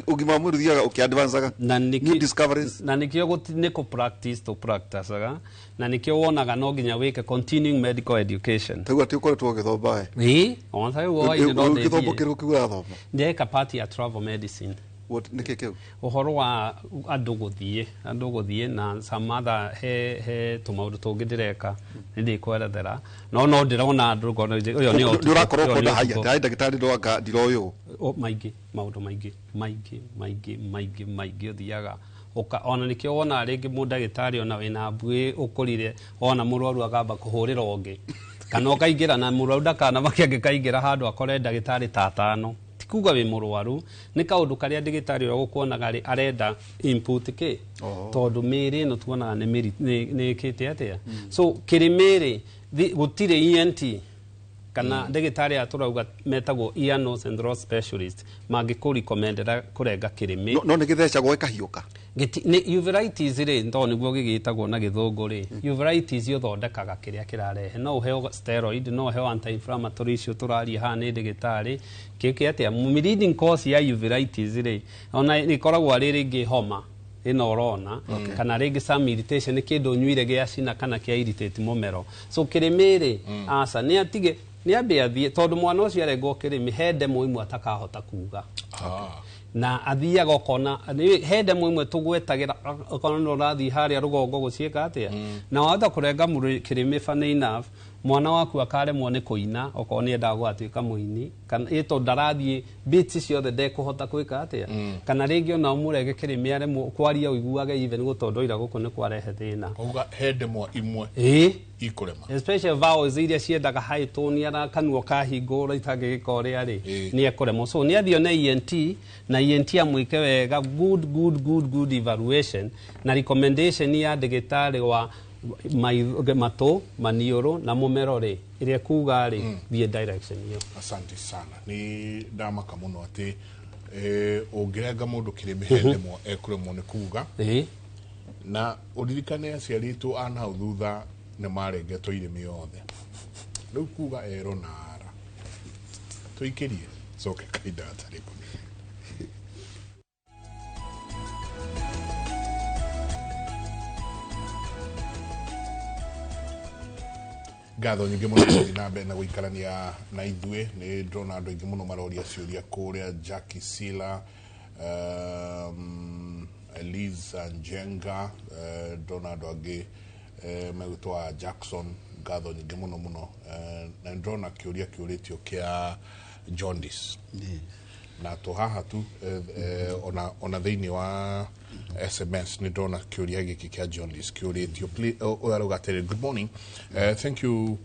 B: Ũgima wa mwĩrĩ ũthiaga ũkĩ-advancaga.
C: Na
B: New discoveries.
C: Na nikio nĩ kũ practice tũ practiceaga, na nikio wonaga no nginya wĩke continuing medical education.
B: Taguo atĩ ũkoretwo ũgĩthoma we.
C: Ĩĩ, ona ta rĩu hwaĩ-inĩ no
B: Gĩthomo
C: ndĩthiĩ.
B: kĩrĩkũ kĩu ũrathoma?
C: Ndĩreka part ya travel medicine.
B: What nĩkĩ kĩu?
C: Ũhoro wa andũ gũthiĩ na some other he tũmaũndũ tũngĩ ndĩreka, nĩ ndĩkwerethera, no ndĩrona andũ ngona ũyũ nĩ
B: Nĩ ũrakorwo
C: ũyũ nĩ
B: ũkona haya
C: ũtukũ.
B: ndĩ ndagĩtarĩ ndwanga ndiroyũ.
C: O, maingĩ maũndũ maingĩ maingĩ maingĩ maingĩ maingĩ ũthiaga ũka ona nĩkĩo wonaga rĩngĩ mũndagĩtarĩ ona wĩna mbuĩ ũkũrire wona mũrwaru akamba kũhũrĩra ũngĩ kana ũkaingĩra na mũrwaru ndakanamake angĩkaingĩra handũ akore ndagĩtarĩ ta atano, ti kuga wĩ mũrwaru, nĩ kaũndũ karĩa ndagĩtarĩ ũrĩa gũkuonaga rĩ arenda input kĩ, tondũ mĩĩrĩ ĩno tuonaga nĩ nĩ ĩkĩte atĩa. So kĩrĩmĩ rĩ, gũtirĩ ENT kana ndagĩtarĩ aya tũrauga metagwo ear, nose and throat specialist mangĩkũrecommendera kũrenga kĩrĩmĩ.
B: No nĩ gĩthecagwo ĩkahiũka.
C: Nĩ uveitis rĩ, to nĩguo gĩgĩtagwo na gĩthũngũ rĩ, uveitis ũthondekaga kĩrĩa kĩrarehe, no ũheo steroid, no ũheo anti-inflammatory icio tũraria haha nĩ ndagĩtarĩ kĩũkĩ atĩa. Leading cause ya uveitis rĩ, ona ĩkoragwo arĩ rĩngĩ homa ĩno ũrona kana rĩngĩ some irritation, nĩ kĩndũ ũnyuire gĩacina kana kĩa irritate mũmero. So kĩrĩmĩ rĩ, aca, nĩ atige, nĩ ambe athiĩ, tondũ mwana ũcio arengwo kĩrĩmĩ he ndemwa imwe atakahota kuga. Na athiaga ũkona he ndemwa imwe tũgwetagĩra, ũkona nĩ ũrathiĩ harĩa rũgongo gũciĩka atĩa, na wahota kũrenga kĩrĩmĩ, funny enough, mwana waku akaremwo nĩ kũina okorwo nĩ endaga gũgatuĩka mũini, kana ĩ tondũ ndarathiĩ beats ciothe ndekũhota gwĩka atĩa, kana rĩngĩ ona ũmũrege kĩrĩmĩ aremwo kwaria ũiguage even gũtondoira gũkũ nĩ kwarehe thĩna.
A: Auga he ndemwa imwe
C: ĩĩ
A: ikũrema.
C: Especially vowels iria ciendaga high tone ara kanua kahingũra itangĩgĩka ũrĩa rĩ, nĩ ekũremwo. So nĩ athiĩ one ENT na ENT amwĩke wega, good good good good evaluation na recommendation ya ndagĩtarĩ wa matũ, maniũrũ na mũmero rĩ, ĩrĩa kuga rĩ, thiĩ direction ĩyo.
A: Asante sana. Nĩ ndamaka mũno atĩ ũngĩrenga mũndũ kĩrĩmĩ he ndemwa ekũremwo nĩ kuga. Na ũririkane aciari aitũ a nahau thutha nĩ marengetwo irĩmĩ yothe, rĩu kuga ero na ara tũikĩrie coke kahinda gatarĩ kũnini. Ngatho nyingĩ mũno gũthiĩ na mbere na gũikarania na ithuĩ. Nĩ ndĩrona andũ aingĩ mũno maroria ciũria kũrĩa, Jackie Sila, Eliza Njenga, ndĩrona andũ angĩ megwĩtwo Jackson. Ngatho nyingĩ mũno mũno. Na ndĩrona kĩũria kĩũrĩtio kĩa jaundice na to haha tu, ona thĩinĩ wa SMS nĩ ndona kĩũria gĩkĩ kĩa jaundice kĩũrĩtio. Ũyũ arauga atĩrĩ, "Good morning, thank you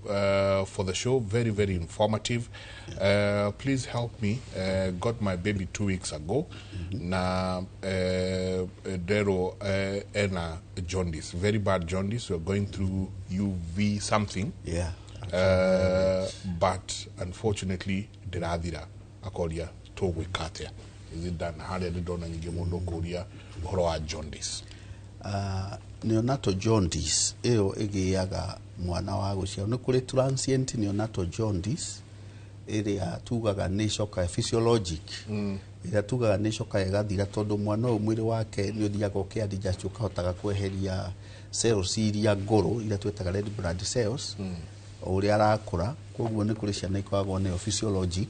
A: for the show, very very informative. Please help me, got my baby 2 weeks ago na nderwo ena jaundice, very bad jaundice. We are going through UV something, but unfortunately ndĩrathira." Akoria tũgwĩka atĩa? Is it done? Harĩa nĩ ndona nyingĩ mũndũ kũria ũhoro wa jaundice.
D: Neonatal jaundice ĩyo ĩgĩaga mwana wa gũciarwo. Nĩ kũrĩ transient neonatal jaundice ĩrĩa tugaga nĩ ĩcokaga physiologic, ĩrĩa tugaga nĩ ĩcokaga ĩgathira tondũ mwana ũyũ mwĩrĩ wake nĩ ũthiaga ũkĩ-adjust, ũkahotaga kweheria cells iria ngũrũ, iria twĩtaga red blood cells, o ũrĩa arakũra. Koguo nĩ kũrĩ ciana ikoragwo nĩyo physiologic,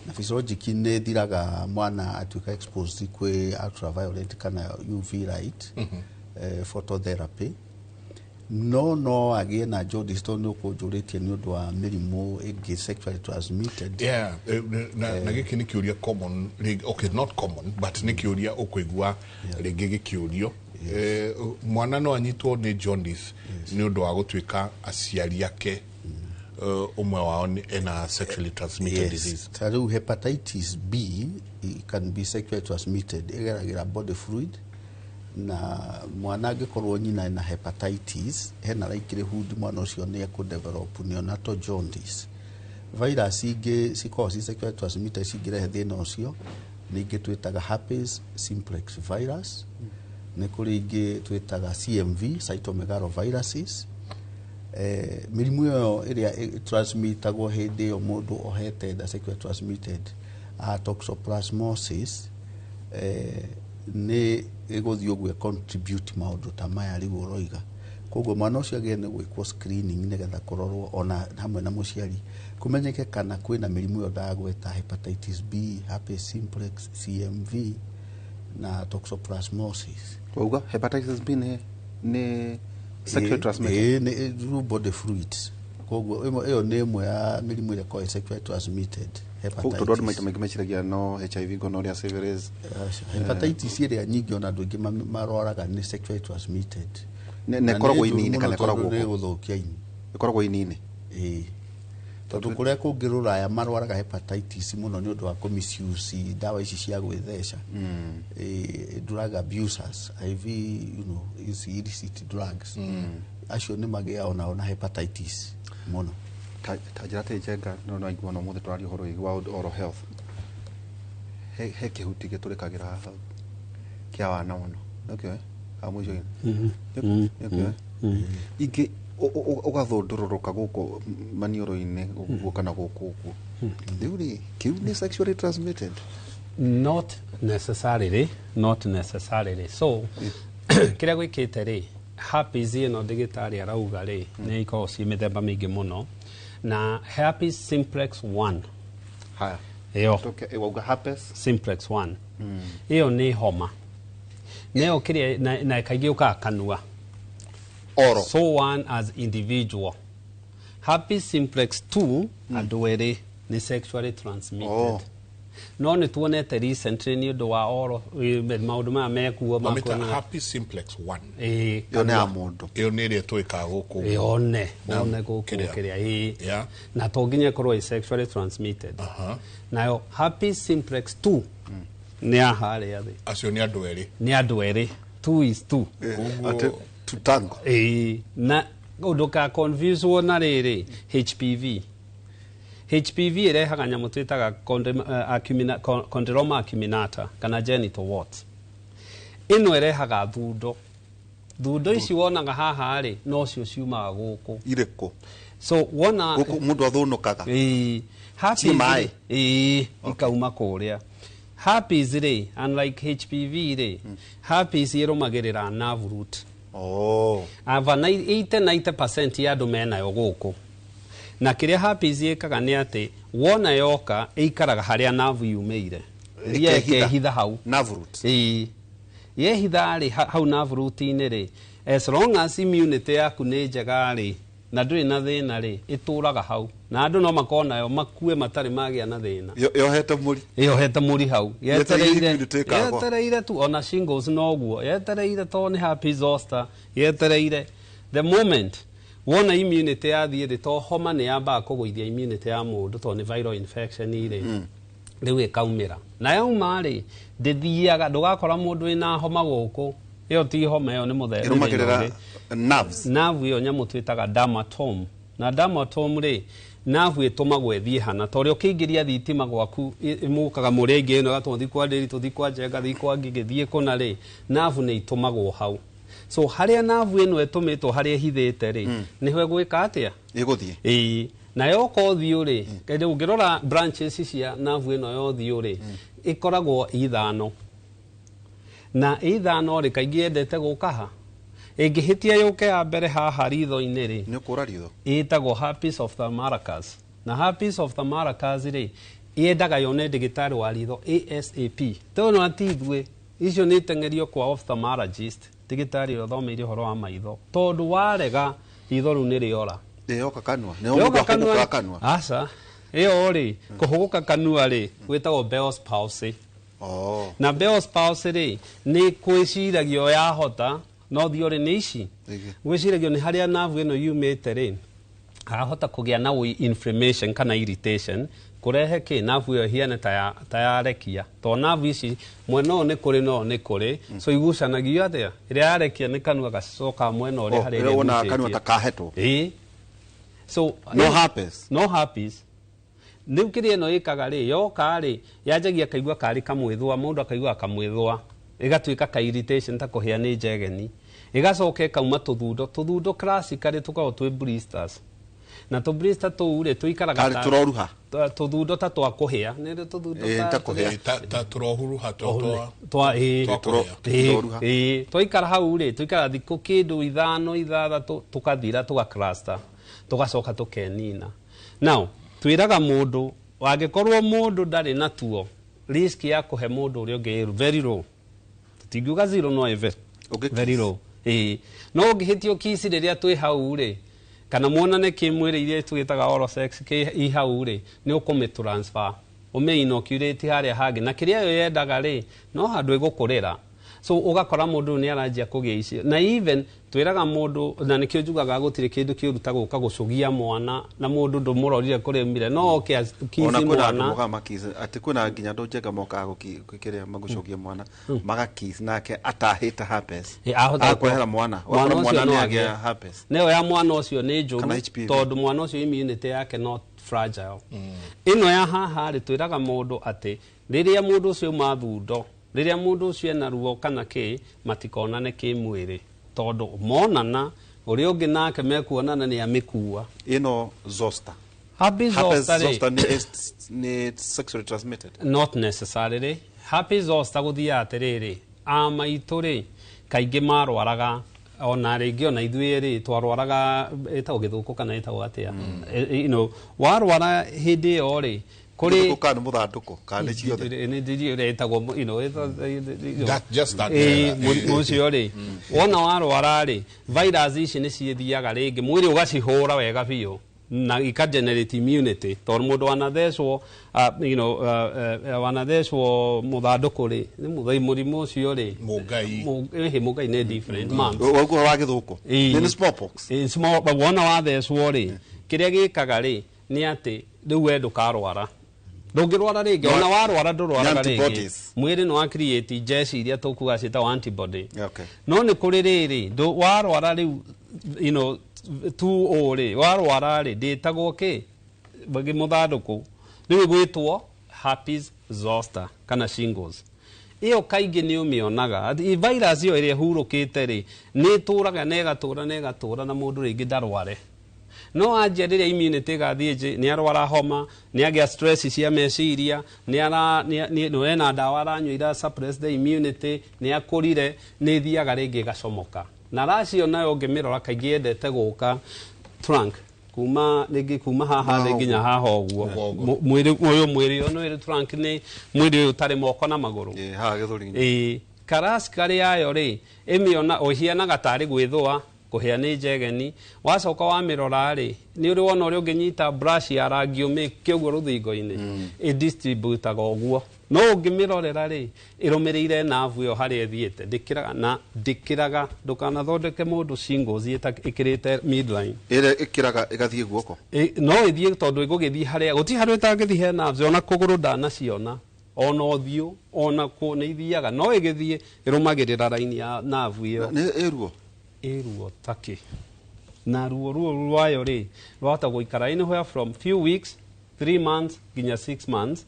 D: na physiologic nĩ ĩthiraga mwana atuĩka exposed kwĩ ultraviolet kana UV light, phototherapy. No agĩe na jaundice tondũ nĩ ũkũnjũrĩtie nĩ ũndũ wa mĩrimũ ĩngĩ sexually transmitted.
A: Yeah, na gĩkĩ nĩ kĩũria common, okay, not common, but nĩ kĩũria ũkũigua rĩngĩ gĩkĩũrio. Mwana no anyitwo nĩ jaundice nĩ ũndũ wa gũtuĩka aciari ake ũmwe wao ena sexually transmitted disease.
D: Ta rĩu hepatitis B, it can be sexually transmitted, ĩgeragĩra body fluid, na mwana angĩkorwo nyina ena hepatitis, hena likelihood mwana ũcio nĩ ekũdevelop neonatal jaundice. Virus ingĩ cikoragwo ci sexually transmitted cingĩrehe thĩna ũcio nĩ ingĩ twĩtaga herpes simplex virus, nĩ kũrĩ ingĩ twĩtaga CMV, cytomegaloviruses. Mĩrimũ ĩyo ĩrĩa transmitagwo hĩndĩ ĩyo mũndũ ohete nda, sexually transmitted, toxoplasmosis, nĩ ĩgũthiĩ ũguo contribute maũndũ ta maya rĩu ũroiga. Koguo mwana ũcio agĩrĩire nĩ gwĩkwo screening nĩgetha kũrorwo ona hamwe na mũciari kũmenyeke kana kwĩna mĩrimũ ĩyo ndagweta, hepatitis B, herpes simplex, CMV na toxoplasmosis.
B: Wauga hepatitis B nĩ sexually transmitted?
D: Ĩĩ, nĩ through body fluids. Koguo ĩyo nĩ ĩmwe ya mĩrimũ ĩrĩa ĩkoragwo ĩ sexually transmitted,
B: Tondũ andũ maita
D: hepatitis.
B: maingĩ meciragia no HIV, gonorrhea, syphilis.
D: Hepatitis ĩrĩa nyingĩ ona andũ aingĩ marwaraga nĩ sexually transmitted.
B: Na
D: Na
B: ĩkoragwo
D: nĩ njũru
B: ini-inĩ
D: mũno
B: kana
D: tondũ
B: ĩkoragwo
D: nĩ
B: kũ?
D: ĩgũthũkia ini.
B: Ĩkoragwo ini-inĩ?
D: Ĩĩ, tondũ kũrĩa kũngĩ rũraya marwaraga hepatitis mũno nĩ ũndũ wa kũ misuse ndawa ici cia gwĩtheca, drug abusers, IV, ici illicit drugs, acio nĩ magĩaga onao na hepatitis mũno.
B: Ta njĩra atĩ Njenga, no naigua no mũthĩ tũraria ũhoro wĩgiĩ wa oral health, he kĩhuti gĩtũrĩkagĩra haha kĩa wana mũno nĩkĩo haha mũico-inĩ nĩkĩo ingĩ ũgathũndũrũrũka gũkũ maniũrũ-inĩ ũguo kana gũkũ ũguo. Rĩu rĩ, kĩu nĩ sexually transmitted?
C: Not necessarily, not necessarily. So kĩrĩa gwĩkĩte rĩ, herpes ĩno ndĩgĩtarĩ arauga rĩ, nĩ ikoragwo ciĩ mĩthemba mĩingĩ mũno, na herpes simplex 1.
B: Haya.
C: Ĩyo.
B: Wauga herpes
C: simplex 1 ĩyo nĩ homa nĩyo kĩrĩa na kaingĩ yũkaga kanua.
B: Oro.
C: So one as individual. Herpes simplex 2, andũ erĩ, nĩ sexually transmitted.
B: Oh.
C: No nĩ tuonete recently nĩ ũndũ wa oro maũndũ maya mekuo
A: Mamĩta herpes simplex 1.
C: Ĩĩ.
B: Ĩyo nĩ ya mũndũ.
A: Ĩyo nĩ ĩrĩa tũĩkaga gũkũ.
C: Ĩĩ, one
A: Na
C: one gũkũ
A: kĩrĩa.
C: kĩrĩa, ĩĩ.
A: Yeah.
C: Na to nginya ĩkorwo ĩ sexually transmitted. Nayo herpes simplex 2 nĩ ya harĩa thĩ.
A: Acio nĩ andũ erĩ.
C: Nĩ andũ erĩ, 2 is 2.
B: Atĩ tutango.
C: Ĩĩ, na ndũka confuse na rĩrĩ HPV. HPV ĩrehaga nyamũ twĩtaga condyloma acuminata kana genital warts. Ĩno ĩrehaga thundo. Thundo ici wonaga haha rĩ, nocio ciumaga gũkũ.
B: Irĩkũ?
C: So wona
B: Gũkũ mũndũ athũnũkaga.
C: Ĩĩ. Herpes
B: Ci maĩ?
C: rĩ, ĩĩ, ikauma kũrĩa. Herpes rĩ, unlike HPV rĩ, herpes ĩrũmagĩrĩra nerve root.
B: Oh.
C: Ava 80 90% ya andũ menayo gũkũ. Na kĩrĩa herpes ĩkaga nĩ atĩ wona yoka ĩikaraga harĩa nerve yumĩire. Ĩthiaga
B: Ĩkehitha.
C: ĩkehitha hau.
B: Nerve root.
C: Ĩĩ. Yehitha rĩ, hau nerve root-inĩ rĩ, as long as immunity yaku nĩ njega rĩ, na ndũrĩ na thĩna rĩ, ĩtũraga hau. Na andũ no makorwo nayo makue matarĩ magĩa na thĩna.
B: Yohete mũri.
C: Yohete mũri hau.
B: Yetereire
C: Yetereire
B: immunity ĩkagwa.
C: Yetereire tu ona shingles noguo. Yetereire to nĩ herpes zoster. Yetereire the moment wona immunity yathiĩ thĩ, to homa nĩ yambaga kũgũithia immunity ya mũndũ to nĩ viral infection rĩ, rĩu ĩkaumĩra. Na yauma rĩ, ndĩthiaga, ndũgakora mũndũ wĩna homa gũkũ. Ĩyo ti homa, ĩyo nĩ mũthemba.
B: Ĩrũmagĩrĩra nerves.
C: Nerve ĩyo nyamũ twĩtaga dermatome. Na dermatome rĩ, nerve ĩtũmagwo ĩthiĩ hana ta ũrĩa ũkĩingĩria thitima gwaku ĩmũkaga mũrĩa ĩngĩ ĩno ĩgatũma thiĩ kwa Ndĩri, tũthiĩ kwa Njenga, thiĩ kwa Ngigĩ, thiĩ kũna rĩ, nerve nĩ itũmagwo hau. So harĩa nerve ĩno ĩtũmĩtwo, harĩa ĩhithĩte rĩ, nĩho ĩgwĩka atĩa?
B: Ĩgũthiĩ.
C: Ĩĩ. Na yoka ũthiũ rĩ, rĩu ũngĩrora branches cia nerve ĩno ya ũthiũ rĩ, ĩkoragwo ithano. Na ithano rĩ, kaingĩ yendete gũka ha? Ĩngĩhĩtia yũke ya mbere haha ritho-inĩ rĩ,
B: Nĩ ũkũra ritho.
C: Ĩtagwo herpes ophthalmicus. Na herpes ophthalmicus rĩ, yendaga yone ndagĩtarĩ wa ritho ASAP. Tondũ no ti ithuĩ, icio nĩ iteng'erio kwa ophthalmologist, ndagĩtarĩ ũrĩa ũthomeire ũhoro wa maitho. Tondũ warega ritho rĩu nĩ rĩora.
B: Yoka kanua. Nĩ mũndũ
C: Yoka kanua.
B: ahũgũkaga kanua.
C: Aca. Ĩyo rĩ, kũhũgũka kanua rĩ, gwĩtagwo Bell's palsy.
B: Oh.
C: Na Bell's palsy rĩ, nĩ kwĩciragio yahota no theory nĩ ici.
B: Ĩgĩ.
C: Gwĩciragio nĩ harĩa nerve ĩno yumĩte rĩ, ahota kũgĩa na inflammation kana irritation kũrehe kĩ nerve ĩyo ĩhiane ta yarekia, to nerve ici mwena ũyũ nĩ kũrĩ no nĩ kũrĩ, so igucanagio atĩa, ĩrĩa yarekia nĩ kanua gacoka mwena ũrĩa
B: Oh,
C: harĩa
B: ĩrĩa wonaga
C: ĩgucĩtie.
B: Kanua ta kahetwo.
C: Ĩĩ. So
B: No herpes.
C: No herpes. Rĩu kĩrĩa ĩno ĩkaga rĩ, yoka rĩ, yanjagia kaigua karĩ kamwĩthũa, mũndũ akaigua kamwĩthũa, ĩgatuĩka ka irritation ta kũhĩa nĩ njegeni, ĩgacoka ĩkauma tũthundo. Tũthundo classically tũkoragwo twĩ blisters, na tũ blister tũu rĩ, tũikaraga
B: Karĩ tũroruha.
C: Tũthundo ta twa kũhĩa, nĩ tũthundo
B: Ĩĩ, ta kũhĩa.
A: Ta tũrohuruha twa
C: twa ĩĩ.
A: Twa kũhĩa.
C: Ĩĩ,
B: Tũroruha.
C: ĩĩ, twaikara hau rĩ, twaikara thikũ kĩndũ 5, 6, tũkathira, tũga cluster, tũgacoka tũkenina. Now twĩraga mũndũ, angĩkorwo mũndũ ndarĩ natuo, risk ya kũhe mũndũ ũrĩa ũngĩ ĩ very low. Tũtingiuga zero, no ĩ
B: Ũngĩ
C: very
B: kiss.
C: low. Ĩĩ, no ũngĩhĩtio kiss rĩrĩa twĩ hau rĩ, kana muonane kĩmwĩrĩ iria twĩtaga oral sex kĩ i hau rĩ, nĩ ũkũmĩ transfer, ũmĩ inoculate harĩa hangĩ, na kĩrĩa yo yendaga rĩ, no handũ ĩgũkũrĩra. So ũgakora mũndũ ũyũ nĩ aranjia kũgĩa icio, na even twĩraga mũndũ, na nĩkĩo njugaga gũtirĩ kĩndũ kĩũru ta gũka gũcũgia mwana na mũndũ ndũmũrorire kũrĩa aumire, no oke kiss
B: Ona kwĩna andũ
C: mwana.
B: mokaga makiss, atĩ kwĩna nginya andũ njenga mokaga gũkĩrĩa magũcogia mwana, magakiss nake atahĩte herpes.
C: Ĩ, ahota
B: Akũrehera mwana.
C: Mwana
B: Ũgakora
C: ũcio
B: mwana
C: no
B: nĩ
C: agĩe.
B: agĩa herpes.
C: Nĩyo ya mwana ũcio nĩ njũru,
B: Kana HPV.
C: tondũ mwana ũcio immunity yake not fragile. Ĩno ya haha rĩ, twĩraga mũndũ atĩ rĩrĩa mũndũ ũcio auma thundo, rĩrĩa mũndũ ũcio ena ruo kana kĩ, matikonane kĩmwĩrĩ, tondũ monana ũrĩa ũngĩ nake mekuonana nĩ amĩkua.
B: Ĩno zoster.
C: Herpes
B: Herpes
C: zoster rĩ,
B: zoster nĩ sexually transmitted?
C: Not necessarily. Herpes zoster gũthiaga atĩrĩrĩ, a maitũ rĩ, kaingĩ marwaraga, ona rĩngĩ ona ithuĩ rĩ, twarwaraga, ĩtagwo gĩthũkũ kana ĩtagwo atĩa. Warwara hĩndĩ ĩyo rĩ, kũrĩ
B: Gĩthũkũ kana nĩ mũthandũkũ kana nĩ ciothe?
C: Nĩ ndiũĩ ũrĩa ĩtagwo, you know.
A: That, just that.
C: Ĩĩ, mũcio rĩ, wona warwara rĩ, virus ici nĩ ciĩthiaga rĩngĩ mwĩrĩ ũgacihũra wega biũ na ika generate immunity, tondũ mũndũ wanathecwo wanathecwo mũthandũkũ rĩ, nĩ mũrimũ ũcio rĩ.
A: Mũngai.
C: Ĩhĩ, mũngai nĩ different, mumps.
B: Waguo wa gĩthũkũ.
C: Ĩĩ.
B: Nĩ smallpox.
C: Ĩĩ, small, but wona wathecwo rĩ, kĩrĩa gĩkaga rĩ, nĩ atĩ rĩu we ndũkarwara, ndũngĩrwara rĩngĩ. Ona warwara ndũrwaraga
B: Nĩ
C: rĩngĩ.
B: antibodies.
C: Mwĩrĩ nĩ wa create jeshi iria tũkuga ciĩtagwo antibody. No nĩ kũrĩ rĩrĩ, warwara rĩu, tu ũ rĩ, warwara rĩ, ndĩtagwo kĩ mũthandũkũ, rĩu ĩgwĩtwo herpes zoster kana shingles. Ĩyo kaingĩ nĩ ũmĩonaga. Atĩ virus ĩyo ĩrĩa ĩhurũkĩte rĩ, nĩ ĩtũraga na ĩgatũra na ĩgatũra, na mũndũ rĩngĩ ndarware, no anjia rĩrĩa immunity ĩgathiĩ nĩ arwara homa, nĩ agĩa stress cia meciria, nĩ ara nĩ ena ndawa aranyua ira suppress the immunity, nĩ akũrire, nĩ ĩthiaga rĩngĩ ĩgacomoka. Na racio nayo ũngĩmĩrora kaingĩ yendete gũka trunk, kuma rĩngĩ kuma haha thĩ nginya haha ũguo.
A: Mũgongo.
C: Mwĩrĩ ũyũ, mwĩrĩ ũyũ nĩ trunk, nĩ mwĩrĩ ũyũ ũtarĩ moko na magũrũ.
B: Ĩĩ, haha gĩthũri-inĩ.
C: Ĩĩ, karaci karĩ yayo rĩ, ĩmĩona ũhianaga tarĩ gwĩthũa, kũhĩa nĩ njegeni. Wacoka wamĩrora rĩ, nĩ ũrĩ wona ũrĩa ũngĩnyita brush ya rangi ũmĩke ũguo rũthingo-inĩ, ĩdistributaga ũguo. No ũngĩmĩrorera rĩ, ĩrũmĩrĩire nerve ĩyo harĩa ĩthiĩte, ndĩkĩraga na ndĩkĩraga. Ndũkanathondeke mũndũ shingles ĩkĩrĩte midline.
B: Ĩrĩa ĩkĩraga ĩgathiĩ guoko.
C: No ĩthiĩ, tondũ ĩgũgĩthiĩ harĩa gũtirĩ harĩa ĩtangĩthiĩ he nerves, ona kũgũrũ ndanaciona, ona ũthiũ, ona kũ nĩ ithiaga, no ĩgĩthiĩ ĩrũmagĩrĩra raini ya nerve ĩyo.
B: Nĩ ĩruo.
C: Ĩ ruo takĩ, na ruo rwayo rĩ, rwahota gũikara anywhere from few weeks, 3 months nginya 6 months.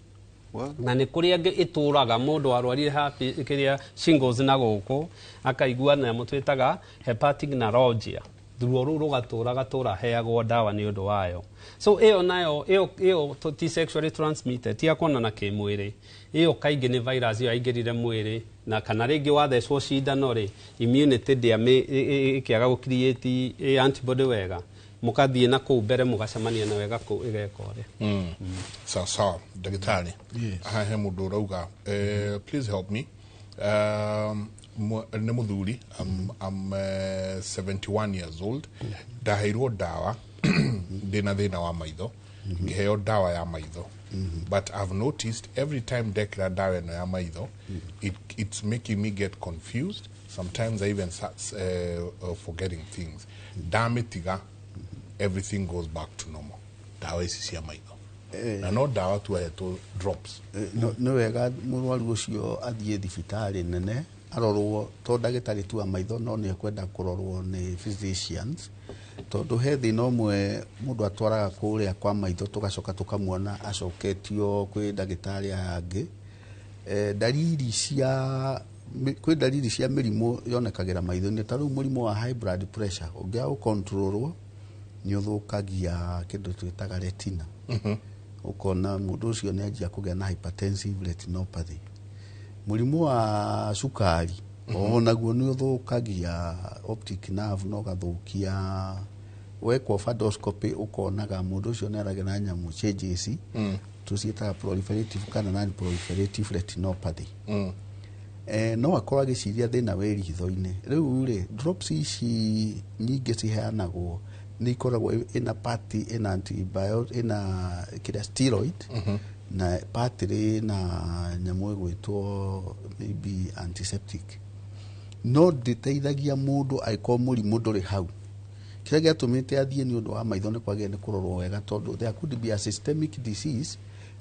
B: Well,
C: Na nĩ kũrĩ angĩ ĩtũraga. Mũndũ warwarire kĩrĩa shingles na gũkũ akaigua nyamũ twĩtaga hepatic neuralgia, ruo rũu rũgatũra gatũra, heagwo ndawa nĩ ũndũ wayo. So ĩyo nayo ĩyo ti sexually transmitted, ti ya kuonana kĩmwĩrĩ. Ĩyo kaingĩ nĩ virus ĩyo yaingĩrire mwĩrĩ, na kana rĩngĩ wathecwo cindano rĩ, immunity ndĩamĩ ĩkĩaga gũ create antibody wega, mũkathiĩ na kũu mbere mũgacemania na wega kũu ĩgeka ũrĩa.
A: Sawa sawa, ndagĩtarĩ.
D: Yes.
A: Haha he mũndũ ũrauga, "Please help me. Nĩ mũthuri, I'm 71 years old. Ndaheirwo ndawa, ndĩna thĩna wa maitho, ngĩheo ndawa ya maitho. But I've noticed every time ndekĩra ndawa ĩno ya maitho, it's making me get confused. Sometimes I even start forgetting things. Ndamĩtiga, everything goes back to normal. Ndawa ici cia maitho, na no ndawa tu ahetwo, drops.
D: Nĩ wega mũrwaru ũcio athiĩ thibitarĩ nene arorwo, to ndagĩtarĩ tu wa maitho, no nĩ ekwenda kũrorwo nĩ physicians, tondũ he thĩna ũmwe mũndũ atwaraga kũrĩa kwa maitho, tũgacoka tũkamuona acoketio kwĩ ndagĩtarĩ aya angĩ. Dariri cia kwĩ dariri cia mĩrimũ yonekagĩra maitho-inĩ, ta rĩu mũrimũ wa high blood pressure ũngĩaga gũcontrolwo nĩ ũthũkagia kĩndũ twĩtaga retina. Ũkona mũndũ ũcio nĩ anjia kũgĩa na hypertensive retinopathy. Mũrimũ wa cukari onaguo nĩ ũthũkagia optic nerve na ũgathũkia. Wekwo fundoscopy ũkonaga mũndũ ũcio nĩ aragĩa na nyamũ changes tũciĩtaga proliferative kana non proliferative retinopathy. No akorwo agĩciria thĩna wĩ ritho-inĩ. Rĩu rĩ, drops ici nyingĩ ciheanagwo nĩ ikoragwo ĩna part ĩna antibiotic, ĩna kĩrĩa steroid, na part ĩna nyamũ ĩgwĩtwo maybe antiseptic, no ndĩteithagia mũndũ angĩkorwo mũrimũ ndũrĩ hau. Kĩrĩa gĩatũmĩte athiĩ nĩ ũndũ wa maitho nĩ kwagĩrĩire nĩ kũrorwo wega, tondũ there could be a systemic disease.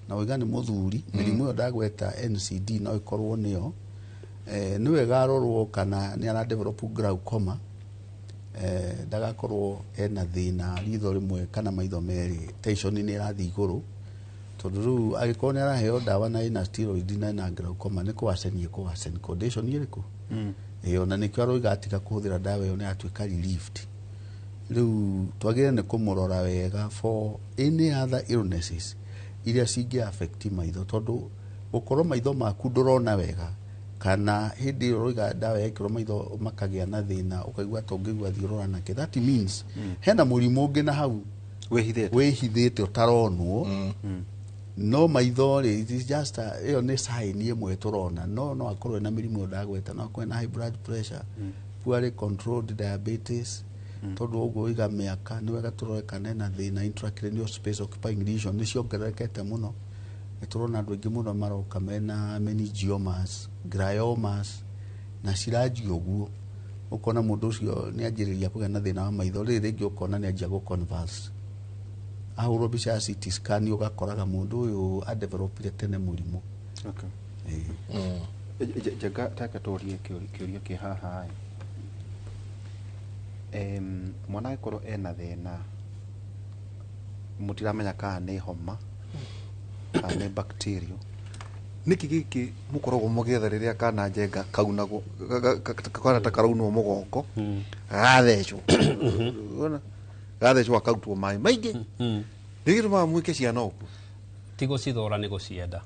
D: Na ũiga nĩ mũthuri, mĩrimũ ĩyo ndagweta NCD no ĩkorwo nĩyo. Nĩ wega arorwo kana nĩ ara develop glaucoma, ndagakorwo ena thĩna ritho rĩmwe kana maitho merĩ, tension nĩ ĩrathiĩ igũrũ, tondũ rĩu angĩkorwo nĩ araheo ndawa na ĩna steroid na ĩna glaucoma, nĩ kũwacenie kũwaceni condition ĩrĩkũ ĩyo, na nĩkĩo aroiga atiga kũhũthĩra ndawa ĩyo nĩ atuĩka relieved. Rĩu twagĩrĩire nĩ kũmũrora wega for any other illnesses iria cingĩ affect maitho, tondũ gũkorwo maitho maku ndũrona wega, kana hĩndĩ ĩyo ũroiga ndawa yekĩrwo maitho makagĩa na thĩna, ũkaigua ta ũngĩigua thiũrũra nake, that means hena mũrimũ ũngĩ na hau
B: wĩhithĩte,
D: wĩhithĩte ũtaronwo. No maitho rĩ, it is just ĩyo nĩ sign ĩmwe tũrona. No akorwo ena mĩrimũ ĩyo ndagweta, no akorwo ena high blood pressure, poorly controlled diabetes, tondũ ũguo ũiga mĩaka, nĩ wega tũrore kana ena thĩna intracranial space occupying lesion. Nĩ ciongererekete mũno, nĩ tũrona andũ aingĩ mũno maroka mena meningiomas, gliomas, na ciranjia ũguo, ũkona mũndũ ũcio nĩ anjĩrĩria kũgĩa na thĩna wa maitho. Rĩrĩ rĩngĩ ũkona nĩ anjia gũ-convulse, ahũrwo mbica ya CT scan, ũgakoraga mũndũ ũyũ adevelopire tene mũrimũ.
B: Ĩĩ. Njenga take tũrie kĩũria kĩ haha ĩ. Mwana angĩkorwo ena thĩna, mũtiramenya kana nĩ homa kana nĩ bacteria, nĩkĩ gĩkĩ mũkoragwo mũgĩetha rĩrĩa kana njenga kaunagwo kana ta karaunwo mũgongo, gathecwo? Wona? Gathecwo gakarutwo maĩ maingĩ, nĩ gĩtũmaga mwĩke ciana ũguo?
C: Ti gũcithũra, nĩ gũcienda.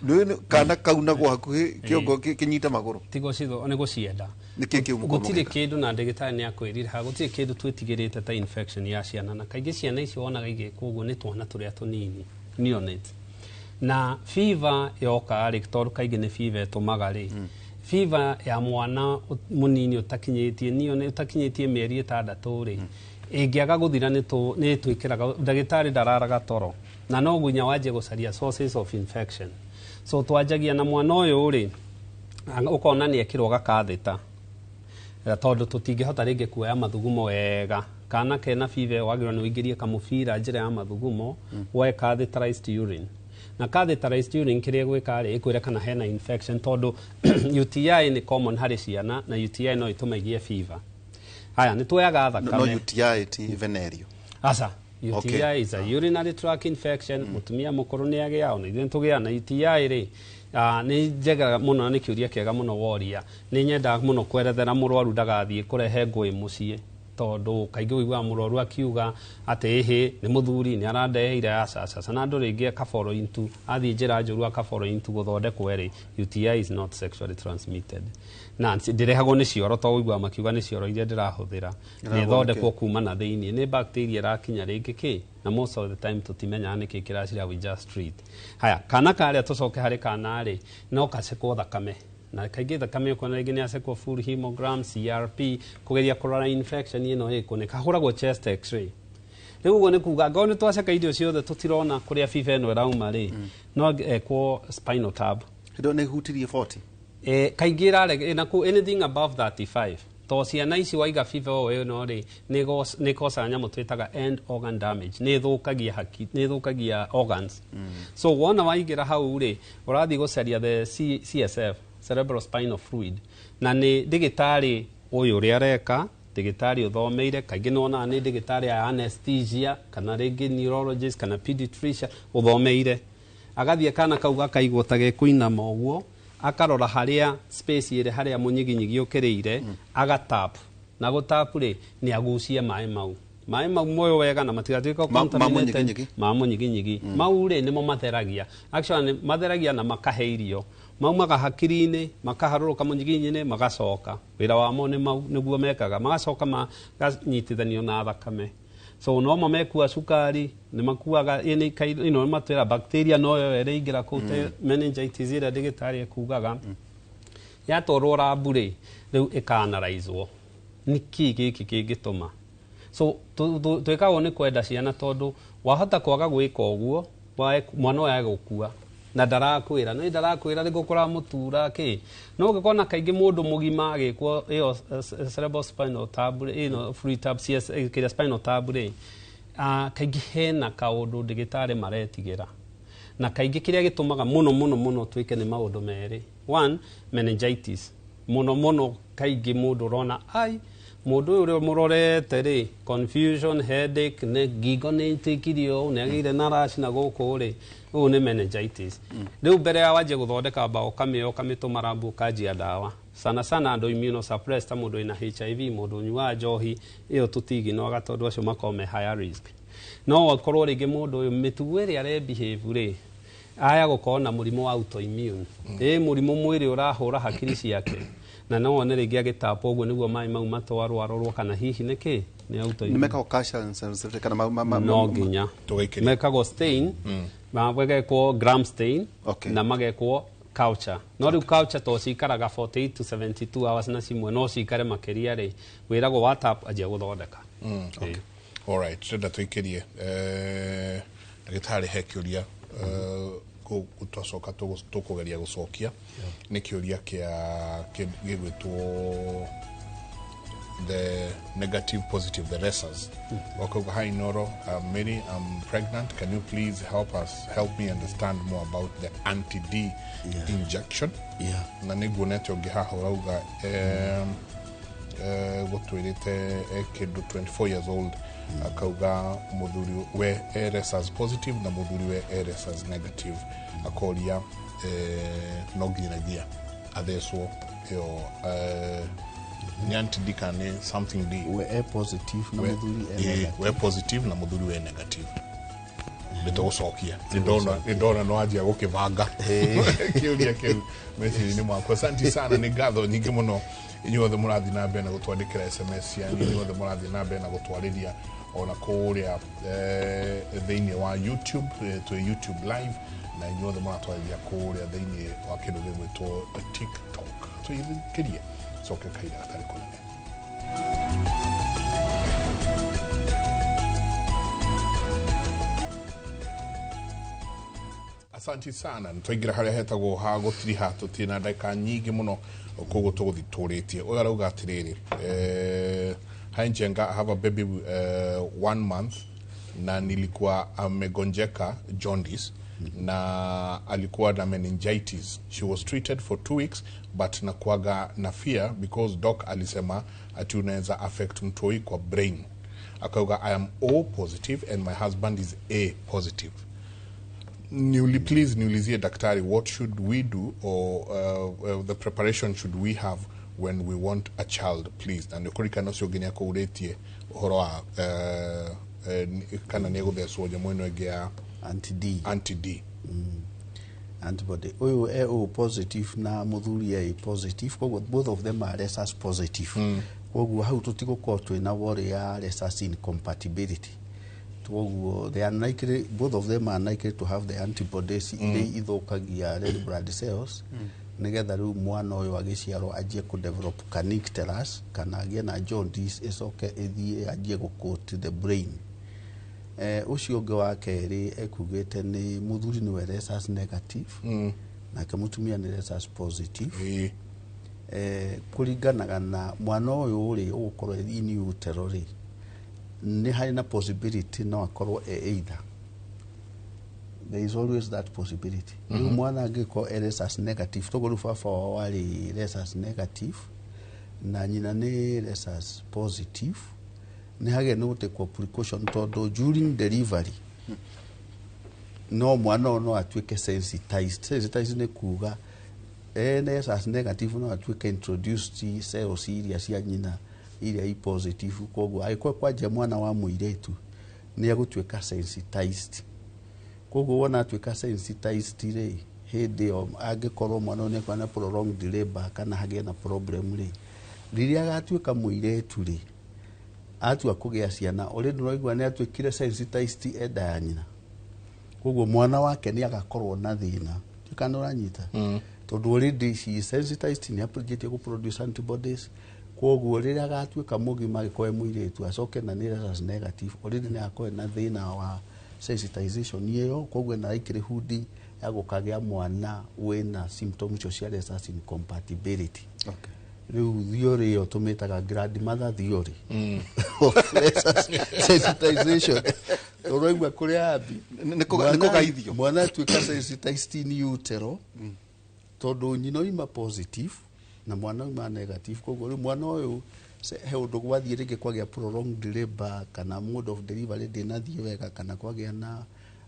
B: Nĩ kana kaunagwo hakuhĩ kĩongo kĩnyite magũrũ.
C: Ti gũcithũra, nĩ gũcienda.
B: Nĩkĩ kĩu mũkoragwo
C: Gũtirĩ
B: mũgĩka?
C: kĩndũ, na ndagĩtarĩ nĩ akwĩrire haha, gũtirĩ kĩndũ twĩtigĩrĩte ta infection ya ciana, na kaingĩ ciana icio wonaga igĩkwo ũguo nĩ twana tũrĩa tũnini, neonates. Na fever yoka rĩ, tondũ kaingĩ nĩ fever ĩtũmaga rĩ, fever ya mwana mũnini ũtakinyĩtie neonate, ũtakinyĩtie mĩeri 6 rĩ, ĩngĩaga gũthira, nĩ twĩkĩraga ndagĩtarĩ ndararaga toro, na no nginya wanjie gũcaria sources of infection. So twanjagia na mwana ũyũ rĩ, ũkona nĩ ekĩrwo gakathĩta, tondũ tũtingĩhota rĩngĩ kuoya mathugumo wega. Kana kena fever, wagĩrĩirwo nĩ ũingĩrie kamũbira njĩra ya mathugumo, woe catheterized urine. Na catheterized urine kĩrĩa ĩgwĩka rĩ, ĩkwĩre kana hena infection, tondũ UTI nĩ common harĩ ciana, na UTI no ĩtũme igĩe fever. Haya, nĩ tuoyaga
B: No
C: thakame.
B: UTI ti venereal?
C: Aca, UTI is a urinary tract infection. Mũtumia mũkũrũ nĩ agĩa, ona ithuĩ nĩtũgĩaga na UTI rĩ. Nĩ njega mũno na nĩ kĩũria kĩega mũno woria. Nĩ nyendaga mũno kwerethera mũrwaru ndagathiĩ kũrehe ngũĩ mũciĩ, tondũ kaingĩ ũiguaga mũrwaru akiuga atĩ ĩhĩ nĩ mũthuri nĩ arandeheire. Aca, aca, aca. Na andũ rĩngĩ akaboro into athiĩ njĩra njũru, akaboro into gũthondekwo ĩrĩ. UTI is not sexually transmitted, na ndĩrehagwo nĩ cioro, to ũiguaga makiuga nĩ cioro iria ndĩrahũthĩra. Nĩ
B: Ĩrehagwo nĩ
C: ĩthondekwo kuma na thĩiniĩ nĩ bacteria ĩrakinya rĩngĩ kĩ, na most of the time tũtimenyaga nĩkĩ kĩracira, we just treat. Haya, kana karĩa, tũcoke harĩ kana rĩ, no gacekwo thakame, na kaingĩ thakame ũkona rĩngĩ nĩ acekwo full hemogram, CRP, kũgeria kũrora infection ĩno ĩkũ. Nĩ kahũragwo chest x-ray. Rĩu ũguo nĩ kuga angorwo nĩ twaceka irio ciothe tũtirona kũrĩa fever ĩno ĩrauma rĩ, no ekwo spinal tap.
B: Hĩndĩ ĩyo nĩ ĩhutirie 40.
C: Kaingĩ ĩrarege na kũ anything above 35, to ciana ici waiga fever o ĩno rĩ, nĩ ĩkocaga nyamũ twĩtaga end organ damage, nĩ ĩthũkagia haki, nĩ ĩthũkagia organs. So wona waingĩra hau rĩ, ũrathiĩ gũcaria the CSF, cerebral spinal fluid, na nĩ ndĩgĩtarĩ ũyũ ũrĩa areka, ndĩgĩtarĩ ũthomeire, kaingĩ nĩwonaga nĩ ndĩgĩtarĩ ya anesthesia kana rĩngĩ neurologist kana pediatrician ũthomeire, agathiĩ kana kau gakaigwo ta gekũinama ũguo, akarora harĩa space ĩrĩ harĩa mũnyiginyigi ũkĩrĩire, agatap na gũtap rĩ, nĩ agucie maĩ mau moyo wega na matigatuĩka contaminated.
B: Mũnyiginyigi?
C: Ma mũnyiginyigi mau rĩ, nĩmo matheragia, actually nĩ matheragia na makahe irio, maumaga hakiri-inĩ makaharũrũka mũnyiginyinĩ, magacoka wĩra wamo nĩ mau nĩguo mekaga, magacoka makanyitithanio na thakame. So no mo mekua cukari, nĩ makuaga ĩno matwĩra bacteria no yo ĩrĩingĩra kũu te meningitis ĩrĩa ndĩgĩtarĩ ekugaga. Yatwarwo rabu rĩ, rĩu ĩkaanalyzwo nĩkĩ gĩkĩ kĩngĩtũma. So twĩkagwo nĩ kwenda ciana, tondũ wahota kwaga gwĩka ũguo, mwana ũyũ agũkua na ndarakwĩra, nĩ ndarakwĩra rĩngĩ ũkũramũtura kĩ. No ũngĩkona kaingĩ mũndũ mũgima agĩkwo ĩyo cerebral spinal tab ĩno fluid tab CS kĩrĩa spinal tab rĩ, kaingĩ hena kaũndũ ndĩgĩtarĩ maretigĩra, na kaingĩ kĩrĩa gĩtũmaga mũno mũno mũno twĩke nĩ maũndũ merĩ. One, meningitis, mũno mũno kaingĩ mũndũ ũrona ai mũndũ ũyũ ũrĩa mũrorete rĩ, confusion, headache, nĩ ngingo nĩ ĩtĩkirie ũũ, nĩ agĩire na rash na gũkũ rĩ, ũũ nĩ meningitis. Rĩu mbere ya wanjie gũthondeka mbaũ ũkamĩoya ũkamĩtũma rambu ũkanjia ndawa, sana sana andũ immunosuppressed ta mũndũ wĩna HIV, mũndũ ũnyuaga njohi ĩyo tũtiginoaga, tondũ acio makoragwo me higher risk. No akorwo rĩngĩ mũndũ ũyũ mĩtugo ĩrĩa arebehave rĩ, aya gũkorwo na mũrimũ wa autoimmune, ĩ mũrimũ mwĩrĩ ũrahũra hakiri ciake, na no wone rĩngĩ agĩtapwo ũguo nĩguo maĩ mau matwarwo arorwo kana hihi nĩkĩ nĩ autoimmune.
B: Nĩ mekagwo culture and sensitivity kana
C: no nginya
A: Tũgaikĩria.
C: Mekagwo stain, magekwo gram stain na magekwo culture. No rĩu culture to cikaraga 48 to 72 hours, na cimwe no cikare makĩria rĩ, wĩragwo wa tap anjia gũthondeka.
A: Okay. All right, tũrenda tũikĩrie ndagĩtarĩ he kĩũria, twacoka tũkũgeria gũcokia, nĩ kĩũria kĩa gĩgwĩtwo the negative positive, the rhesus. Wakauga, "Hi Noro, Mary, I'm pregnant. Can you please help me understand more about the anti-D injection?" Na nĩ nguonete ũngĩ haha ũrauga gũtwĩrĩte kĩndũ 24 years old, akauga mũthuri we e rhesus positive na mũthuri we e rhesus negative, akoria no nginyagia athecwo ĩyo nĩ anti-D kana nĩ something D?
D: We e positive na mũthuri e negative.
A: We positive na mũthuri we negative. Nĩ tũgũcokia, nĩ ndona no anjia gũkĩbanga kĩũria kĩu meciria-inĩ makwa. Asante sana, nĩ ngatho nyingĩ mũno inyuothe mũrathiĩ na mbere na gũtwandĩkĩra SMS cianyu, inyuothe mũrathiĩ na mbere na gũtwarĩria ona kũrĩa thĩinĩ wa YouTube, twĩ YouTube live, na inyuothe mũratwarĩria kũrĩa thĩinĩ wa kĩndũ gĩgwĩtwo TikTok. Tũithikĩrie coke kahinda gatarĩ kũnene. Asanti sana, nĩtwaingĩra harĩa hetagwo ha gũtiriha, tũtirĩ na ndagĩka nyingĩ mũno, koguo tũgũthiĩ tũrĩtie. Ũyũ arauga atĩrĩrĩ, "Hi Njenga, I have a baby 1 month na nilikuwa amegonjeka jaundice na alikuwa na meningitis. She was treated for 2 weeks, but nakuaga na fear because doc alisema ati unaweza affect mtoi kwa brain." Akauga, "I am O positive and my husband is A positive. Please niulizie daktari, what should we do or the preparation should we have when we want a child, please?" Na nĩũkũririkana ũcio ũngĩ nĩakũũrĩtie ũhoro wa kana nĩegũthecwo nyamũ ĩno ĩngĩ ya
D: anti-D.
A: Anti-D.
D: Antibody. Ũyũ e O positive na mũthuri e A positive, koguo both of them are rhesus positive. Koguo hau tũtigũkorwo twĩna worry ya rhesus incompatibility. Koguo they are likely, both of them are likely to have the antibodies iria ithũkagia red blood cells, nigetha rĩu mwana ũyũ agĩciarwo anjie kũ develop kernicterus kana agĩe na jaundice, ĩcoke ĩthiĩ anjie gũ coat the brain. Ũcio ũngĩ wa kerĩ ekugĩte nĩ mũthuri nĩwe rhesus negative, nake mũtumia nĩ rhesus positive. Kũringanaga na mwana ũyũ rĩ, ũgũkorwo in utero rĩ, nĩ harĩ na possibility no akorwo e either. There is always that possibility. Rĩu mwana angĩkorwo e rhesus negative, toguo rĩu baba wao warĩ rhesus negative na nyina nĩ rhesus positive, nĩ hagĩrĩire nĩ gũtekwo precaution, tondũ during delivery no mwana ũyũ no atuĩke sensitized. Sensitized nĩ kuga ene rhesus negative no atuĩke introduced cells iria cia nyina iria i positive. Koguo angĩkorwo kwanjia mwana wa mũirĩtu nĩ egũtuĩka sensitized. Koguo wona atuĩka sensitized rĩ, hĩndĩ ĩyo angĩkorwo mwana ũyũ nĩakorwo na prolonged labor kana hagĩe na problem rĩ, rĩrĩa agatuĩka mũirĩtu rĩ, atua kũgĩa ciana, already nĩũraigua nĩ atuĩkire sensitized enda ya nyina. Koguo mwana wake nĩ agakorwo na thĩna. Kana ũranyita? Tondũ already she is sensitized, nĩ ambĩtie gũ produce antibodies. Koguo rĩrĩa agatuĩka mũgima, angĩkorwo e mũirĩtu, acoke na nĩ rhesus negative, already nĩ agakorwo na thĩna wa sensitization ĩyo. Koguo ena likelihood ya gũkagĩa mwana wĩna symptoms icio cia rhesus incompatibility. Rĩu theory ĩyo tũmĩtaga grandmother theory of rhesus sensitization. Ũraigua kũrĩa ambi?
B: Nĩ kũgaithio.
D: Mwana atuĩka sensitized in utero tondũ nyina oima positive na mwana oima negative. Koguo rĩu mwana ũyũ he ũndũ gwathiĩ rĩngĩ kwagĩa prolonged labor kana mode of delivery ndĩnathiĩ wega, kana kwagĩa na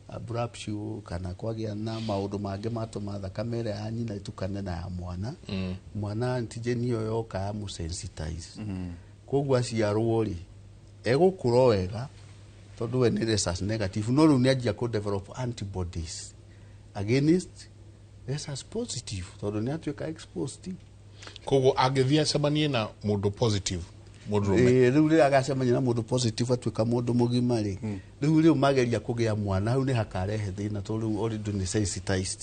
D: abruptio, kana kwagĩa na maũndũ mangĩ matũma thakame ĩrĩa ya nyina ĩtukane na ya mwana. Mwana antigen ĩyo yoka ya mũsensitize. Koguo aciarwo rĩ, egũkũra wega tondũ we nĩ rhesus negative, no rĩu nĩ anjia kũ develop antibodies against rhesus positive tondũ nĩ atuĩka exposed.
A: Koguo angĩthiĩ acemanie na mũndũ positive, mũndũrũme?
D: Rĩu rĩrĩa agacemania na mũndũ positive, atuĩka mũndũ mũgima rĩ, rĩu mageria kũgĩa mwana, hau nĩ hakarehe thĩna tondũ rĩu already nĩ sensitized.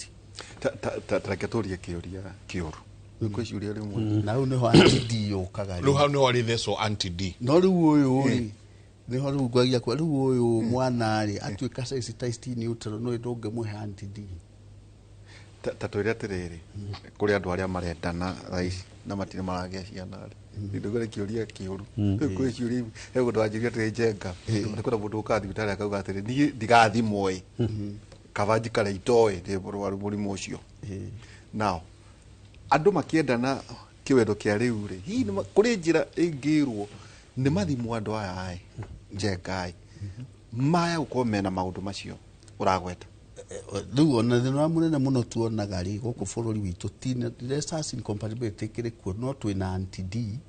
B: Ta reke tũrie kĩũria kĩũru. Rĩu kwĩ ciũria rĩmwe.
D: Na hau nĩho anti-D yũkaga.
A: Rĩu hau nĩho arĩthecwo anti D?
D: No rĩu ũyũ rĩ, nĩho rĩu ngwagia kwa rĩu ũyũ mwana rĩ, atuĩka sensitized in utero, no ndũngĩmũhe anti-D.
B: Ta twĩre atĩrĩrĩ, kũrĩ andũ arĩa marendana thaa ici na matirĩ maragĩa ciana rĩ, ndũgũre kĩũria kĩũru. Rĩu kwĩ ciũria, he mũndũ wanjĩrire atĩrĩ, Njenga, nĩ kwĩna mũndũ ũkaga thibitarĩ akauga atĩrĩ, niĩ ndigathimwo ĩ, kaba njikare itoĩ ndĩ mũrwaru mũrimũ ũcio. Now andũ makĩendana kĩwendo kĩa rĩu rĩ, hihi kũrĩ njĩra ĩngĩrwo nĩ mathimwo andũ aya ĩ, Njenga ĩ, maya gũkorwo mena maũndũ macio ũragweta?
D: Rĩu ona thĩna ũrĩa mũnene mũno tuonaga rĩ gũkũ bũrũri witũ ti rhesus incompatibility ĩkĩrĩ kuo, no twĩna anti-D.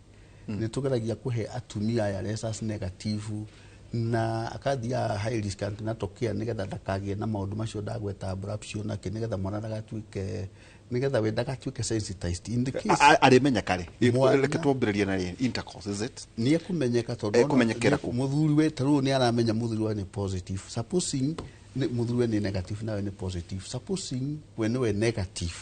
D: Nĩ tũgeragia kũhe atumia aya rhesus negative na akathiaga high risk antenatal care nĩgetha ndakagĩe na maũndũ macio ndagweta, abruption nake, nĩgetha mwana ndagatuĩke, nĩgetha we ndagatuĩke sensitized in the case.
B: Arĩmenya karĩ reke twambĩrĩrie na rĩ intercourse, is it?
D: Nĩ ekũmenyeka tondũ
B: Ekũmenyekera kũ?
D: Mũthuri we ta rĩu nĩ aramenya mũthuri we nĩ positive. Supposing mũthuri we nĩ negative nawe nĩ positive, supposing we nĩwe negative,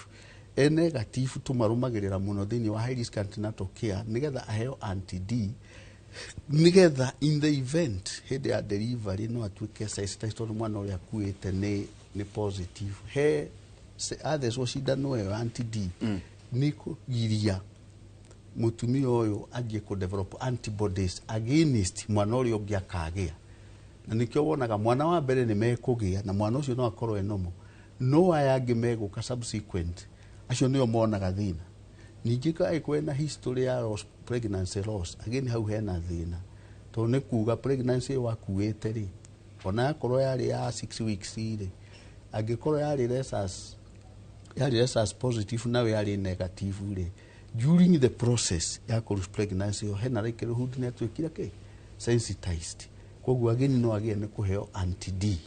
D: e negative, tũmarũmagĩrĩra mũno thĩinĩ wa high risk antenatal care nĩgetha aheo anti-D, nĩgetha in the event hĩndĩ ya delivery no atuĩke sensitized tondũ mwana ũrĩa akuĩte nĩ positive. He athecwo cindano ĩyo anti-D nĩ kũgiria mũtumia ũyũ anjie kũ develop antibodies against mwana ũrĩa ũngĩ akagĩa. Na nĩkĩo wonaga mwana wa mbere nĩ mekũgĩa na mwana ũcio no akorwo e normal, no aya angĩ megũka subsequent, acio nĩo monaga thĩna. Ningĩ angĩkorwo ena history ya loss, pregnancy loss, again hau hena thĩna, tondũ nĩ kuga pregnancy ĩyo akuĩte rĩ, ona yakorwo yarĩ ya 6 weeks rĩ, angĩkorwo yarĩ rhesus positive nawe yarĩ negative rĩ, during the process ya kũ pregnancy ĩyo hena likelihood nĩ atuĩkire kĩ sensitized. Koguo ageni no agĩe nĩ kũheo anti-D.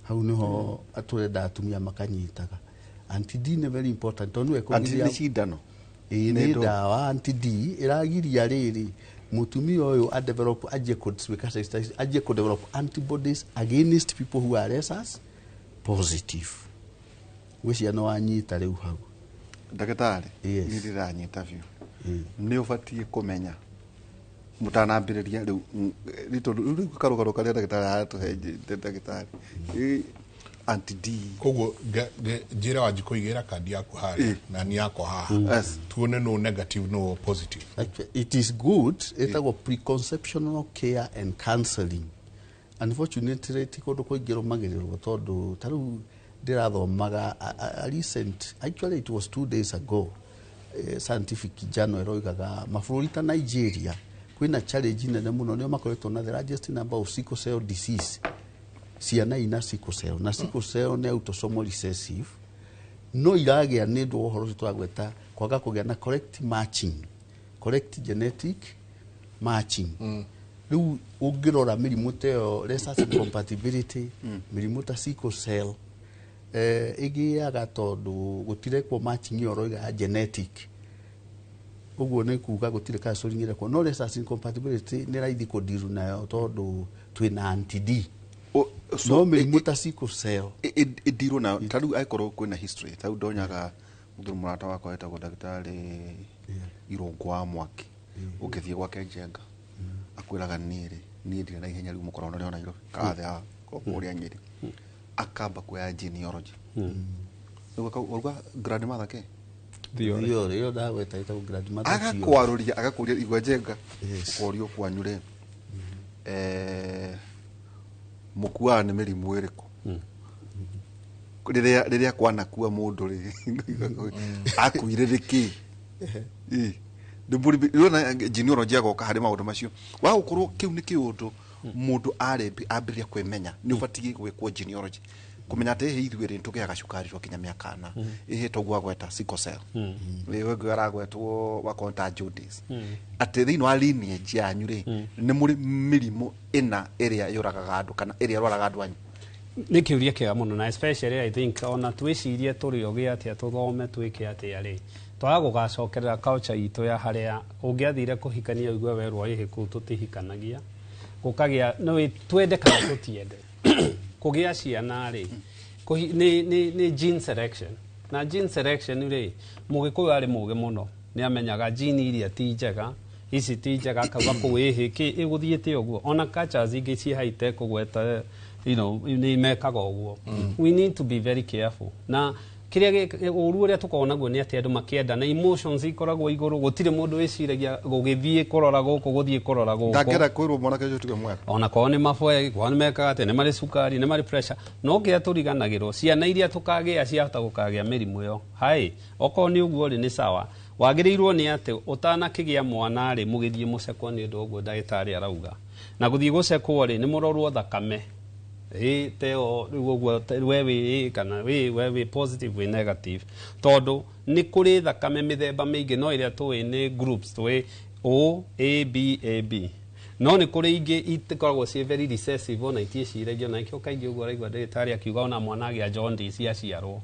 D: Hau niho tũrenda atumia makanyitaga anti-D. Nĩ very important tondũ nĩwe
B: Anti nĩ cindano?
D: Ĩĩ,
B: Nĩ
D: nĩ ndawa. Anti-D ĩragiria rĩrĩ mũtumia ũyũ a develop, anjie kũtuĩka sensitized, anjie kũ develop antibodies against people who are rhesus positive. Gwĩciria nĩ wanyita rĩu hau.
B: Ndagĩtarĩ?
D: Yes.
B: Nĩ ndĩranyita biũ. Nĩ ũbatiĩ kũmenya. Mutanambĩrĩria rĩu nĩ tondũ rĩu karũgano karĩa ndagĩtarĩ aratũhe ndagĩtarĩ anti D.
A: Koguo njĩra Wanjikũ igĩra kandi yaku harĩa na ni yakwa haha.
B: Yes.
A: Tuone no negative no positive.
D: Actually, it is good. Ĩtagwo preconceptional care and counseling. Unfortunately, ti kũndũ kũingĩ rũmagĩrĩrwo tondũ ta rĩu ndĩrathomaga a recent, actually it was 2 days ago, scientific journal ĩroigaga mabũrũri ta Nigeria kwĩna challenge nene mũno, nĩo makoretwo na the largest number of sickle cell disease, ciana ina sickle cell, na sickle cell nĩ autosomal recessive, no iragĩa nĩ ũndũ wa ũhoro ũcio tũragweta, kwaga kũgĩa na correct matching, correct genetic matching. Rĩu ũngĩrora mĩrimũ ta ĩyo, rhesus incompatibility, mĩrimũ ta sickle cell, ĩgĩaga tondũ gũtirekwo matching ĩyo ũroiga ya genetic. Ũguo nĩ kuga gũtirĩ counseling ĩrekwo, no rhesus incompatibility nĩ raithi kũndiru nayo tondũ twĩna anti D.
B: So
D: No mĩrimũ ta sickle cell
B: ĩndirwo nayo ta rĩu angĩkorwo kwĩna history, ta rĩu ndonyaga mũthuri mũrata wakwa etagwo ndagĩtarĩ Irũngũ wa Mwaki, ũngĩthiĩ gwake Njenga akwĩraga niĩ rĩ, niĩ ndirĩ na ihenya rĩu, mũkoragwo narĩo Nairobi karathe kũrĩa Nyĩrĩ, akamba kuoya genealogy. Rĩu wauga grandmother ke
D: theory ĩyo ndagweta ĩtagwo grandmother theory.
B: Agakwarũria, agakũria igwa Njenga.
D: Yes.
B: Ũkorio kwanyu rĩ, mũkuaga nĩ mĩrimũ ĩrĩkũ rĩrĩa kwanakua mũndũ rĩ, akuire rĩkĩ? Ĩ, nĩ rĩona genealogy agoka harĩ maũndũ macio wa gũkorwo kĩu nĩ kĩũndũ mũndũ arĩ ambĩrĩria kwĩmenya nĩ ũbatiĩ gwĩkwo genealogy kũmenya atĩ ĩhĩ ithuĩ rĩ nĩtũgĩaga cukari twakinya mĩaka na ĩhĩ toguo agweta sickle cell, ĩĩ ũngĩ aragwetwo wakorwo ta jaundice, atĩ thĩinĩ wa lineage yanyu rĩ nĩ mũrĩ mĩrimũ ĩna ĩrĩa yũragaga andũ kana ĩrĩa ĩrwaraga andũ anyu.
C: Nä kä å ria kä ega må no, na especially I think ona twĩcirie tũrĩ ogĩ atĩa, tũthome twĩke atĩa rĩ, twaga gũgacokerera culture itũ ya harĩa ũngĩathire kũhikania ũigue werwo ĩhĩ kũu tũtihikanagia, gũkagĩa no twende kana tũtiende kũgĩa ciana rĩ, nĩ gene selection. Na gene selection rĩ, mũgĩkũyũ arĩ mũgĩ mũno, nĩ amenyaga gene iria ti njega, ici ti njega, akauga kũu ĩhĩ kĩ ĩgũthiĩte ũguo. Ona cultures ingĩ ci high tech kũgweta nĩ mekaga ũguo. We need to be very careful na kĩrĩa ũru ũrĩa tũkoragwo naguo nĩ atĩ andũ makĩenda na emotions ikoragwo igũrũ, gũtirĩ mũndũ wĩciragia gũgĩthiĩ kũrora gũkũ, gũthiĩ kũrora gũkũ.
B: Ndangĩenda kwĩrwo mwanake ũcio tiwe mwega.
C: Ona korwo nĩ maboe, korwo nĩ mekaga atĩa, nĩ marĩ cukari, nĩ marĩ pressure, no kĩrĩa tũriganagĩrwo, ciana iria tũkagĩa ciahota gũkagĩa mĩrimũ ĩyo. Hai, okorwo nĩ ũguo rĩ, nĩ sawa, wagĩrĩirwo nĩ atĩ ũtanakĩgĩa mwana rĩ, mũgĩthiĩ mũcekwo nĩ ũndũ ũguo ndagĩtarĩ arauga. Na gũthiĩ gũcekwo rĩ, nĩ mũrorwo thakame ĩ teo rĩu ũguo we wĩ A kana we wĩ positive, wĩ negative, tondũ nĩ kũrĩ thakame mĩthemba mĩingĩ, no ĩrĩa tũĩ nĩ groups tũĩ O A B A B, no nĩ kũrĩ ingĩ ikoragwo ciĩ very recessive, ona itiĩciragio, na nĩkĩo kaingĩ ũguo ũraigua ndagĩtarĩ akiuga ona mwana agĩa jaundice aciarwo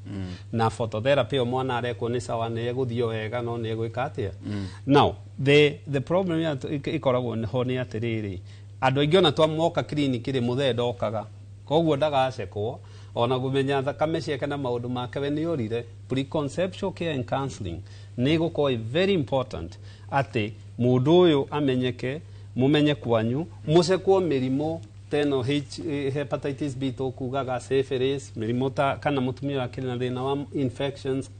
C: na phototherapy ĩyo mwana arekwo nĩ sawa, nĩ egũthiĩ o wega, no nĩ egwĩka atĩa. Now the problem ĩkoragwo ho nĩ atĩrĩrĩ, andũ aingĩ ona twamoka kiriniki rĩ, mũthee ndokaga, koguo ndagacekwo ona kũmenya thakame ciake na maũndũ make we nĩ orire. Preconceptual care and counseling nĩ ĩgũkorwo ĩ very important atĩ mũndũ ũyũ amenyeke, mũmenye kwanyu, mũcekwo mĩrimũ teno hepatitis B tũkugaga, syphilis, mĩrimũ ta kana mũtumia akĩrĩ na thĩna wa infections,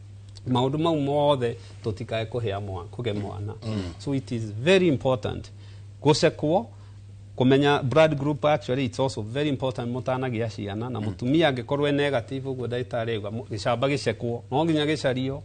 C: maũndũ mau mothe tũtikae kũhea mwana, kũge mwana. So it is very important gũcekwo, kũmenya blood group. Actually it's also very important mũtanagĩa ciana, na mũtumia angĩkorwo e negative ũguo ndagĩtarĩ auga, gĩcamba gĩcekwo, no nginya gĩcario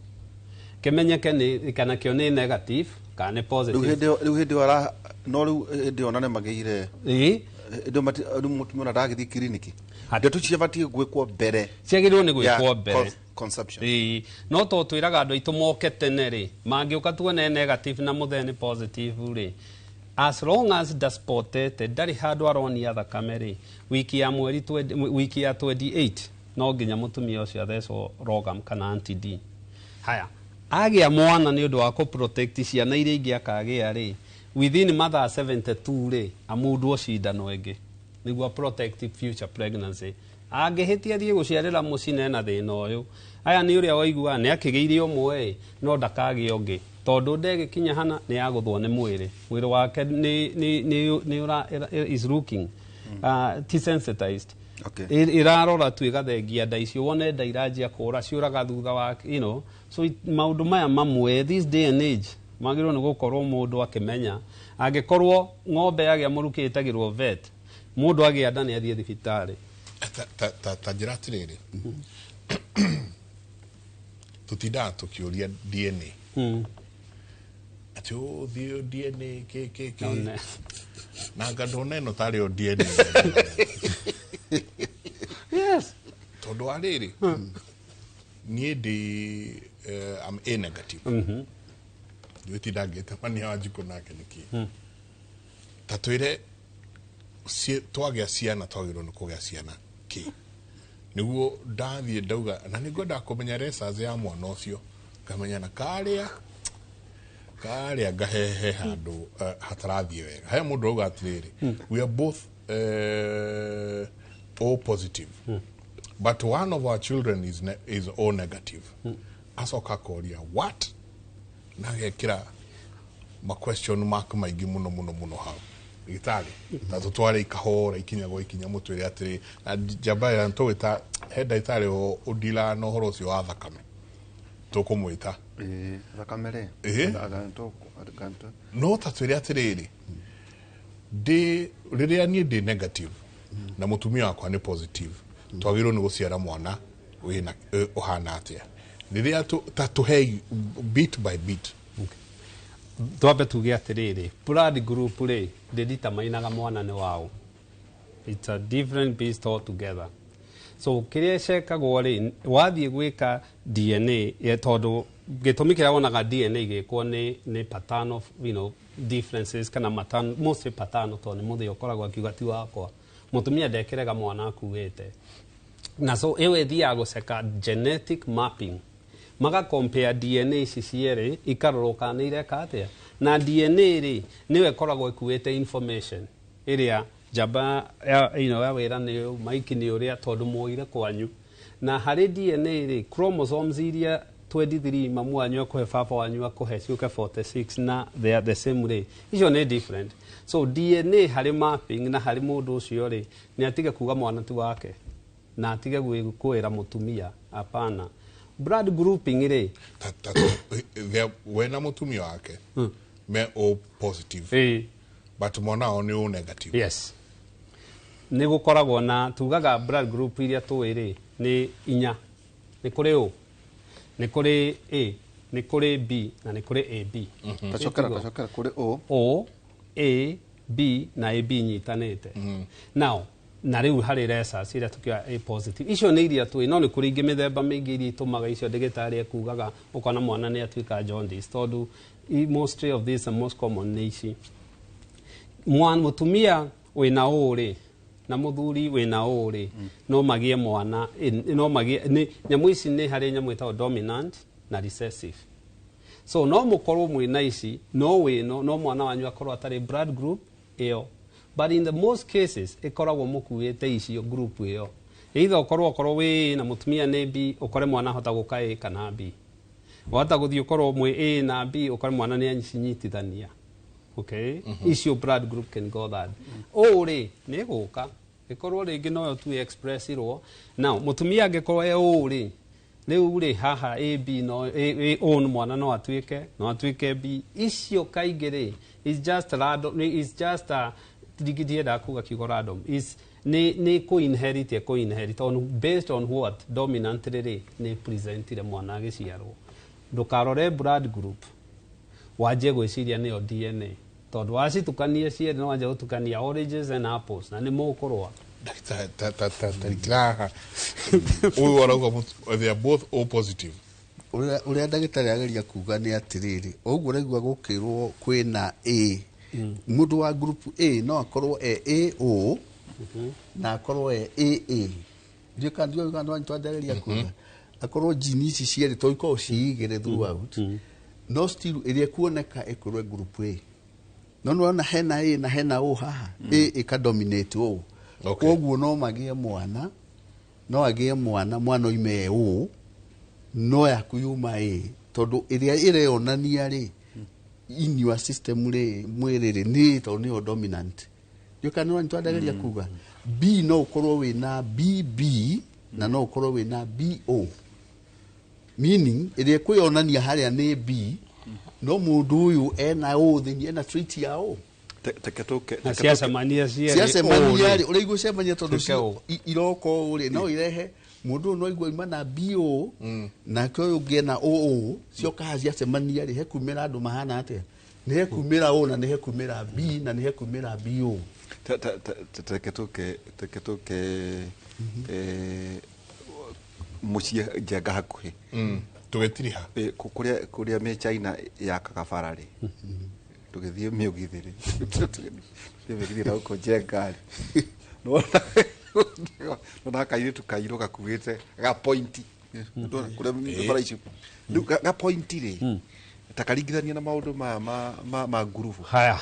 C: kĩmenyeke nĩ kana kĩo nĩ negative kana nĩ
B: rĩu
C: positive.
B: Hĩndĩ ĩyo, rĩu hĩndĩ ĩyo no rĩu hĩndĩ ĩyo ona nĩ magĩire hĩndĩ ĩyo rĩu mũtumia ona ndagĩthiĩ kiriniki. Ndeto ciabatiĩ gwĩkwo mbere
C: Ciagĩrĩirwo nĩ
B: ya
C: gwĩkwo mbere
B: conception.
C: Ĩĩ, no to twĩraga andũ aitũ moke tene rĩ, mangĩũka tuone negative na mũthee nĩ positive rĩ, as long as ndaspotete, ndarĩ handũ aronia thakame rĩ, wiki ya mweri wiki ya 28 no nginya mũtumia ũcio athecwo rogam kana anti D. Haya, agĩa mwana, nĩ ũndũ wa kũ protect ciana iria ingĩ akagĩa rĩ, within mathaa 72 rĩ, amundwo cindano ĩngĩ nĩguo protect future pregnancy. Angĩhĩtia thiĩ gũciarĩra mũciĩ na ena thĩna ũyũ, aya nĩ ũrĩa waiguaga nĩ akĩgĩire ũmwe ĩ, no ndakagĩa ũngĩ. Tondũ ndegĩkinya hana nĩ yagũthwo nĩ mwĩrĩ. Mwĩrĩ wake nĩ ũra is looking desensitized.
B: Okay.
C: Ĩrarora tu ĩgathengia nda icio, wone nda iranjia kũra, ciũraga thutha wa so maũndũ maya mamwe this day and age magĩrĩirwo nĩ gũkorwo mũndũ akĩmenya. Angĩkorwo ng'ombe yagĩa mũrukĩ ĩtagĩrwo vet, mũndũ agĩa nda nĩ athiĩ thibitarĩ.
A: Ta njĩra atĩrĩrĩ, tũtindaga tũkĩũria DNA atĩ ũthiĩ DNA kĩ kĩ kĩ
C: None.
A: Na anga ndona ĩno tarĩ o DNA.
C: Yes.
A: Tondũ wa rĩrĩ, niĩ ndĩ am A negative. Ndiũĩ tinda ngĩtemania Wanjikũ nake nĩkĩ. Ta twĩre, twagĩa ciana twagĩrĩirwo nĩ kũgĩa ciana kĩ, nĩguo ndathiĩ ndauga na nĩ ngwendaga kũmenya research ya mwana ũcio, ngamenya na karĩa karĩa ngahehe handũ hatarathiĩ wega. He mũndũ auga atĩrĩrĩ, we are both O positive, but one of our children is O negative. Acoka akoria what, na agekĩra ma question mark maingĩ mũno mũno mũno hau. Ndagĩtarĩ, ta tũtware ikahora ikinya gwa ikinya, mũtwĩre atĩrĩ na njamba ĩrĩa tũgwĩta, he ndagĩtarĩ ũndiraga na ũhoro ũcio wa thakame, tũkũmwĩta.
B: Ĩĩ, thakame rĩ.
A: Ĩĩ.
B: Aganto.
A: No ta twĩre atĩrĩrĩ, ndĩ rĩrĩa niĩ ndĩ negative na mũtumia wakwa nĩ positive, twagĩrĩirwo nĩ gũciara mwana wĩna ũhana atĩa? Rĩrĩa ta tũhei bit by bit.
C: Twambe tuge atĩrĩrĩ, blood group rĩ, ndĩditamainaga mwana nĩ waũ. It's a different beast altogether. So kĩrĩa cekagwo rĩ, wathiĩ gwĩka DNA, tondũ gĩtũmi kĩrĩa wonaga DNA igĩkwo nĩ paternal differences kana maternal, mostly paternal, tondũ nĩ mũthĩ ũkoragwo akiuga ti wakwa, mũtumia ndekĩrega mwana akuĩte. Na so ĩyo ĩthiaga gũceka genetic mapping, maga compare DNA ici cierĩ, ikarorwo kana nĩ ireka atĩa. Na DNA rĩ, nĩyo ĩkoragwo ĩkuĩte information ĩrĩa njamba ya, ya wĩra nĩ maiki nĩ ũrĩa, tondũ muoire kwanyu. Na harĩ DNA rĩ, chromosomes iria 23 mamu wanyu akũhe, baba wanyu akũhe, ciũke 46 na they are the same rĩ, icio nĩ different. So DNA harĩ mapping na harĩ mũndũ ũcio rĩ, nĩ atige kuga mwana ti wake na atige kwĩra mũtumia hapana. Blood grouping rĩ,
A: We na mũtumia wake me O positive, but mwana wao nĩ O negative.
C: Yes, nĩ gũkoragwo na tugaga blood group iria tũĩ rĩ nĩ inya. Nĩ kũrĩ O, nĩ kũrĩ A, nĩ kũrĩ B na nĩ kũrĩ AB.
B: Tacokera, tacokera, kũrĩ O.
C: O, A, B na AB nyitanĩte. Now na rĩu harĩ rhesus iria tũkiuga A positive, icio nĩ iria tũĩ, no nĩ kũrĩ ingĩ mĩthemba mĩingĩ iria itũmaga icio ndagĩtarĩ ekugaga ũkona mwana nĩ atuĩka jaundice, tondũ mostly of these and most common nĩ ici. Mwana mũtumia wĩna O rĩ na mũthuri wĩna O rĩ, no magĩe mwana, no magĩe nĩ nyamũ ici. Nĩ harĩ nyamũ ĩtagwo dominant na recessive. So no mũkorwo mwĩna ici, no wĩno no mwana wanyu akorwo atarĩ blood group ĩyo, but in the most cases ĩkoragwo mũkuĩte icio group ĩyo. Either ũkorwo wĩ A na mũtumia nĩ B, ũkore mwana ahota gũka A kana B. Wahota gũthiĩ ũkorwo mwĩ A na B, ũkore mwana nĩ acinyitithania. Okay, icio blood group can go that. O rĩ, nĩ gũka ĩkorwo rĩngĩ noyo tu expressirwo. Now mũtumia angĩkorwo e O rĩ, rĩu rĩ haha AB no A, A, O mwana no atuĩke B. Icio kaingĩ rĩ is just random, is just a ndiendaga kuga kiugo random, is nĩ kũ-inherit, kũ-inherit on based on what dominantly rĩ nĩ presentire mwana agĩciarwo. Ndũkarore blood group wanjie gwĩciria nĩyo DNA, tondũ wacitukania cierĩ no wanjie gũtukania oranges and apples na nĩ mũkũrũa.
A: Tarikira haha ũyũ arauga they are both O positive.
D: Ũrĩa ndagĩtarĩ ageria kuga nĩ atĩrĩrĩ, ũguo ũraigua gũkĩrwo kwĩna A, mũndũ wa group A no akorwo e AO na akorwo e AA. Ndiũĩ kana ndiũĩ kana nĩwanyita ndageria kuga, akorwo jini ici cierĩ to ikorwo ci igĩrĩ throughout, no still ĩrĩa ĩkuoneka ĩkorwo group A. No nĩwona hena A na hena O haha, A ĩkadominate O. Koguo no magĩe mwana, no agĩe mwana, mwana oime O, no yaku yuma A. Tondũ ĩrĩa ĩreyonania rĩ in your system rĩ mwĩrĩ rĩ nĩ tondũ nĩyo dominant. Ndiũĩ kana nĩ twandageria kuga B no ũkorwo wĩna BB na no ũkorwo wĩna BO, meaning ĩrĩa ĩkwĩyonania harĩa nĩ B, no mũndũ ũyũ ena O thĩinĩ, ena trait ya O.
C: Na ciacemania cierĩ
D: Ciacemania
C: ũũ
D: rĩ, ũraigua cemania tondũ
C: Tuĩke O.
D: iroka ũũ rĩ, no irehe mũndũ ũyũ no aigua aima na BO nake ũyũ ũngĩ ena OO, cioka haha ciacemania rĩ, hekumĩra andũ mahana atĩa? Nĩ hekumĩra O na nĩ hekumĩra B na nĩ hekumĩra BO.
B: Teke tũke mũciĩ Njenga hakuhĩ.
A: Tũgĩtiriha.
B: Kũrĩa mĩ China yakaga bara rĩ, tũgĩthiĩ mĩũgithi rĩ, tũgĩthiĩ mĩũgithi na gũkũ Njenga rĩ, nona kairĩtu kairũ gakuĩte ga pointi kũrĩa bara icio rĩu ga pointi rĩ, takaringithania na maũndũ maya ma ngurubu.
C: Haya.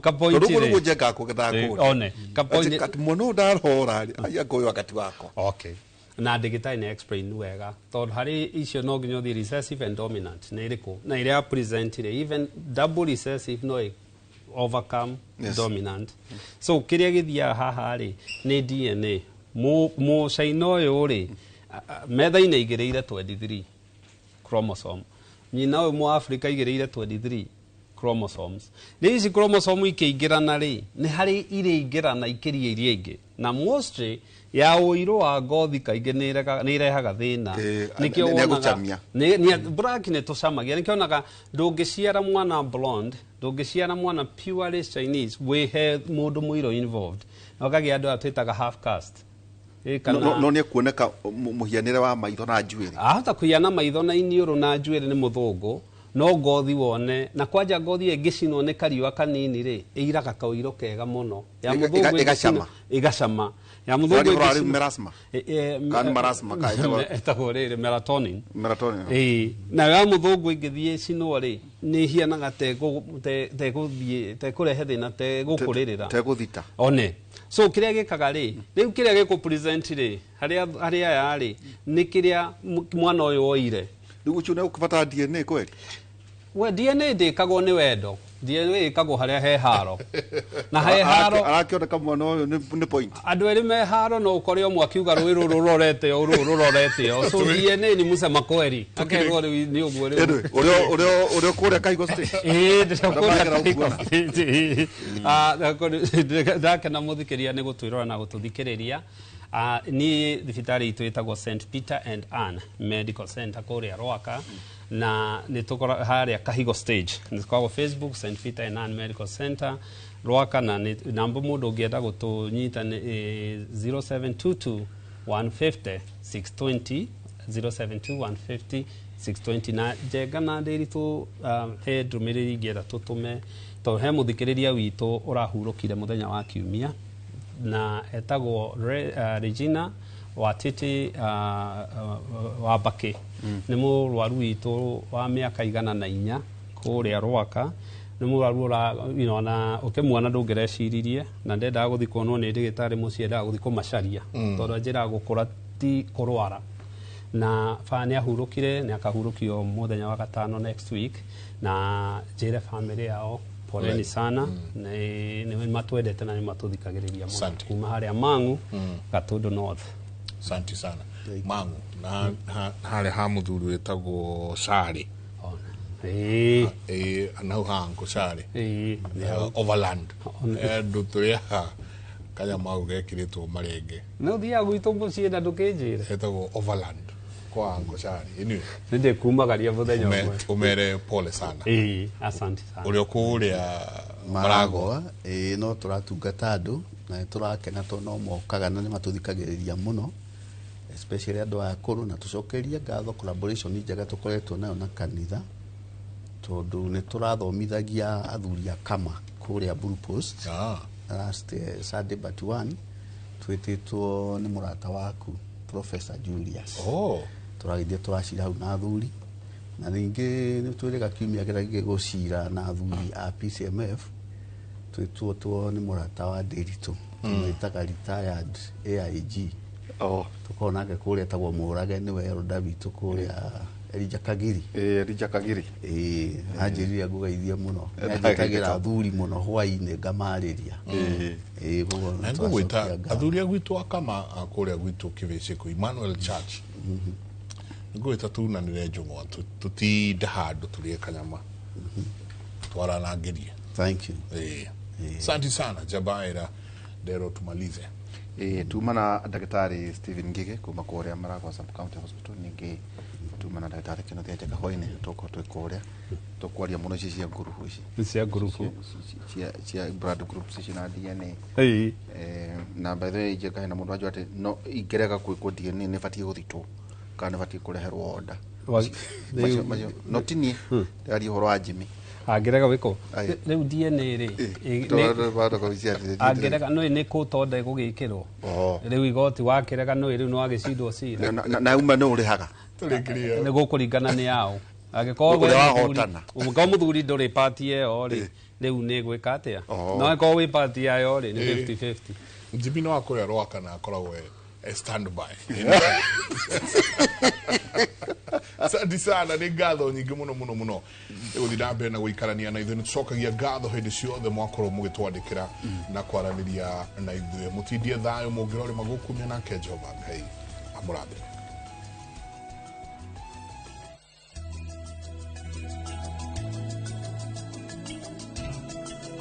C: Kapointi
B: tondũ ũguo
C: rĩ.
B: nĩguo Njenga akũgethaga kũrĩa.
C: One kapointi.
B: Atĩ mwana ũyũ ndarora rĩ, aya ngoywo wakati wakwa.
C: Okay, na ndagĩtarĩ nĩ explain wega tondũ harĩ icio no nginya ũthiĩ recessive and dominant nĩ ĩrĩkũ na ĩrĩa present rĩ, even double recessive no ĩ overcome dominant. So kĩrĩa gĩthiaga haha rĩ nĩ DNA. Mũcaina ũyũ rĩ, metha-inĩ aigĩrĩire 23 chromosome, nyina ũyũ mũ Africa aigĩrĩire 23 chromosomes. Rĩu ici chromosome ikĩingĩrana rĩ, nĩ harĩ irĩ ingĩrana ikĩria iria ingĩ, na mostly ya ũirũ wa ngothi kaingĩ nĩ irehaga thĩna. Nĩkĩo
B: nĩ
C: wonaga
B: agũcamia.
C: Black nĩ tũcamagia, nĩkĩo wonaga ndũngĩciara mwana blonde, ndũngĩciara mwana purely Chinese wĩhe mũndũ mũirũ involved, na ũkagĩa andũ aya twĩtaga half caste. Kana
B: No nĩ ekuoneka mũhianĩre wa maitho na njuĩrĩ.
C: Ahota kũhiana maitho na iniũrũ na njuĩrĩ nĩ mũthũngũ, no ngothi wone na kwanja ngothi ĩngĩcinwo nĩ kariũa kanini rĩ, ĩiraga kaũirũ kega mũno ya mũthũngũ
B: ĩgacama.
C: Ĩgacama ya mũthũngũ
B: Ũrarĩ ũrarĩ
C: ĩngĩcinwo-
B: melasma? Kana marasma, ka ĩtagwo-
C: ĩtagwo rĩrĩ melatonin.
B: Melatonin.
C: Ĩĩ, nayo ya mũthũngũ ĩngĩthiĩ ĩcinwo rĩ, nĩ ĩhianaga tegũthiĩ tekũrehe thĩna, tegũkũrĩrĩra,
B: tegũthita.
C: One so kĩrĩa gĩkaga rĩ, rĩu kĩrĩa gĩkũ present rĩ harĩa aya rĩ nĩ kĩrĩa mwana ũyũ oire.
B: Rĩu ũcio nĩ ũkũbatara DNA kweli?
C: We DNA ndĩkagwo nĩ wendo, DNA ĩkagwo harĩa he haro na he haro.
B: Arakĩoneka mwana ũyũ nĩ point.
C: Andũ erĩ me haro no ũkore ũmwe akiuga rũĩ rũrũ rũrorete ũũ, rũrũ rũrorete ũũ. So DNA ni musema kweli, akerwo rĩu nĩ ũguo rĩu.
B: Anyway, ũrĩa kũrĩa Kahigo State.
C: Ĩĩ, ndĩrĩa
B: Arĩa
C: kũrĩa
B: magera
C: Kahigo
B: ũguo.
C: State, ĩĩ. Ndakena mũthikĩria nĩ gũtwĩrora na gũtũthikĩrĩria. Niĩ thibitarĩ itũ ĩtagwo St Peter and Ann Medical Center kũrĩa Rwaka, na nĩ tũkora harĩa Kahigo Stage. Nĩ tũkoragwo Facebook St Peter and Ann Medical Center Rwaka, na nĩ namba mũndũ ũngĩenda gũtũnyita nĩ 0722 150 620, 072 150 620. Na Njenga na Ndĩritũ, he ndũmĩrĩri ingĩenda tũtũme tondũ he mũthikĩrĩria witũ ũrahurũkire mũthenya wa kiumia na etagwo Regina Watiti wa Mbakĩ. Nĩ mũrwaru witũ wa mĩaka 104 kũrĩa Rwaka. Nĩ mũrwaru ũra, na ũkĩmuona ndũngĩreciririe, na ndendaga gũthiĩ kuonwo nĩ ndagĩtarĩ mũciĩ, endaga gũthiĩ kũmacaria tondũ anjĩraga gũkũra ti kũrwara. Na ba nĩ ahurũkire, nĩ akahurũkio mũthenya wa gatano next week, na njĩre family yao poleni sana. Nĩ matwendete na nĩ matũthikagĩrĩria mũno.
A: Asante.
C: Kuma harĩa Mang'u, Gatundu North.
A: Asante sana. Mang'u na harĩa ha mũthuri wĩtagwo Sari.
C: Ona. Ĩĩ.
A: Ĩĩ, nau ha Uncle Sari.
C: Ĩĩ.
A: Overland. Ndũ tũrĩa kanyamau gekĩrĩtwo marenge.
C: Nĩ ũthiaga gwitũ mũciĩ na ndũkĩnjĩre.
A: Etagwo Overland kwa Uncle Sari. Anyway,
C: Nĩ ndĩkumagaria mũthenya ũmwe.
A: Ũmere pole sana.
C: Ĩĩ, asante sana.
A: Ũrĩa kũrĩa Maragwa.
D: Maragwa, ĩĩ, no tũratungata andũ na nĩ tũrakena tondũ no mokaga na nĩ matũthikagĩrĩria mũno, especially andũ aya akũrũ, na tũcokerie ngatho collaboration njega tũkoretwo nayo na kanitha, tondũ nĩ tũrathomithagia athuri a kama kũrĩa Blue Post. Last Sunday but one twĩtĩtwo nĩ mũrata waku Professor Julius. Tũragĩthiĩ tũracira hau na athuri, na ningĩ nĩ twĩrĩga kiumia kĩrĩa gĩgũcira na athuri a PCMF, twĩtwo nĩ mũrata wa Ndĩritũ tũmwĩtaga retired AIG. Tũkorwo nake kũrĩa etagwo Mũrage, nĩwe elder witũ kũrĩa Elijah Kagiri.
B: Elijah Kagiri.
D: Anjĩrire ngũgeithie mũno. Nĩanjĩtagĩra athuri mũno hwaĩ-inĩ ngamarĩria. Koguo
A: Na
D: nĩtwacokia
A: ngũgwĩta
D: ngatho.
A: athuri a gwitũ akama kũrĩa gwitũ Kĩbĩcĩkũ Emmanuel Church. Ngũgwĩta tunanĩre njũng'wa tũtinde handũ tũrĩe kanyama twaranangĩrie.
D: Thank you.
A: Asante sana Jabaira Ndero, tumalize.
B: Tuma na ndagĩtarĩ Stephen Ngige kuma kũrĩa Maragwa Sub County Hospital, ningĩ tuma na ndagĩtarĩ Kenneth Njenga hwainĩ tũkorwo twĩ kũrĩa tũkwaria mũno ici cia ngurubu ici
C: Cia ngurubu.
B: Cia blood groups ici na DNA.
C: Ĩĩ.
B: Na by the way, Njenga, hena mũndũ anjũa atĩ no ingĩrega gwĩkwo DNA nĩ batiĩ gũthitwo kana nĩ batiĩ kũreherwo order? Macio no ti niĩ ndĩraria ũhoro wa Jimmy.
C: Angĩrega gwĩkwo
B: Aye.
C: rĩu DNA rĩ angĩrega nĩ nĩ kũtonda ĩgũgĩkĩrwo.
B: Oh.
C: Rĩu igoti wakĩrega nĩ rĩu nĩ wagĩcindwo cira.
B: Na uma nĩ ũrĩhaga.
A: Tũrĩkĩrie.
C: Nĩ gũkũringana nĩ yao, angĩkorwo
B: Ũrĩa
C: we
B: wahotana.
C: Angĩkorwo mũthuri ndũrĩ pati ĩyo rĩ, rĩu nĩ gwĩka atĩa?
B: Oh.
C: No angĩkorwo wĩ pati yayo rĩ, nĩ 50-50.
A: Jimmy no akũrĩa rwaka na akoragwo e standby. Asante sana, nĩ ngatho nyingĩ mũno mũno mũno nĩ gũthiĩ na mbere na gũikarania na ithuĩ. Nĩ tũcokagia ngatho hĩndĩ ciothe mwakorwo mũgĩtwandĩkĩra na kwaranĩria na ithuĩ. Mũtindie thayũ, mũngĩrorĩma gũkumia nake Jehova Ngai amũrathime.